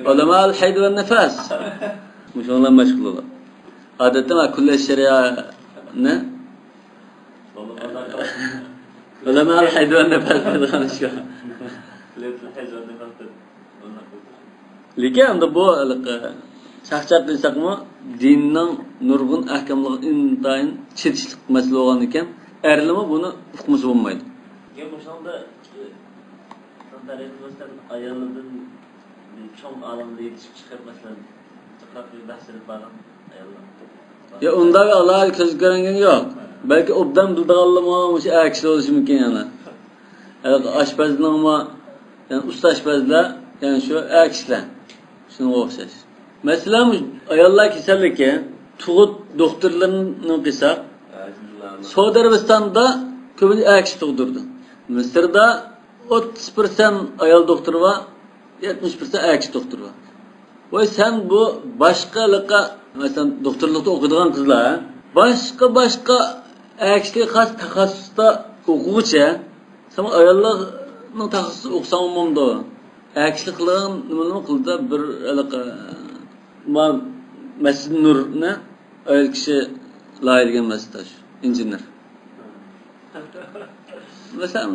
ئۆلەمائۇل ھەيد ۋە نىفاس. مۇشۇنىڭ بىلەن مەشغۇل بولۇپ. ئادەتتە مانا كۈللىيەت شەرىئەنى ئۆلەمائۇل ھەيد ۋە نىفاس دەيدىغان شۇ. لېكىن ئەمدى بۇ ھېلىقى چاقچاق دېسەكمۇ، دىننىڭ نۇرغۇن ئەھكاملىرىغا ئىنتايىن چېتىشلىق مەسىلە بولغاندىكىن، ئەرلىرىمۇ بۇنى ئۇقمىسا بولمايدۇ. يا مۇشۇنىڭدا، ئە، تەرىقىمىزدىن ئايالىدىن چوڭ ئالىمدا يېتىشىپ چىقىپ، مەسىلەن، جىقراق بىر بەھس ئېلىپ بارغان ئاياللار. يا، ئۇنداق ئالاھىدە كۆزگە كۆرۈنگىنى يوق. بەلكى ئوبدان بىلىدىغانلىرىمۇ مۇشۇ ئەر كىشى بولۇشى مۇمكىن يەنە. ھېلىقى ئاشپەزنىڭمۇ، يەنى ئۇستا ئاشپەزلەر، يەنى شۇ ئەر كىشىلەر. شۇنىڭغا ئوخشاش. مەسىلەن، ئاياللار كېسەللىكى، تۇغۇت دوختۇرلىرىنى قىلساق، سعۇدى ئەرەبىستاندا كۆبىنچە ئەر كىشى تۇغدۇرىدۇ. مىسىردا ئوتتۇز پىرسەنت ئايال دوختۇرى بار، يەتمىش پىرسەنت ئەر كىشى دوختۇرى بار. ۋاي، سەن بۇ باشقا ھېلىقى، مەسىلەن، دوختۇرلۇقتا ئوقۇيدىغان قىزلار، باشقا، باشقا ئەر كىشىگە خاس تەخەسسۇستا ئوقۇغۇچە، سەن ئاياللارنىڭ تەخەسسۇسى ئوقۇساڭ بولمامدۇ؟ ئەر كىشىلەر قىلىدىغان نېمىنىمۇ قىلدى، بىر ھېلىقى، ما-، مەسجىد نۇرنى ئايال كىشى لايىھەلىگەن مەسجىد، ئىنژېنېر. مەسىلەن،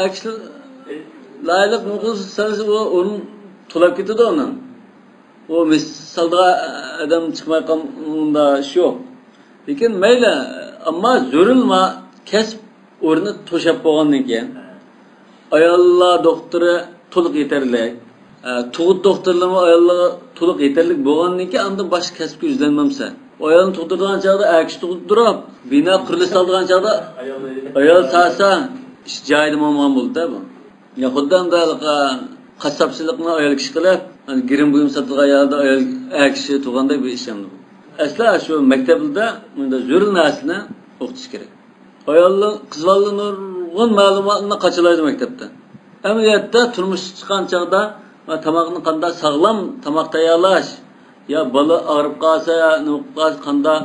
ئەكسىل لايىھەلىك نۇقتىسى سەۋەبى ئۇ ئورۇن تولاپ كېتىدۇ ئۇنىڭ. ئۇ مىس سالىدىغان ئادەم چىقماي قالغان ئۇندا ئىش يوق. لېكىن مەيلى، ئەمما زۆرۈرلا كەسىپ ئورنى توشاپ بولغاندىن كېيىن، ئاياللار دوختۇرى تولۇق يېتەرلىك. ئە، تۇغۇت دوختۇرلىرىمۇ ئاياللارغا تولۇق يېتەرلىك بولغاندىن كېيىن، ئاندىن باشقا كەسىپكە يۈزلەنمەمسەن. ئۇ ئايالنى تۇغدۇرىدىغان چاغدا ئەر كىشى تۇغدۇرۇپ، بىنا قۇرۇلۇش سالىدىغان چاغدا ئايال سالسا، ئىش جايىدا بولمىغان بولىدۇ-دە بۇ. يا خۇددى ئەمدى ھېلىقى قاسساپچىلىقنى ئايال كىشى قىلىپ، گىرىم بۇيۇم ساتىدىغان يەردە ئايال، ئەر كىشى تۇرغاندەك بىر ئىش ئەمدى بۇ. ئەسلى شۇ مەكتەپلەردە مۇنداق زۆرۈر نەرسىنى ئوقۇتۇش كېرەك. ئاياللار، قىز بالىلار نۇرغۇن مەلۇماتنى قاچىلايدۇ مەكتەپتە. ئەمەلىيەتتە تۇرمۇشقا چىققان چاغدا تاماقنى قانداق ساغلام تاماق تەييارلاش، يا بالا ئاغرىپ قالسا، يا نېمە قىلىپ قالسا، قانداق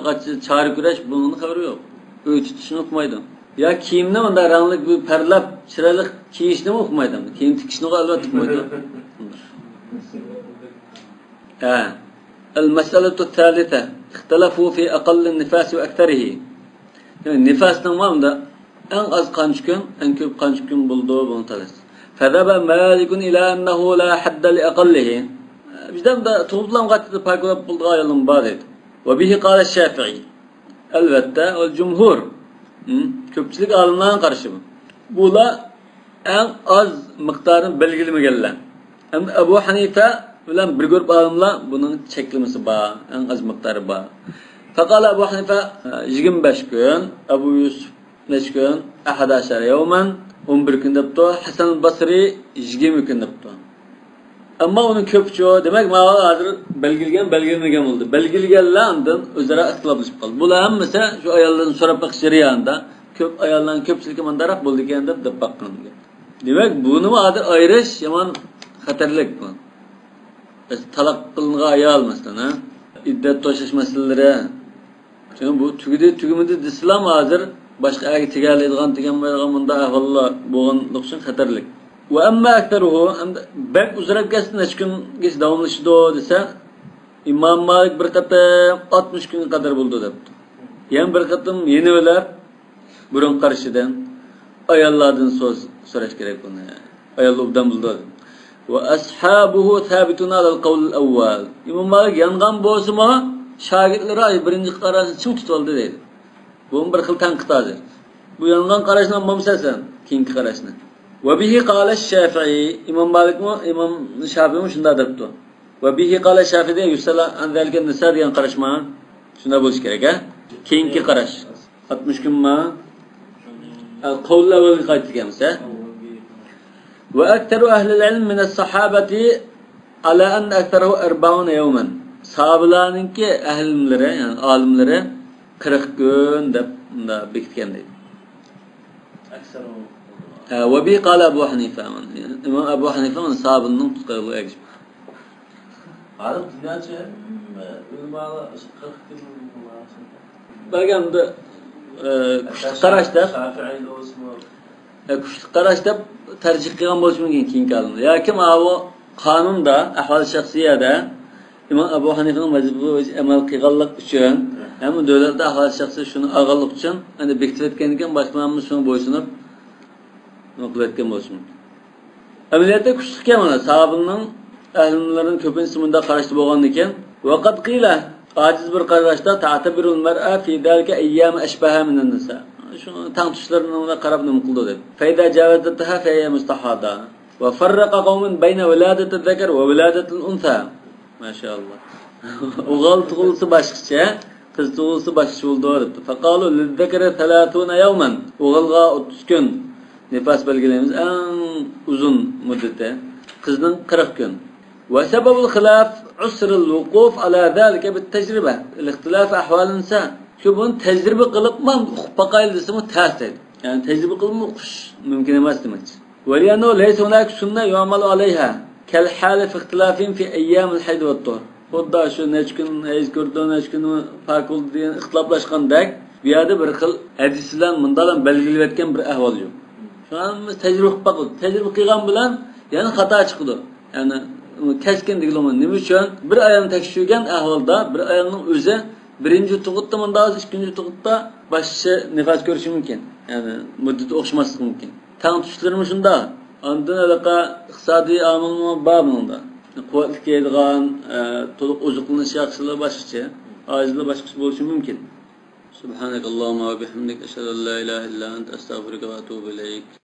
چارە كۆرۈش، بۇنىڭدىن خەۋىرى يوق. ئۆي تۇتۇشنى ئۇقمايدۇ. يا كىيىمنى مۇنداق رەڭلىك بىر پەرلەپ، چىرايلىق كىيىشنىمۇ ئۇقمايدۇ. كىيىم تىكىشنىغۇ ئەلۋەتتە ئۇقمايدۇ. ھە. المسألة الثالثة، اختلفوا في أقل النفاس وأكثره. يەنى نىفاسنىڭ مۇنداق ئەڭ ئاز قانچە كۈن، ئەڭ كۆپ قانچە كۈن بولىدۇ، بۇنى تالاشتى. فذهب مالك إلى أنه لا حد لأقله. بىزدە تۇغۇپلام قاچىدا پاكلاپ بولىدىغان ئاياللىرىمۇ بار دەيدۇ. وبه قال الشافعي. ئەلۋەتتە، ئۇ جۇمھۇر. ھە؟ كۆپچىلىك ئالىملارنىڭ قارىشى بۇ. بۇلار ئەڭ ئاز مىقدارنى بەلگىلىمىگەنلەر. ئەمدى ئەبۇ ھەنىفە بىلەن بىر گۇرۇپ ئالىملار بۇنىڭ چەكلىمىسى بار، ئەڭ ئاز مىقدارى بار. فقال أبو حنيفة، يىگىرمە بەش كۈن، ئەبۇ يۈسۈف نەچچە كۈن؟ أحد عشر يوما، ئون بىر كۈن دەپتۇ. ھەسەن بەسرى يىگىرمە كۈن دەپتۇ. ئەمما ئۇنىڭ كۆپىچۇ، دېمەك، ماۋۇ ھازىر بەلگىلىگەن، بەلگىلىمىگەن بولدى. بەلگىلىگەنلەر ئاندىن ئۆزئارا ئىختىلاپلىشىپ قالدى. بۇلار ھەممىسى شۇ ئاياللاردىن سوراپ بېقىش جەريانىدا كۆپ ئاياللارنىڭ كۆپچىلىكى مۇنداقراق بولىدىكەن دەپ، دەپ باققان گەپ. دېمەك، بۇنىمۇ ھازىر ئايرىش يامان خەتەرلىك بۇ. بىز تالاق قىلىنغان ئايال، مەسىلەن، ھە؟ ئىددەت توشاش مەسىلىلىرى. چۈنكى بۇ تۈگىدى، تۈگىمىدى دېسىلام، ھازىر باشقا ئەرگە تېگەلەيدىغان، تېگەلمەيدىغان مۇنداق ئەھۋاللار بولغانلىقى ئۈچۈن خەتەرلىك. ۋە ئەمما ئەكسەرۇھۇ، ئەمدى بەك ئۇزىراپ كەتسە، نەچچە كۈنگىچە داۋاملىشىدۇ دېسە، ئىمام مالىك بىر قېتىم ئاتمىش كۈنگە قەدەر بولىدۇ دەپتۇ. يەنە بىر قېتىم يېنىۋېلىپ، بۇرۇن قارىشىدىن ئاياللاردىن سوز-، سوراش كېرەك بۇنى. ئاياللار ئوبدان بىلىدۇ. ۋە ئەسھابۇھۇ سابىتۇن ئەلەل قەۋلىل ئەۋۋەل. ئىمام مالىك يانغان بولسىمۇ، شاگىرتلىرى ئاي بىرىنچى قاراشنى چىڭ تۇتۇۋالدى دەيدۇ. بۇمۇ بىر خىل تەنقىد ھازىر. بۇ يانغان قاراشنى ئالمامسەن سەن، كېيىنكى قاراشنى. ۋە بىھى قالە شافىئى. ئىمام مالىكمۇ، ئىمام شافىئىمۇ شۇنداق دەپتۇ. ۋە بىھى قالە شافىئى دېگەن يۇسئەلۇ ئەن زالىكە نىسا دېگەن قاراشما؟ شۇنداق بولۇشى كېرەك، ھە؟ كېيىنكى قاراش. ئاتمىش كۈنما؟ قەۋلى ئەۋۋەلگە قايتىدىكەنمىز، ھە؟ ۋە ئەكسەرۇ ئەھلىل ئىلم مىنەس ساھابەتى ئەلا ئەن ئەكسەرۇ ئەربەئۇنە يەۋمەن. ساھابىلارنىڭكى ئەھلىملىرى، يەنى ئالىملىرى قىرىق كۈن دەپ مۇنداق بېكىتكەن دەيدۇ. ھە، ۋە بىھى قالە ئەبۇ ھەنىفە. ئىمام ئەبۇ ھەنىفە مانا ساھابىنىڭ تۇتقىنىغا ئەگىشىپ. ھازىر دۇنياچە ھەممە ئۆلىمالار قىرىق كۈن. بەلكى ئەمدى، ئە، كۈچلۈك قاراش دەپ، شافىئىيلار بولسىمۇ، ئە، كۈچلۈك قاراش دەپ تەرجىھ قىلغان بولۇشى مۇمكىن كېيىنكى ئالىملار. ياكى ماۋۇ قانۇندا، ئەھۋال شەخسىيەدە ئىمام ئەبۇ ھەنىفىنىڭ مەزھىپىگە ئۆزى ئەمەل قىلغانلىق ئۈچۈن ھەم دۆلەتتە ئەھۋال شەخسىي شۇنى ئالغانلىق ئۈچۈن ئەمدى بېكىتىۋەتكەنىكەن، باشقىلارمۇ شۇنى بويسۇنۇپ نېمە قىلىۋەتكەن بولۇشى مۇمكىن. ئەمەلىيەتتە كۈچلۈككەن مانا ساھابىنىڭ ئەھلىلىرىنىڭ كۆپىنچىسى مۇنداق قاراشتا بولغاندىكىن، ۋەقەد قىلە، ئاجىز بىر قاراشتا، تەتەبىرۇل مەرئە فى زالىكە ئەييامە ئەشبەھە مىنەن نىسا. شۇ تەڭ تۇشلىرىنىڭ قاراپ نېمە قىلىدۇ دەپ. فەيزا جاۋەزەتھا فەھىيە مۇستەھادا. ۋە فەررەقە قەۋمۇن بەينە ۋىلادەتىز زەكەر ۋە ۋىلادەتىل ئۇنسا. ماشائاللا. ئوغۇل تۇغۇلسا باشقىچە، قىز تۇغۇلسا باشقىچە بولىدۇ دەپتۇ. فەقالۇ لىززەكەرى سەلاسۇنە يەۋمەن. ئوغۇلغا ئوتتۇز كۈن نىفاس بەلگىلەيمىز، ئەڭ ئۇزۇن مۇددىتى. قىزنىڭ قىرىق كۈن. ۋە سەبەبۇل خىلاف ئۇسرۇل ۋۇقۇف ئالا زالىكە بىت تەجرىبە. ئىختىلاف ئەھۋالىنسا، شۇ بۇنى تەجرىبە قىلىپمۇ ئۇقۇپ باقايلى دېسىمۇ تەس دەيدۇ. يەنى تەجرىبە قىلىپمۇ ئۇقۇش مۇمكىن ئەمەس دېمەكچى. ولأنه ليس هناك سنة يعمل عليها كالحال في اختلافهم في أيام الحيض والطهر. خۇددى شۇ نەچچە كۈن ھەيز كۆرىدۇ، نەچچە كۈن پاك بولىدۇ دېگەن ئىختىلاپلاشقاندەك، بۇ يەردە بىر خىل ھەدىس بىلەن مۇنداق بىلەن بەلگىلىۋەتكەن بىر ئەھۋال يوق. شۇڭا بىز تەجرىبە قىلىپ باقىمىز. تەجرىبە قىلغان بىلەن يەنە خاتا چىقىدۇ. يەنى كەسكىن دېگىلىمۇ نېمە ئۈچۈن؟ بىر ئايالنى تەكشۈرگەن ئەھۋالدا بىر ئايالنىڭ ئۆزى بىرىنچى تۇغۇتتا مۇنداق، ئىككىنچى تۇغۇتتا باشقىچە نىفاس كۆرۈشى مۇمكىن. يەنى مۇددىتى ئوخشىماسلىقى مۇمكىن. تەڭ تۇشلىرىمۇ شۇنداق. ئاندىن ھېلىقى ئىقتىسادىي ئامىلمۇ بار بۇنىڭدا. قۇۋۋەتلىك يەيدىغان، ئە، تولۇق ئوزۇقلىنىش ياخشىلىرى باشقىچە، ئاجىزلىرى باشقىچە بولۇشى مۇمكىن. سبحانك اللهم وبحمدك، أشهد أن لا إله إلا أنت، أستغفرك وأتوب إليك.